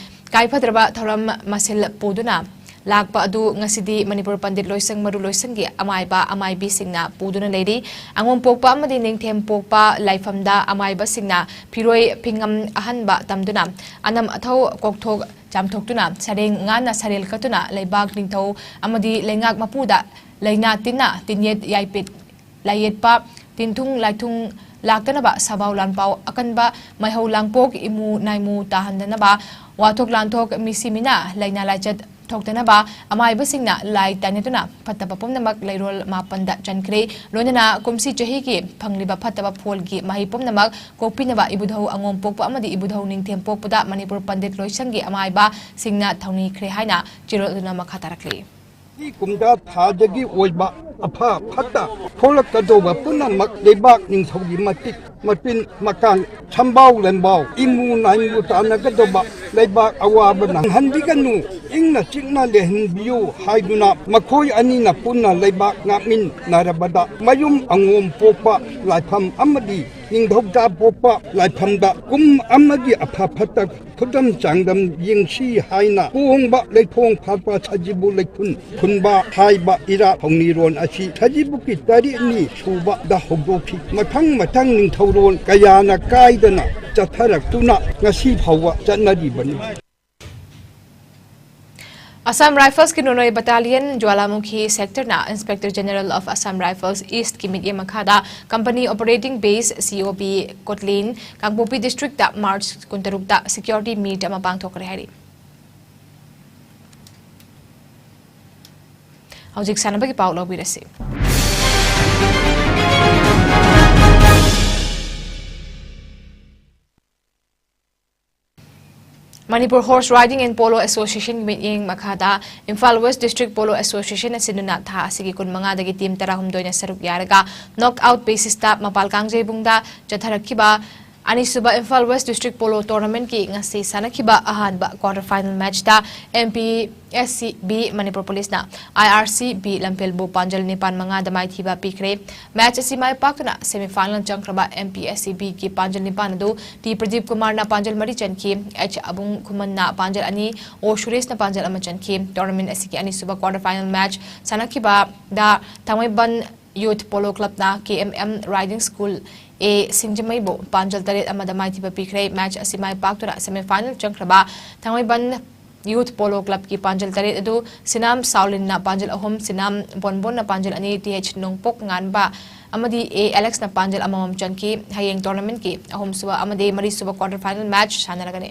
ꯀꯥꯏꯐꯗ꯭ꯔꯕ ꯊꯧꯔꯝ ꯃꯁꯤꯜ ꯄꯨꯗꯨꯅ ꯂꯥꯛꯄ ꯑꯗꯨ ꯉꯁꯤꯗꯤ ꯃꯅꯤꯄꯨꯔ ꯄꯟꯗꯤꯠ ꯂꯣꯏꯁꯪ ꯃꯔꯨ ꯂꯣꯏꯁꯪꯒꯤ ꯑꯃꯥꯏꯕ ꯑꯃꯥꯏꯕꯤꯁꯤꯡꯅ ꯄꯨꯗꯨꯅ ꯂꯩꯔꯤ꯫ ꯑꯉꯣꯝ ꯄꯣꯛꯄ ꯑꯃꯗꯤ ꯅꯤꯡꯊꯦꯝ ꯄꯣꯛꯄ ꯂꯥꯏꯐꯝꯗ ꯑꯃꯥꯏꯕꯁꯤꯡꯅ ꯐꯤꯔꯣꯏ ꯐꯤꯉꯝ ꯑꯍꯟꯕ ꯇꯝꯗꯨꯅ ꯑꯅꯝ ꯑꯊꯧ ꯀꯣꯛꯊꯣꯛ ꯆꯥꯝꯊꯣꯛꯇꯨꯅ ꯁꯔꯦꯡ ꯉꯥꯅ ꯁꯔꯦꯜ ꯀꯠꯇꯨꯅ ꯂꯩꯕꯥꯛ ꯅꯤꯡꯊꯧ ꯑꯃꯗꯤ ꯂꯩꯉꯥꯛ ꯃꯄꯨꯗ ꯂꯩꯅꯥ ꯇꯤꯟꯅ ꯇꯤꯟꯌꯦꯠ ꯌꯥꯏꯄꯤꯠ ꯂꯥꯏꯌꯦꯠꯄ, ꯇꯤꯟꯊꯨꯡ ꯂꯥꯏꯊꯨꯡ ꯂꯥꯛꯇꯅꯕ, ꯁꯥꯕꯥꯎ ꯂꯥꯟꯄꯥꯎ ꯑꯀꯟꯕ, ꯃꯩꯍꯧ ꯂꯥꯡꯄꯣꯛ ꯏꯃꯨ ꯅꯥꯏꯃꯨ ꯇꯥꯍꯟꯗꯅꯕ, ꯋꯥꯊꯣꯛ ꯂꯥꯟꯊꯣꯛ ꯃꯤꯁꯤ ꯃꯤꯅꯥ ꯂꯥꯏꯅꯥ ꯂꯥꯏꯆꯠ ꯊꯣꯛꯇꯅꯕ ꯑꯃꯥꯏꯕꯁꯤꯡꯅ ꯂꯥꯏ ꯇꯥꯏꯅꯗꯨꯅ ꯐꯠꯇꯕ ꯄꯨꯝꯅꯃꯛ ꯂꯩꯔꯣꯜ ꯃꯥꯄꯟꯗ ꯆꯟꯈ꯭ꯔꯦ꯫ ꯂꯣꯏꯅꯅ ꯀꯨꯝꯁꯤ ꯆꯍꯤꯒꯤ ꯐꯪꯂꯤꯕ ꯐꯠꯇꯕ ꯐꯣꯜꯒꯤ ꯃꯍꯩ ꯄꯨꯝꯅꯃꯛ ꯀꯣꯛꯄꯤꯅꯕ ꯏꯕꯨꯙꯧ ꯑꯉꯣꯝ ꯄꯣꯛꯄ ꯑꯃꯗꯤ ꯏꯕꯨꯙꯧ ꯅꯤꯡꯊꯦꯝ ꯄꯣꯛꯄꯗ ꯃꯅꯤꯄꯨꯔ ꯄꯟꯗꯤꯠ ꯂꯣꯏꯁꯪꯒꯤ ꯑꯃꯥꯏꯕꯁꯤꯡꯅ ꯊꯧꯅꯤꯈ꯭ꯔꯦ ꯍꯥꯏꯅ ꯆꯦꯔꯣꯜ ꯑꯗꯨꯅ ꯃꯈꯥ ꯇꯥꯔꯛꯂꯤ꯫ ꯆꯍꯤ ꯀꯨꯝꯖꯥ ꯊꯥꯗꯒꯤ ꯑꯣꯏꯕ ꯑꯐ ꯐꯠꯇ ꯊꯣꯛꯂꯛꯀꯗꯧꯕ ꯄꯨꯝꯅꯃꯛ ꯂꯩꯕꯥꯛ ꯅꯤꯡꯊꯧꯒꯤ ꯃꯇꯤꯛ ꯃꯄꯤꯟ ꯃꯀꯥꯡ ꯁꯝꯕꯥꯎ ꯂꯦꯝꯕꯥꯎ ꯏꯃꯨ ꯅꯥꯏꯃꯨ ꯇꯥꯟꯅꯒꯗꯧꯕ ꯂꯩꯕꯥꯛ ꯑꯋꯥꯕ ꯅꯪꯍꯟꯕꯤꯒꯅꯨ, ꯏꯪꯅ ꯆꯤꯛꯅ ꯂꯩꯍꯟꯕꯤꯌꯨ ꯍꯥꯏꯗꯨꯅ ꯃꯈꯣꯏ ꯑꯅꯤꯅ ꯄꯨꯟꯅ ꯂꯩꯕꯥꯛ ꯉꯥꯛꯃꯤꯟꯅꯔꯕꯗ ꯃꯌꯨꯝ ꯑꯉꯣꯝ ꯄꯣꯛꯄ ꯂꯥꯏꯐꯝ ꯑꯃꯗꯤ ꯅꯤꯡꯊꯧꯖꯥ ꯄꯣꯛꯄ ꯂꯥꯏꯐꯝꯗ ꯀꯨꯝ ꯑꯃꯒꯤ ꯑꯐ ꯐꯠꯇ ꯈꯨꯗꯝ ꯆꯥꯡꯗꯝ ꯌꯦꯡꯁꯤ ꯍꯥꯏꯅ ꯀꯣꯡꯕ ꯂꯩꯊꯣꯡ ꯐꯥꯠꯄ ꯁꯖꯤꯕꯨ ꯂꯩꯊꯨꯟ ꯐꯨꯟꯕ ꯍꯥꯏꯕ ꯏꯔꯥꯠ ꯊꯧꯅꯤꯔꯣꯟ ꯑꯁꯤ ꯁꯖꯤꯕꯨꯒꯤ ꯇꯔꯦꯠꯅꯤ ꯁꯨꯕꯗ ꯍꯧꯗꯣꯛꯈꯤ꯫ ꯃꯊꯪ ꯃꯊꯪ ꯅꯤꯡꯊꯧꯔꯣꯜ ꯀꯌꯥꯅ ꯀꯥꯏꯗꯅ ꯆꯠꯊꯔꯛꯇꯨꯅ ꯉꯁꯤ ꯐꯥꯎꯕ ꯆꯠꯅꯔꯤꯕꯅꯤ꯫ Assam Riflesꯀꯤ ꯅꯣꯅꯣꯏ Battalion Jwalamukhi Sectorꯅ Inspector General of Assam Rifles Eastꯀꯤ ꯃꯤꯠꯌꯦꯡ ꯃꯈꯥꯗ Company Operating Base, C O B, ꯀꯣꯠꯂꯤꯟ, ꯀꯥꯡꯄꯣꯛꯄꯤ Districtꯇ March ꯀꯨꯟꯇꯔꯨꯛꯇ security meet ꯑꯃ ꯄꯥꯡꯊꯣꯛꯈ꯭ꯔꯦ ꯍꯥꯏꯔꯤ꯫ ꯍꯧꯖꯤꯛ ꯁꯥꯟꯅꯕꯒꯤ ꯄꯥꯎ ꯂꯧꯕꯤꯔꯁꯤ꯫ Manipur Horse Riding and Polo Association ꯃꯤꯠꯌꯦꯡ ꯃꯈꯥꯗ ꯏꯝꯐꯥꯜ West District Polo Associationꯅ ꯁꯤꯟꯗꯨꯅ ꯊꯥ ꯑꯁꯤꯒꯤ ꯀꯨꯟꯃꯉꯥꯗꯒꯤ team ꯇꯔꯥꯍꯨꯝꯗꯣꯏꯅ ꯁꯔꯨꯛ ꯌꯥꯔꯒ knockout basisꯇ ꯃꯄꯥꯜ ꯀꯥꯡꯖꯩꯕꯨꯡꯗ ꯆꯠꯊꯔꯛꯈꯤꯕ ꯑꯅꯤꯁꯨꯕ ꯏꯝꯐꯥꯜ ꯋꯦꯁ ꯗꯤꯁꯇ꯭ꯔꯤꯛ ꯄꯣꯂꯣ ꯇꯣꯔꯅꯥꯃꯦꯟꯠꯀꯤ ꯉꯁꯤ ꯁꯥꯟꯅꯈꯤꯕ ꯑꯍꯥꯟꯕ ꯀ꯭ꯋꯥꯔꯇꯔ ꯐꯥꯏꯅꯦꯜ ꯃꯦꯆꯇ M P S C B Manipur ꯄꯨꯂꯤꯁꯅ ꯑꯥꯏ ꯑꯥꯔ ꯁꯤ ꯕꯤ ꯂꯝꯐꯦꯜꯕꯨ ꯄꯥꯟꯖꯜ ꯅꯤꯄꯥꯟ ꯃꯉꯥꯗ ꯃꯥꯏꯊꯤꯕ ꯄꯤꯈ꯭ꯔꯦ꯫ ꯃꯦꯆ ꯑꯁꯤ ꯃꯥꯏ ꯄꯥꯛꯇꯨꯅ ꯁꯦꯃꯤꯐꯥꯏꯅꯦꯜ ꯆꯪꯈ꯭ꯔꯕ ꯑꯦꯝ ꯄꯤ ꯑꯦꯁ ꯁꯤ ꯕꯤꯒꯤ ꯄꯥꯟꯖꯜ ꯅꯤꯄꯥꯟ ꯑꯗꯨ ꯇꯤ ꯄ꯭ꯔꯗꯤꯞ ꯀꯨꯃꯥꯔꯅ ꯄꯥꯟꯖꯜ ꯃꯔꯤ ꯆꯟꯈꯤ, ꯑꯩꯆ ꯑꯕꯨꯡ ꯈꯨꯃꯟꯅ ꯄꯥꯟꯖꯜ ꯑꯅꯤ, ꯑꯣ ꯁꯨꯔꯦꯁꯅ ꯄꯥꯟꯖꯜ ꯑꯃ ꯆꯟꯈꯤ꯫ ꯇꯣꯔꯅꯥꯃꯦꯟꯠ ꯑꯁꯤꯒꯤ ꯑꯅꯤꯁꯨꯕ ꯀ꯭ꯋꯥꯔꯇꯔ ꯐꯥꯏꯅꯦꯜ ꯃꯦꯆ ꯁꯥꯟꯅꯈꯤꯕꯗ ꯊꯥꯡꯃꯩꯕꯟ ꯌꯨꯊ ꯄꯣꯂꯣ ꯀ꯭ꯂꯕꯅ ꯀꯦ ꯑꯦꯝ ꯑꯦꯝ ꯔꯥꯏꯗꯤꯡ ꯁ꯭ꯀꯨꯜ ꯑꯦ ꯁꯤꯡꯖꯃꯩꯕꯨ ꯄꯥꯟꯖꯜ ꯇꯔꯦꯠ ꯑꯃꯗ ꯃꯥꯏꯊꯤꯕ ꯄꯤꯈ꯭ꯔꯦ꯫ ꯃꯦꯆ ꯑꯁꯤ ꯃꯥꯏ ꯄꯥꯛꯇꯨꯅ ꯁꯦꯃꯤꯐꯥꯏꯅꯦꯜ ꯆꯪꯈ꯭ꯔꯕ ꯊꯥꯡꯃꯩꯕꯟ ꯌꯨꯊ ꯄꯣꯂꯣ ꯀ꯭ꯂꯕꯀꯤ ꯄꯥꯟꯖꯜ ꯇꯔꯦꯠ ꯑꯗꯨ ꯁꯤꯅꯥꯝ ꯁꯥꯎꯂꯤꯟꯅ ꯄꯥꯟꯖꯜ ꯑꯍꯨꯝ, ꯁꯤꯅꯥꯝ ꯕꯣꯟꯕꯣꯟꯅ ꯄꯥꯟꯖꯜ ꯑꯅꯤ, ꯇꯤ ꯑꯩꯆ ꯅꯣꯡꯄꯣꯛ ꯉꯥꯟꯕ ꯑꯃꯗꯤ ꯑꯦ ꯑꯦꯂꯦꯛꯁꯅ ꯄꯥꯟꯖꯜ ꯑꯃꯃꯝ ꯆꯟꯈꯤ꯫ ꯍꯌꯦꯡ ꯇꯣꯔꯅꯥꯃꯦꯟꯠꯀꯤ ꯑꯍꯨꯝꯁꯨꯕ ꯑꯃꯗꯤ ꯃꯔꯤꯁꯨꯕ quarter final match ꯁꯥꯟꯅꯔꯒꯅꯤ꯫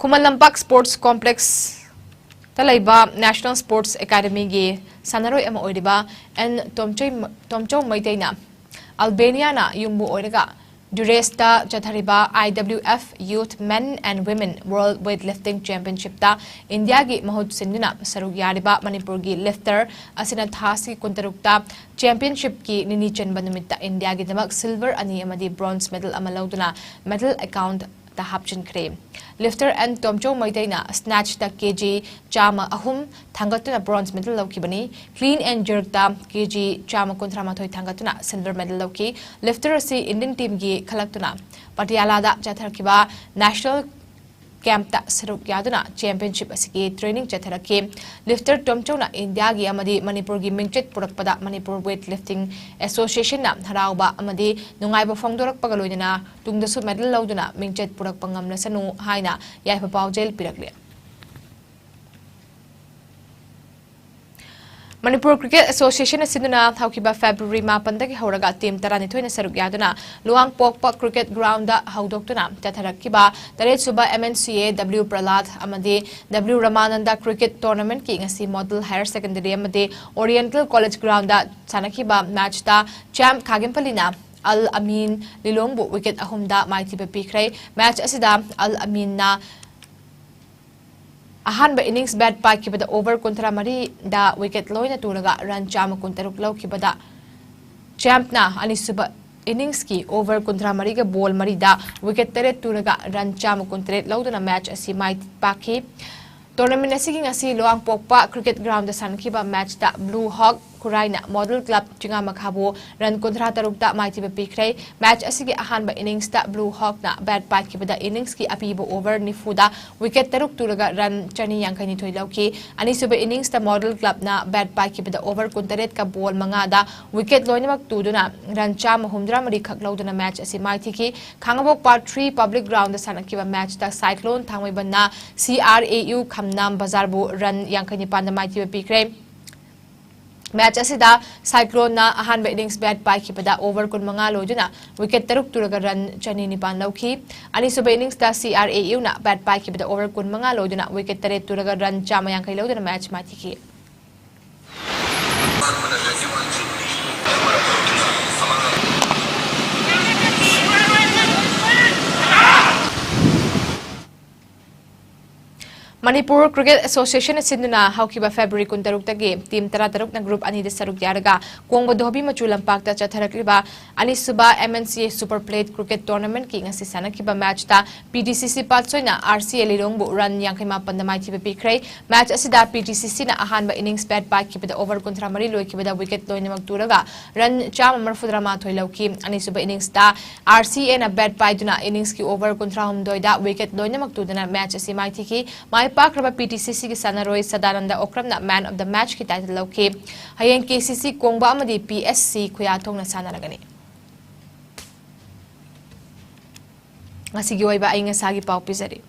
Khuman Lampak sports ꯀꯣꯝꯄ꯭ꯂꯦꯛꯁꯇ ꯂꯩꯕ ꯅꯦꯁꯅꯦꯜ ꯁ꯭ꯄꯣꯔꯠꯁ ꯑꯦꯀꯥꯗꯃꯤꯒꯤ ꯁꯥꯟꯅꯔꯣꯏ ꯑꯃ ꯑꯣꯏꯔꯤꯕ ꯑꯦꯟ ꯇꯣꯝꯆꯩ-, ꯇꯣꯝꯆꯧ ꯃꯩꯇꯩꯅ ꯑꯜꯕꯦꯅꯤꯌꯥꯅ ꯌꯨꯝꯕꯨ ꯑꯣꯏꯔꯒ ꯗ꯭ꯌꯨꯔꯦꯁꯇ ꯆꯠꯊꯔꯤꯕ I W F youth men and women world weightlifting ꯆꯦꯝꯄꯤꯌꯟꯁꯤꯞꯇ ꯏꯟꯗꯤꯌꯥꯒꯤ ꯃꯍꯨꯠ ꯁꯤꯟꯗꯨꯅ ꯁꯔꯨꯛ ꯌꯥꯔꯤꯕ ꯃꯅꯤꯄꯨꯔꯒꯤ ꯂꯤꯐꯇꯔ ꯑꯁꯤꯅ ꯊꯥꯁꯤ ꯀꯨꯟꯇꯔꯨꯛꯇ ꯆꯦꯝꯄꯤꯌꯟꯁꯤꯞꯀꯤ ꯅꯤꯅꯤ ꯆꯟꯕ ꯅꯨꯃꯤꯠꯇ ꯏꯟꯗꯤꯌꯥꯒꯤꯗꯃꯛ ꯁꯤꯜꯚꯔ ꯑꯅꯤ ꯑꯃꯗꯤ ꯕ꯭ꯔꯣꯟꯖ ꯃꯦꯗꯜ ꯑꯃ ꯂꯧꯗꯨꯅ ꯃꯦꯗꯜ ꯑꯦꯀꯥꯎꯟꯠꯇ ꯍꯥꯞꯆꯤꯟꯈ꯭ꯔꯦ꯫ ꯂꯤꯐꯇꯔ ꯑꯦꯟ ꯇꯣꯝꯆꯧ ꯃꯩꯇꯩꯅ ꯁ꯭ꯅꯦꯆꯇ ꯀꯦ ꯖꯤ ꯆꯥꯝꯃ ꯑꯍꯨꯝ ꯊꯥꯡꯒꯠꯇꯨꯅ ꯕ꯭ꯔꯣꯟꯖ ꯃꯦꯗꯜ ꯂꯧꯈꯤꯕꯅꯤ꯫ ꯀ꯭ꯂꯤꯟ ꯑꯦꯟ ꯖꯔꯛꯇ ꯀꯦ ꯖꯤ ꯆꯥꯝꯃ ꯀꯨꯟꯊ꯭ꯔꯥ ꯃꯥꯊꯣꯏ ꯊꯥꯡꯒꯠꯇꯨꯅ ꯁꯤꯜꯚꯔ ꯃꯦꯗꯜ ꯂꯧꯈꯤ꯫ ꯂꯤꯐꯇꯔ ꯑꯁꯤ ꯏꯟꯗꯤꯌꯟ ꯇꯤꯝꯒꯤ ꯈꯜꯂꯛꯇꯨꯅ ꯄꯇꯤꯌꯥꯂꯥꯗ ꯆꯠꯊꯔꯛꯈꯤꯕ ꯅꯦꯁꯅꯦꯜ ꯀꯦꯝꯞꯇ ꯁꯔꯨꯛ ꯌꯥꯗꯨꯅ ꯆꯦꯝꯄꯤꯌꯟꯁꯤꯞ ꯑꯁꯤꯒꯤ ꯇ꯭ꯔꯦꯅꯤꯡ ꯆꯠꯊꯔꯛꯈꯤ꯫ ꯂꯤꯐꯇꯔ ꯇꯣꯝꯆꯧꯅ ꯏꯟꯗꯤꯌꯥꯒꯤ ꯑꯃꯗꯤ ꯃꯅꯤꯄꯨꯔꯒꯤ ꯃꯤꯡꯆꯠ ꯄꯨꯔꯛꯄꯗ ꯃꯅꯤꯄꯨꯔ ꯋꯦꯠ ꯂꯤꯐꯇꯤꯡ ꯑꯦꯁꯣꯁꯤꯌꯦꯁꯟꯅ ꯍꯔꯥꯎꯕ ꯑꯃꯗꯤ ꯅꯨꯡꯉꯥꯏꯕ ꯐꯣꯡꯗꯣꯔꯛꯄꯒ ꯂꯣꯏꯅꯅ ꯇꯨꯡꯗꯁꯨ ꯃꯦꯗꯜ ꯂꯧꯗꯨꯅ ꯃꯤꯡꯆꯠ ꯄꯨꯔꯛꯄ ꯉꯝꯂꯁꯅꯨ ꯍꯥꯏꯅ ꯌꯥꯏꯐ ꯄꯥꯎꯖꯦꯜ ꯄꯤꯔꯛꯂꯤ꯫ ꯃꯅꯤꯄꯨꯔ ꯀ꯭ꯔꯤꯀꯦꯠ ꯑꯦꯁꯣꯁꯤꯌꯦꯁꯟꯅ ꯁꯤꯟꯗꯨꯅ ꯍꯧꯈꯤꯕ ꯐꯦꯕ꯭ꯔꯨꯋꯥꯔꯤ ꯃꯥꯄꯟꯗꯒꯤ ꯍꯧꯔꯒ ꯇꯤꯝ ꯇꯔꯥꯅꯤꯊꯣꯏꯅ ꯁꯔꯨꯛ ꯌꯥꯗꯨꯅ ꯂꯨꯋꯥꯡꯄꯣꯛꯄ ꯀ꯭ꯔꯤꯀꯦꯠ ꯒ꯭ꯔꯥꯎꯟꯗ ꯍꯧꯗꯣꯛꯇꯨꯅ ꯆꯠꯊꯔꯛꯈꯤꯕ ꯇꯔꯦꯠꯁꯨꯕ M N C A W ꯄ꯭ꯔꯂꯥꯗ ꯑꯃꯗꯤ ꯗꯕ꯭ꯂꯤꯎ ꯔꯃꯥꯅꯟꯗ ꯀ꯭ꯔꯤꯀꯦꯠ ꯇꯣꯔꯅꯥꯃꯦꯟꯠꯀꯤ ꯉꯁꯤ ꯃꯣꯗꯦꯜ ꯍꯥꯌꯔ ꯁꯦꯀꯦꯟꯗꯔꯤ ꯑꯃꯗꯤ ꯑꯣꯔꯤꯌꯦꯟꯇꯦꯜ ꯀꯣꯂꯦꯖ ꯒ꯭ꯔꯥꯎꯟꯗ ꯁꯥꯟꯅꯈꯤꯕ ꯃꯦꯆꯇ ꯆꯦꯝꯞ ꯈꯥꯒꯦꯝꯄꯜꯂꯤꯅ ꯑꯜ ꯑꯃꯤꯟ ꯂꯤꯂꯣꯡꯕꯨ wicket ꯑꯍꯨꯝꯗ ꯃꯥꯏꯊꯤꯕ ꯄꯤꯈ꯭ꯔꯦ꯫ Match ꯑꯁꯤꯗ ꯑꯜ ꯑꯃꯤꯟꯅ ꯑꯍꯥꯟꯕ innings bat ꯄꯥꯏꯈꯤꯕꯗ over ꯀꯨꯟꯊ꯭ꯔꯥ ꯃꯔꯤꯗ wicket ꯂꯣꯏꯅ ꯇꯨꯔꯒ run ꯆꯥꯝꯃ ꯀꯨꯟꯇꯔꯨꯛ ꯂꯧꯈꯤꯕꯗ, ꯆꯦꯝꯞꯅ ꯑꯅꯤꯁꯨꯕ innings ꯀꯤ over ꯀꯨꯟꯊ꯭ꯔꯥ ꯃꯔꯤꯒ ball ꯃꯔꯤꯗ wicket ꯇꯔꯦꯠ ꯇꯨꯔꯒ run ꯆꯥꯝꯃ ꯀꯨꯟꯇꯔꯦꯠ ꯂꯧꯗꯨꯅ match ꯑꯁꯤ ꯃꯥꯏ ꯄꯥꯛꯈꯤ꯫ Tournament ꯑꯁꯤꯒꯤ ꯉꯁꯤ ꯂꯨꯋꯥꯡꯄꯣꯛꯄ cricket ground ꯗ ꯁꯥꯟꯅꯈꯤꯕ match ꯇ Blue Hawk ꯈꯨꯔꯥꯏꯅ Model Club ꯆꯤꯉꯥꯃꯈꯥꯕꯨ run ꯀꯨꯟꯊ꯭ꯔꯥ ꯇꯔꯨꯛꯇ ꯃꯥꯏꯊꯤꯕ ꯄꯤꯈ꯭ꯔꯦ꯫ Match ꯑꯁꯤꯒꯤ ꯑꯍꯥꯟꯕ innings ꯇ Blue Hawk ꯅ bat ꯄꯥꯏꯈꯤꯕꯗ innings ꯀꯤ ꯑꯄꯤꯕ over ꯅꯤꯐꯨꯗ wicket ꯇꯔꯨꯛ ꯇꯨꯔꯒ run ꯆꯅꯤ ꯌꯥꯡꯈꯩ ꯅꯤꯊꯣꯏ ꯂꯧꯈꯤ꯫ ꯑꯅꯤꯁꯨꯕ innings ꯇ Model Club ꯅ bat ꯄꯥꯏꯈꯤꯕꯗ over ꯀꯨꯟꯇꯔꯦꯠꯀ ball ꯃꯉꯥꯗ wicket ꯂꯣꯏꯅꯃꯛ ꯇꯨꯗꯨꯅ run ꯆꯥꯝꯃ ꯍꯨꯝꯗ꯭ꯔꯥ ꯃꯔꯤ ꯈꯛ ꯂꯧꯗꯨꯅ match ꯑꯁꯤ ꯃꯥꯏꯊꯤꯈꯤ꯫ ꯈꯥꯉꯕꯣꯛ Part three Public Ground ꯗ ꯁꯥꯟꯅꯈꯤꯕ match ꯇ Cyclone ꯊꯥꯡꯃꯩꯕꯟꯅ C R A U ꯈꯝꯅꯥꯝ ꯕꯖꯥꯔꯕꯨ run ꯌꯥꯡꯈꯩ ꯅꯤꯄꯥꯟꯗ ꯃꯥꯏꯊꯤꯕ ꯄꯤꯈ꯭ꯔꯦ꯫ Match ꯑꯁꯤꯗ Cyclone ꯅ ꯑꯍꯥꯟꯕ innings bat ꯄꯥꯏꯈꯤꯕꯗ over ꯀꯨꯟꯃꯉꯥ ꯂꯣꯏꯗꯨꯅ wicket ꯇꯔꯨꯛ ꯇꯨꯔꯒ run ꯆꯅꯤ ꯅꯤꯄꯥꯟ ꯂꯧꯈꯤ꯫ ꯑꯅꯤꯁꯨꯕ innings ꯇ C R A U ꯅ bat ꯄꯥꯏꯈꯤꯕꯗ over ꯀꯨꯟꯃꯉꯥ ꯂꯣꯏꯗꯨꯅ wicket ꯇꯔꯦꯠ ꯇꯨꯔꯒ run ꯆꯥꯝꯃ ꯌꯥꯡꯈꯩ ꯂꯧꯗꯨꯅ match ꯃꯥꯏꯊꯤꯈꯤ꯫ Manipur Cricket Association ꯅ ꯁꯤꯟꯗꯨꯅ ꯍꯧꯈꯤꯕ February ꯀꯨꯟꯇꯔꯨꯛꯇꯒꯤ team ꯇꯔꯥꯇꯔꯨꯛꯅ group ꯑꯅꯤꯗ ꯁꯔꯨꯛ ꯌꯥꯔꯒ ꯀꯣꯡꯕ ꯙꯣꯕꯤ ꯃꯆꯨ ꯂꯝꯄꯥꯛꯇ ꯆꯠꯊꯔꯛꯂꯤꯕ ꯑꯅꯤꯁꯨꯕ M N C A Super Plate Cricket Tournament ꯀꯤ ꯉꯁꯤ ꯁꯥꯟꯅꯈꯤꯕ match ꯇ P T C C ꯄꯥꯠꯁꯣꯏꯅ R C A ꯂꯤꯂꯣꯡꯕꯨ run ꯌꯥꯡꯈꯩ ꯃꯥꯄꯟꯗ ꯃꯥꯏꯊꯤꯕ ꯄꯤꯈ꯭ꯔꯦ꯫ Match ꯑꯁꯤꯗ P T C C ꯅ ꯑꯍꯥꯟꯕ innings bat ꯄꯥꯏꯈꯤꯕꯗ over ꯀꯨꯟꯊ꯭ꯔꯥ ꯃꯔꯤ ꯂꯣꯏꯈꯤꯕꯗ wicket ꯂꯣꯏꯅꯃꯛ ꯇꯨꯔꯒ run ꯆꯥꯝꯃ ꯃꯔꯤꯐꯨꯇꯔꯥ ꯃꯥꯊꯣꯏ ꯂꯧꯈꯤ꯫ ꯑꯅꯤꯁꯨꯕ innings ꯇ R C A ꯅ bat ꯄꯥꯏꯗꯨꯅ innings ꯀꯤ over ꯀꯨꯟꯊ꯭ꯔꯥ ꯍꯨꯝꯗꯣꯏꯗ wicket ꯂꯣꯏꯅꯃꯛ ꯇꯨꯗꯨꯅ match ꯑꯁꯤ ꯃꯥꯏꯊꯤꯈꯤ꯫ ꯃꯥꯏ ꯄꯥꯛꯈ꯭ꯔꯕ P T C C ꯒꯤ ꯁꯥꯟꯅꯔꯣꯏ Sadananda ꯑꯣꯀ꯭ꯔꯝꯅ man of the match ꯀꯤ title ꯂꯧꯈꯤ꯫ ꯍꯌꯦꯡ K C C ꯀꯣꯡꯕ ꯑꯃꯗꯤ P S C ꯈꯨꯌꯥꯊꯣꯡꯅ ꯁꯥꯟꯅꯔꯒꯅꯤ꯫ ꯉꯁꯤꯒꯤ ꯑꯣꯏꯕ ꯑꯏꯪ ꯑꯁꯥꯒꯤ ꯄꯥꯎ ꯄꯤꯖꯔꯤ꯫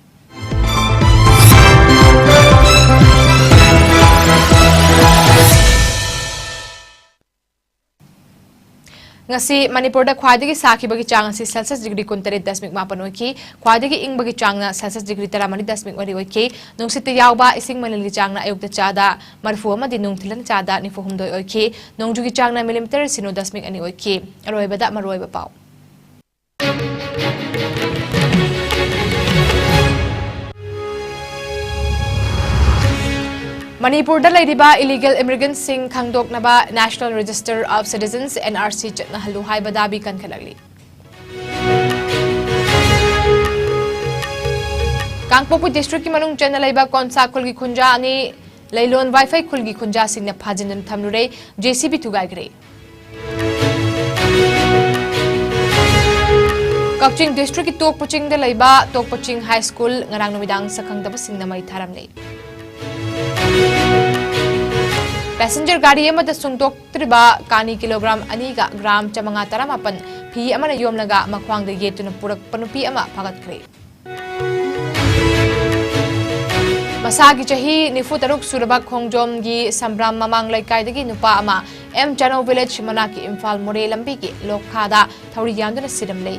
ꯉꯁꯤ ꯃꯅꯤꯄꯨꯔꯗ ꯈ꯭ꯋꯥꯏꯗꯒꯤ ꯁꯥꯈꯤꯕꯒꯤ ꯆꯥꯡ ꯑꯁꯤ ꯁꯦꯜꯁꯤꯌꯁ ꯗꯤꯒ꯭ꯔꯤ ꯀꯨꯟꯇꯔꯦꯠ ꯗꯁꯃꯤꯛ ꯃꯥꯄꯟ ꯑꯣꯏꯈꯤ꯫ ꯈ꯭ꯋꯥꯏꯗꯒꯤ ꯏꯪꯕꯒꯤ ꯆꯥꯡꯅ ꯁꯦꯜꯁꯤꯌꯁ ꯗꯤꯒ꯭ꯔꯤ ꯇꯔꯥꯃꯔꯤ ꯗꯁꯃꯤꯛ ꯃꯔꯤ ꯑꯣꯏꯈꯤ꯫ ꯅꯨꯡꯁꯤꯠꯇ ꯌꯥꯎꯕ ꯏꯁꯤꯡ ꯃꯅꯤꯜꯒꯤ ꯆꯥꯡꯅ ꯑꯌꯨꯛꯇ ꯆꯥꯗ ꯃꯔꯤꯐꯨ ꯑꯃꯗꯤ ꯅꯨꯡꯊꯤꯜꯅ ꯆꯥꯗ ꯅꯤꯐꯨ ꯍꯨꯝꯗꯣꯏ ꯑꯣꯏꯈꯤ꯫ ꯅꯣꯡꯖꯨꯒꯤ ꯆꯥꯡꯅ ꯃꯤꯂꯤꯃꯤꯇꯔ ꯁꯤꯅꯣ ꯗꯁꯃꯤꯛ ꯑꯅꯤ ꯑꯣꯏꯈꯤ꯫ ꯑꯔꯣꯏꯕꯗ ꯃꯔꯨꯑꯣꯏꯕ ꯄꯥꯎ꯫ ꯃꯅꯤꯄꯨꯔꯗ ꯂꯩꯔꯤꯕ ꯏꯂꯤꯒꯦꯜ ꯏꯃꯤꯒ꯭ꯔꯦꯟꯠꯁꯤꯡ ꯈꯪꯗꯣꯛꯅꯕ National Register of Citizens, N R C, ꯆꯠꯅꯍꯜꯂꯨ ꯍꯥꯏꯕ ꯗꯥꯕꯤ ꯀꯟꯈꯠꯂꯛꯂꯤ꯫ ꯀꯥꯡꯄꯣꯛꯄꯤ ꯗꯤꯁꯇ꯭ꯔꯤꯛꯀꯤ ꯃꯅꯨꯡ ꯆꯟꯅ ꯂꯩꯕ ꯀꯣꯟꯁꯥ ꯈꯨꯜꯒꯤ ꯈꯨꯟꯖꯥ ꯑꯅꯤ ꯂꯩꯂꯣꯟ ꯋꯥꯏꯐꯩ ꯈꯨꯜꯒꯤ ꯈꯨꯟꯖꯥꯁꯤꯡꯅ ꯐꯥꯖꯤꯟꯗꯨꯅ ꯊꯝꯂꯨꯔꯦ꯫ J C B ꯊꯨꯒꯥꯏꯈ꯭ꯔꯦ꯫ ꯀꯛꯆꯤꯡ ꯗꯤꯁꯇ꯭ꯔꯤꯛꯀꯤ ꯇꯣꯛꯄ ꯆꯤꯡꯗ ꯂꯩꯕ ꯇꯣꯛꯄ ꯆꯤꯡ ꯍꯥꯏ ꯁ꯭ꯀꯨꯜ ꯉꯔꯥꯡ ꯅꯨꯃꯤꯗꯥꯡ ꯁꯛꯈꯪꯗꯕꯁꯤꯡꯅ ꯃꯩ ꯊꯥꯔꯝꯂꯦ꯫ ꯄꯦꯁꯦꯟꯖꯔ ꯒꯥꯔꯤ ꯑꯃꯗ ꯁꯨꯡꯗꯣꯛꯇ꯭ꯔꯤꯕ ꯀꯥꯅꯤ ꯀꯤꯂꯣꯒ꯭ꯔꯥꯝ ꯑꯅꯤꯒ ꯒ꯭ꯔꯥꯝ ꯆꯥꯃꯉꯥ ꯇꯔꯥꯃꯥꯄꯟ ꯐꯤ ꯑꯃꯅ ꯌꯣꯝꯂꯒ ꯃꯈ꯭ꯋꯥꯡꯗ ꯌꯦꯠꯇꯨꯅ ꯄꯨꯔꯛꯄ ꯅꯨꯄꯤ ꯑꯃ ꯐꯥꯒꯠꯈ꯭ꯔꯦ꯫ ꯃꯁꯥꯒꯤ ꯆꯍꯤ ꯅꯤꯐꯨ ꯇꯔꯨꯛ ꯁꯨꯔꯕ ꯈꯣꯡꯖꯣꯝꯒꯤ ꯁꯝꯕ꯭ꯔꯥꯝ ꯃꯃꯥꯡ ꯂꯩꯀꯥꯏꯗꯒꯤ ꯅꯨꯄꯥ ꯑꯃ M Chano Village ꯃꯅꯥꯛꯀꯤ ꯏꯝꯐꯥꯜ ꯃꯣꯔꯦ ꯂꯝꯕꯤꯒꯤ ꯂꯣꯛꯈꯥꯗ ꯊꯧꯔꯤ ꯌꯥꯟꯗꯨꯅ ꯁꯤꯔꯝꯂꯦ꯫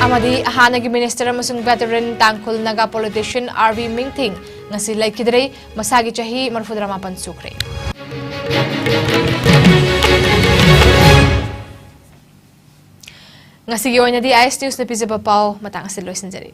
ꯑꯃꯗꯤ ꯍꯥꯟꯅꯒꯤ ꯃꯤꯅꯤꯁꯇꯔ ꯑꯃꯁꯨꯡ ꯚꯦꯇꯔꯟ ꯇꯥꯡꯈꯨꯜ ꯅꯥꯒꯥ ꯄꯣꯂꯤꯇꯤꯁꯤꯌꯟ R V ꯃꯤꯡꯊꯤꯡ ꯉꯁꯤ ꯂꯩꯈꯤꯗ꯭ꯔꯦ꯫ ꯃꯁꯥꯒꯤ ꯆꯍꯤ ꯃꯔꯤꯐꯨꯇꯔꯥꯃꯥꯄꯟ ꯁꯨꯈ꯭ꯔꯦ꯫ ꯉꯁꯤꯒꯤ ꯑꯣꯏꯅꯗꯤ I S Newsꯅ ꯄꯤꯖꯕ ꯄꯥꯎ ꯃꯇꯥꯡ ꯑꯁꯤꯗ ꯂꯣꯏꯁꯤꯟꯖꯔꯦ꯫